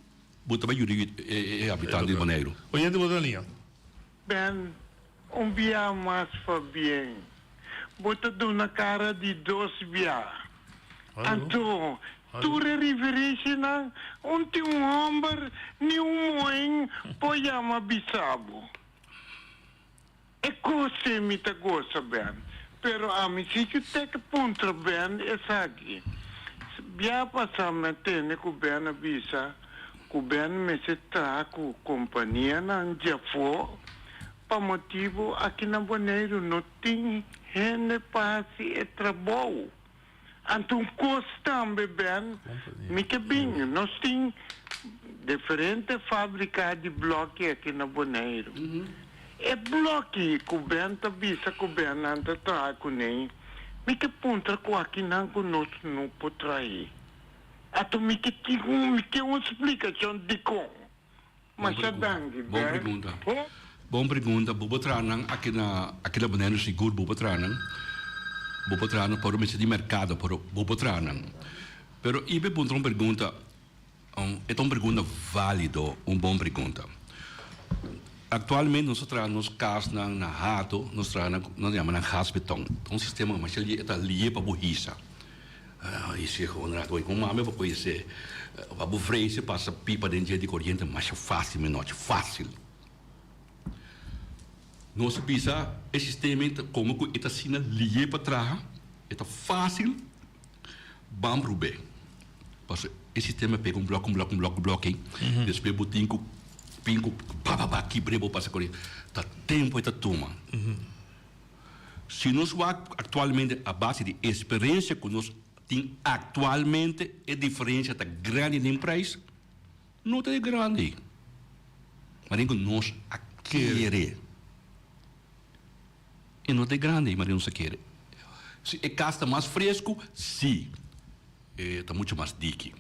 bo ta bai yuda e habitante di Boneiru. Oyente bo ta liña. Ben, un bia mas pabien. Bo ta duna kara di dos bia. Anto, tur e rivereshinan, un tin un hòmber ni un muhén por yama bisa bo. E kos ei mi ta gosa, Ben. Pero ami si cu te ke puntra Ben esaki. Bia pasa mi a tende cu Ben a bisa cu Ben mester traha cu companianan djafó pa motibo aki na Boneiru no tin hende pa haci e trabou. Anto un cos tambe Ben, mi ke bin, nos tin diferente fabrica di bloki aki na Boneiru. E bloki cu Ben ta bisa cu Ben nan ta traha cuney, mi ke puntra cu aki nan cu nos no por trahe. Ato mi ke tin un, mi ke un splicacion dicon. Masha danki, Bon Ben. pregunta. Bon pregunta. Bo por traha nan aki na aki na Boneiru sigur bo por traha nan. Bo por traha nan pero mester di merkado pero bo por traha nan. Pero Ibe puntra un pregunta, e ta un pregunta válido, un bon pregunta. Aktualmente nos ta traha nos kasnan na hato, nos traha nan, nos yama nan gasbeton. Ta un sistema masha lihe, e ta lihe pa bo hisa. Hise gewoon rato, oye, kon mami bo por hise? Pa bo vrese pasa pipa den dje di koriente masha fásil menochi, fásil. Nos a bisa e sistema ei ta komo ku e ta asina lihe pa traha, e ta fásil, ban prob'é. Pasobra e sistema pega un blòk, un blòk, un blòk, un blòk ei, despues bo tin ku bin ku ba ba ba kibr'é bo pasa koriente. Ta tempu e ta tuma. Si nos wak aktualmente a base di esperensia ku nos tin aktualmente e diferensia ta grandi den prijs? No ta e grandi. Maria ku nos a kere. E no ta e grandi, maria nos a kere. Si e kas ta mas fresku, si. E ta muchu mas diki.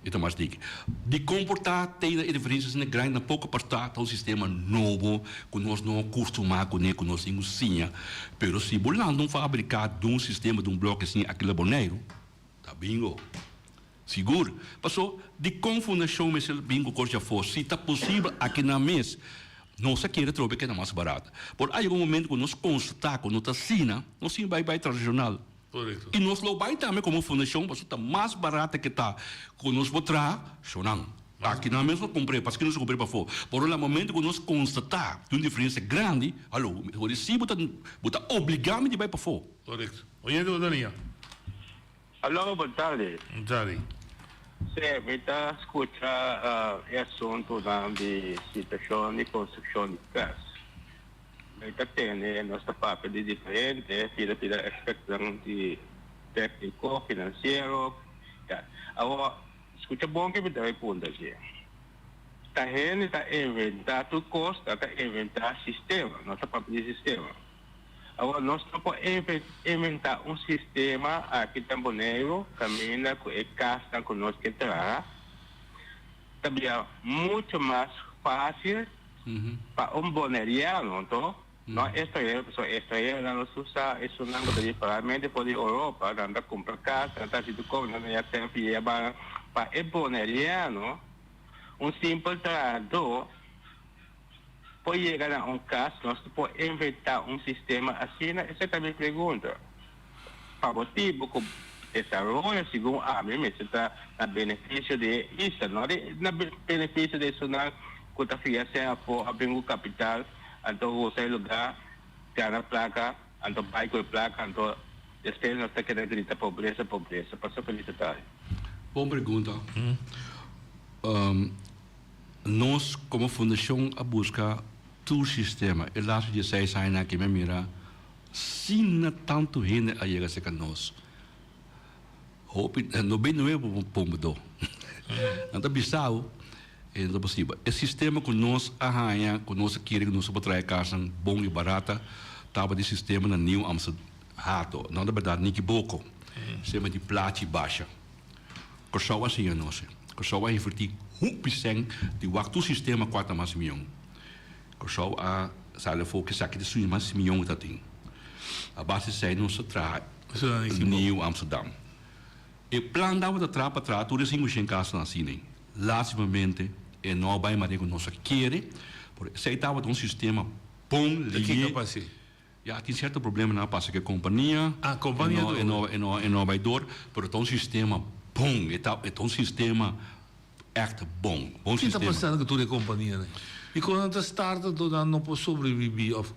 E ta mas diki. Dikon por ta tene e diferensia asina grandi? Tampoco por ta ta un sistema nobo ku nos no a kustumá kuné, ku nos tin ku siña. Pero si bo lanta un fabrika di un sistema di un bloke asina aki na Boneiru, ta bingo. Sigur. Paso, dikon fundashon mester bin ku kos di afó? Si ta posibel aki nan mes, nos a kere trobe keda mas barat. Por a yega un momento ku nos konstatá ku no ta asina, nos tin bai bai tradishonal. I nos lo bai tambe komo fundashon paso ta mas barata ke ta ku nos por traha shonnan. Aki nan mes nos kumpr'é, paske nos a kumpr'é pafó. Por la momento ku nos konstatá tin un diferensia grandi, haló, mi si bo ta bo ta obligá mi di bai pafó. Korekto. Oyente bo ta liña. Aló, bon tardi. Bon tardi. Sí, mi ta skucha e asuntunan di situashon di konstrukshon di kas. Mi ta tende nos ta papia di diferente pida pida aspektonan di tékniko, finansiero. Ya. Awor, skucha bon ke mi ta bai punta aki. Ta hende ta inventá tur kos, ta ta inventá sistema. Nos ta papia di sistema. Awor nos no por inventá un sistema aki den Boneiru kaminda ku e kasnan ku nos ke traha ta bira mucho mas fásil pa un boneriano, anto no estranhero, pasobra estranheronan no su sa esunnan ku ta di paralmente for di Oropa, nan ta kumpra kas, nan ta hasi tur kos, nan ta ya tempu yeba pa e boneriano un simpel trahadó. Por yega na un cas nos por inventa un sistema asina? Esei ta mi pregunta. Pa motibo cu desaroyo segun ami mester ta na beneficio di e isla, no di na beneficio di esunnan cu ta fia sen afo a bin cu capital anto usa e lugar, gana placa anto bay cu e placa anto despues nos ta keda grita pobresa pobresa. Paso felicitari. Bon pregunta. Nos komo fundashon a buska tur sistema. E lastu dieseis añanan aki mi a mira asina tantu hende a yega serka nos. Hopi, no bin nuevo pombadó. Nan ta bisa bo e no ta posibel. E sistema ku nos a haña, ku nos a kere ku nos a por traha e kasnan bon i barata tabata e sistema na Nieuw Amsterdam, Hato. No ta bèrdat, Nikiboko. Sistema di plachi basha. Kòrsou a siña nos. Kòrsou a invertí hopi sèn di wak tur sistema kua ta mas mion. Kòrsou a sali afó ku esaki ta suña mas mion ku ta tin. A base di esei nos a traha Nieuw Amsterdam. E plan tabata traha pa traha tur e 500 kasnan asina. Lastimamente e no a bai manera ku nos a kere, pero esei tabata un sistema bon lié. Ya, tin cierto problemanan a pasa cu e compania. Ah, compania door. E no, e no, e no a bay door, pero ta un sistema bon. E ta, e ta un sistema echt bon. Bon Ki ta sistema. pasando cu tur e companianan? Dicon nan ta start anto nan no por sobrevivi of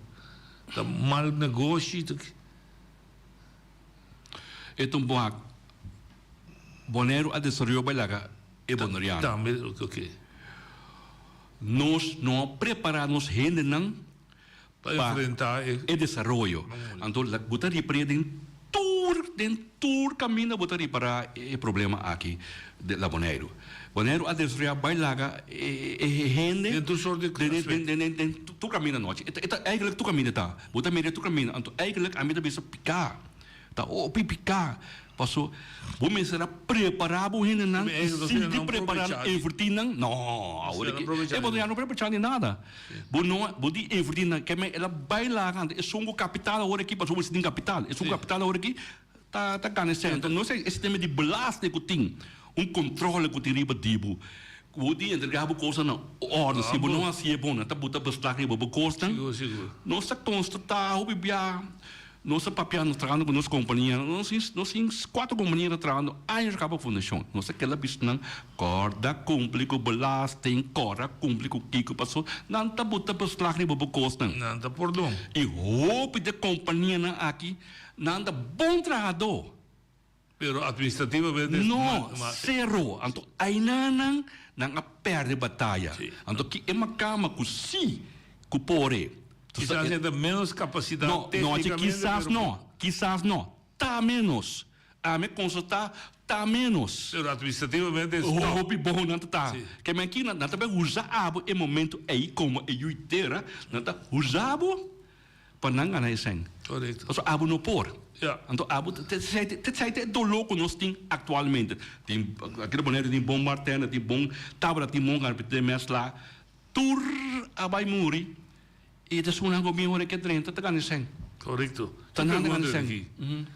ta mal negoshi? Ta ki? E ta un bon hak. Boneiru a desaroyo bay laga e Boneriano. Tambe, oke. Nos no a prepara nos hendenan Pa enfrentá e. E desaroyo. Anto bo ta ripar'é den tur, den tur kaminda bo ta ripará e problema aki de la Boneiru. Boneiru a desaroyá bai laga e hende. Den tur sort di aspekto. Den, den, den tur kaminda nochi. E ta, e ta eigenlijk tur kaminda ta. Bo ta mira tur kaminda. Anto eigenlijk ami ta bisa piká. Ta hopi piká. Paso bo mester a prepará bo hendenan i sigui prepará nan, invertí nan. No, awor aki e bo no prepará di nada. Bo no, bo di invertí nan, ke men el a bai laga anto esun ku kapital awor aki, pasobra bo si tin kapital, esun ku kapital awor aki ta ta gana esei. Anto nos e sistema di belasting ku tin, un kontrole ku tin riba di bo, ku bo di entregá bo kosnan na orde, si bo no hasié bon nan ta buta beslag riba bo kosnan. Nos ta konstatá hopi bia. Nos ta papia, nos trahando ku nos kompania, nos tin nos tin kuater kompania ta trahando años kaba fundashon. Nos ta keda bisa nan kòrda kumpli ku belasting, kòrda kumpli ku kiko paso nan ta buta beslag riba bo kosnan. Nan ta pordon. I hopi di e kompanianan aki nan ta bon trahadó. Pero administrativamente es No, sero. Anto aynanan nan a perde bataya. Anto ki e makama ku si ku por e. Kisas e ta menos kapasidat No, no, teknikamente, kisas pero no, kisas no. Ta menos. Ami konstatá ta menos. Pero administrativamente es top. Hopi bon nan ta ta. Ke men aki nan ta bai usa abo e momento ei komo e yu tera, nan ta usa abo. Pa nan gana e sèn. Correcto. Pasobra abo no por. Ja. Anto abo, t'esei ta e doló ku nos tin aktualmente. Tin, aki na Boneiru tin bon bartender, tin bon tabla, tin bon karpinter, mèslá. Tur a bai muri i ta esunnan ku bin ora ke drenta ta gana e sèn. Correcto. Ta nan ta gana e sèn.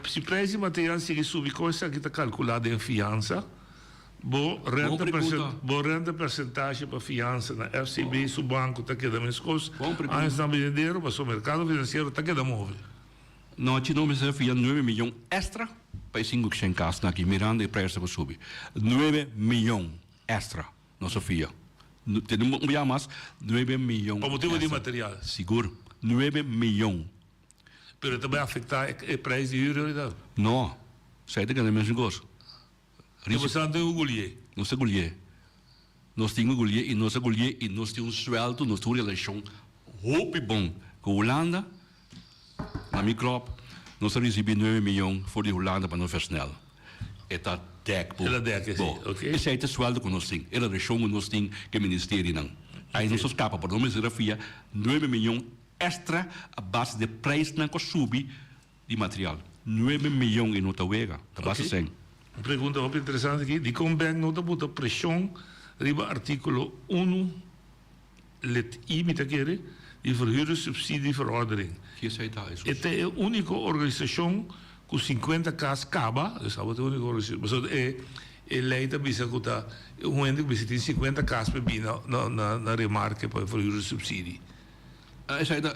Si prijs di material sigui subi, kon esaki ta kalkulá den fiansa? Bo renta bo renta percentahe pa fiansa na FCB su banco ta keda mescos añosnan benidero pasobra mercado financiero ta keda move. Nochi no mester fia nuebe miyon extra pa e sinku shen casnan aki mirando e prijs ta ku subi. Nuebe miyon extra nos a fia. Tene un bia mas nuebe miyon Pa motibo di material. Sigur. Nuebe miyon. Pero ta bai afecta e prijs di huur ahorita? No. Esei ta keda e mesun cos. Riba Nos ta tin un gulié. Nos ta gulié. Nos tin un gulié i nos ta gulié i nos tin un suèltu, nos tin un relashon hopi bon ku Hulanda. Na mi klòp, nos a risibí nuebe miyon for di Hulanda pa nos versnel. E ta dèk bo. E ta dèk, si. Bo. Esei ta e suèltu ku nos tin, e relashon ku nos tin ku e ministerionan. Ai nos ta skapa, pero nos mester a fia nuebe miyon èkstra a base di e preisnan ku a subi Di material. Nuebe miyon i no ta wega. Ta basta sèn. Un pregunta hopi interesante aki, dikon bènk no ta buta preshon riba artíkulo unu let I, mi ta kere, di verhuurdersubsidieverordening? Ki esei ta, Hesus? E ta e úniko organisashon ku sinkuenta kas kaba, dus abo ta e úniko organisashon, pasobra e e lei ta bisa ku ta un hende ku bisa tin sinkuenta kas pa e bini na na remarke pa e verhuurdersubsidie. Esei ta,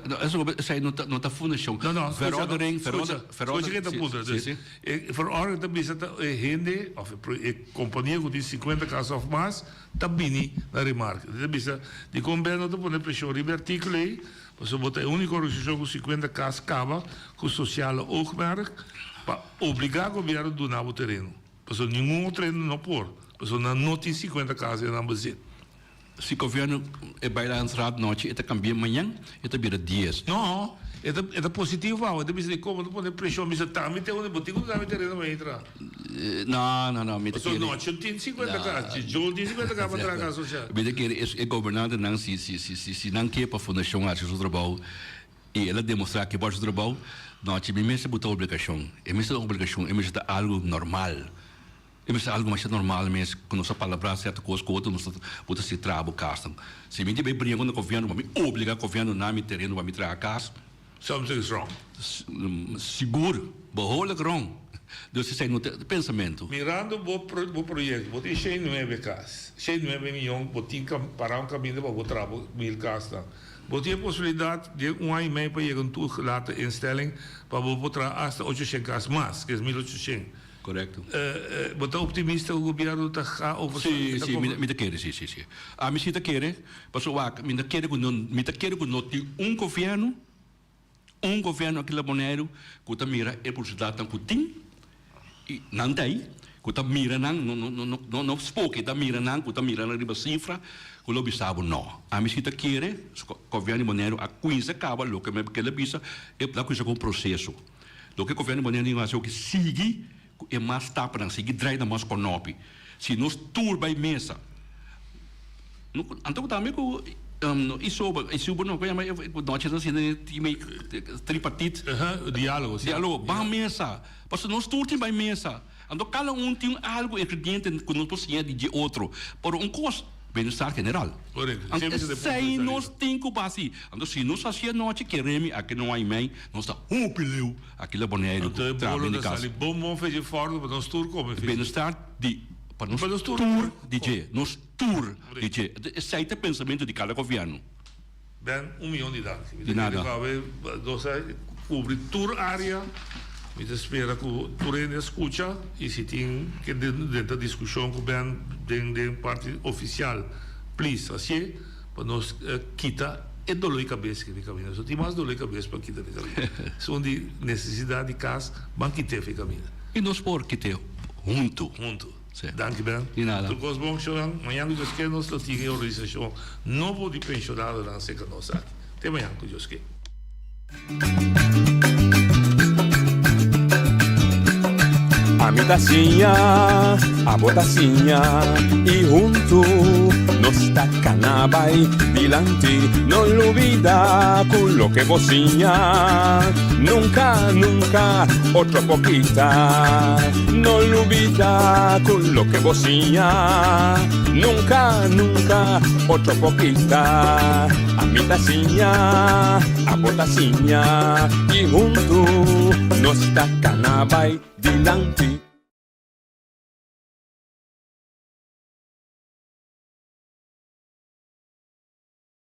esei no ta, no ta fundashon. No, no, scucha, Verordening, scucha, verordening, scucha ke ta puntra. Si, si. E verordening ta bisa ta e hende of e kompania ku tin 50 kas of mas ta bini na remarke. Ta bisa dikon Ben no ta pone preshon riba e artíkulo ei, pasobra bo ta e úniko organisashon ku 50 kas kaba ku sosiale oogmerk pa obligá gobièrnu duna bo tereno. Pasobra ningun otro hende no por, pasobra nan no tin 50 kas den nan bezit. Si gobierno e bai landsraad nochi e ta cambia mañan e ta bira dies. No, e ta e ta positivo awe, e ta bisa di como ta pone presion, bisa tambe te unda bo tin cu dame tereno pa entra. No, no, no, mi ta Pasobra kere. nochi tin 50 cas, Joel tin 50 cas pa traha cas social. Mi ta kere e gobernantenan si si si si si nan ke pa fundacion haci su trabou y el a demostra ke por haci su trabou, nochi mi mester buta obligacion, e mester ta un obligacion, e mester ta algo normal. E mester algu masha normal mes ku nos a palabrá sierto kos ku otro nos ta bo ta si traha bo kasnan. Si mi debe bringa kontra gobièrnu pa mi obligá gobièrnu na mi tereno pa mi traha kas. Something is wrong. Sigur, behoorlijk wrong. Dus esei no ta e pensamentu. Mirando bo bo proyekto, bo tin shen nuebe kas, shen nuebe miyon, bo tin pará un kaminda pa bo traha bo mil kasnan. Bo tin e posibilidat den un aña i mei pa yega un toegelaten instelling pa bo por traha asta ocho shen kas mas, ke es mil ocho shen. Correcto. Bo ta optimista ku gobierno ta ga over Si, si, mi ta kere, si, si, si. Ami si ta kere, pasobra wak, mi ta kere ku no, mi ta kere ku no tin un gobierno, un gobierno aki na Boneiru ku ta mira e posibilidatnan ku tin, i nan ta ei, ku ta mira nan, no, no, no, no, no spoki, ta mira nan, ku ta mira nan riba sifra, ku lo bisa bo no. Ami si ta kere, gobierno di Boneiru a kuinsa kaba loke mi kere bisa, e ta kuinsa ku un proseso. Loke Gobierno di Boneiru tin hasi oki sigui ku e mas stapanan, sigui drai na mas konopi. Si nos tur bai mesa, no anto ku tambe ku No isoba, isoba no, koe yama nochi nan sinta den tripartit. Dialogo, si. Dialogo, ban mesa. Pasobra nos tur tin bai mesa. Anto kada un tin algu ingrediente ku nos por siña di dje otro. Pero un kos, bienestar general. Korekto. Anto esei nos tin ku basi. Anto si nos hasi anochi kere mi aki no hay mei, nos ta hopi leu aki la Boneiru Anto e traha bolo bini ta kas. sali bon bon fechi fòrdu pa nos tur kome fechi. Bienestar di pa nos tur di dje. Nos tur di dje. Esei ta e pensamentu di kada gobièrnu. Ben, un miyon di danki. Mi Di ta kere nada. ku awe nos a kubri tur área. Mi ta spera ku tur hende a skucha i si tin ke drenta diskushon ku Ben den den parti ofisial, please hasié pa nos kita e doló di kabes aki di kaminda. So tin mas doló di kabes pa kita di kaminda. Esun di nesesidat di kas, ban kit'é for e kaminda. I nos por kit'é huntu. Huntu. Danki Ben. Di nada. Tur kos bon shownan. Mañan ku Dios ke nos lo tin e organisashon nobo di penshonadonan serka nos aki. Te mañan ku Dios ke. Ami ta siña, abo ta siña i huntu nos ta kana bai dilanti. No lubida ku loke bo siña nunka, nunka otro por kita. No lubida ku loke bo siña nunka, nunka otro por kita. Ami ta siña, abo ta siña i huntu nos ta kana bai dilanti.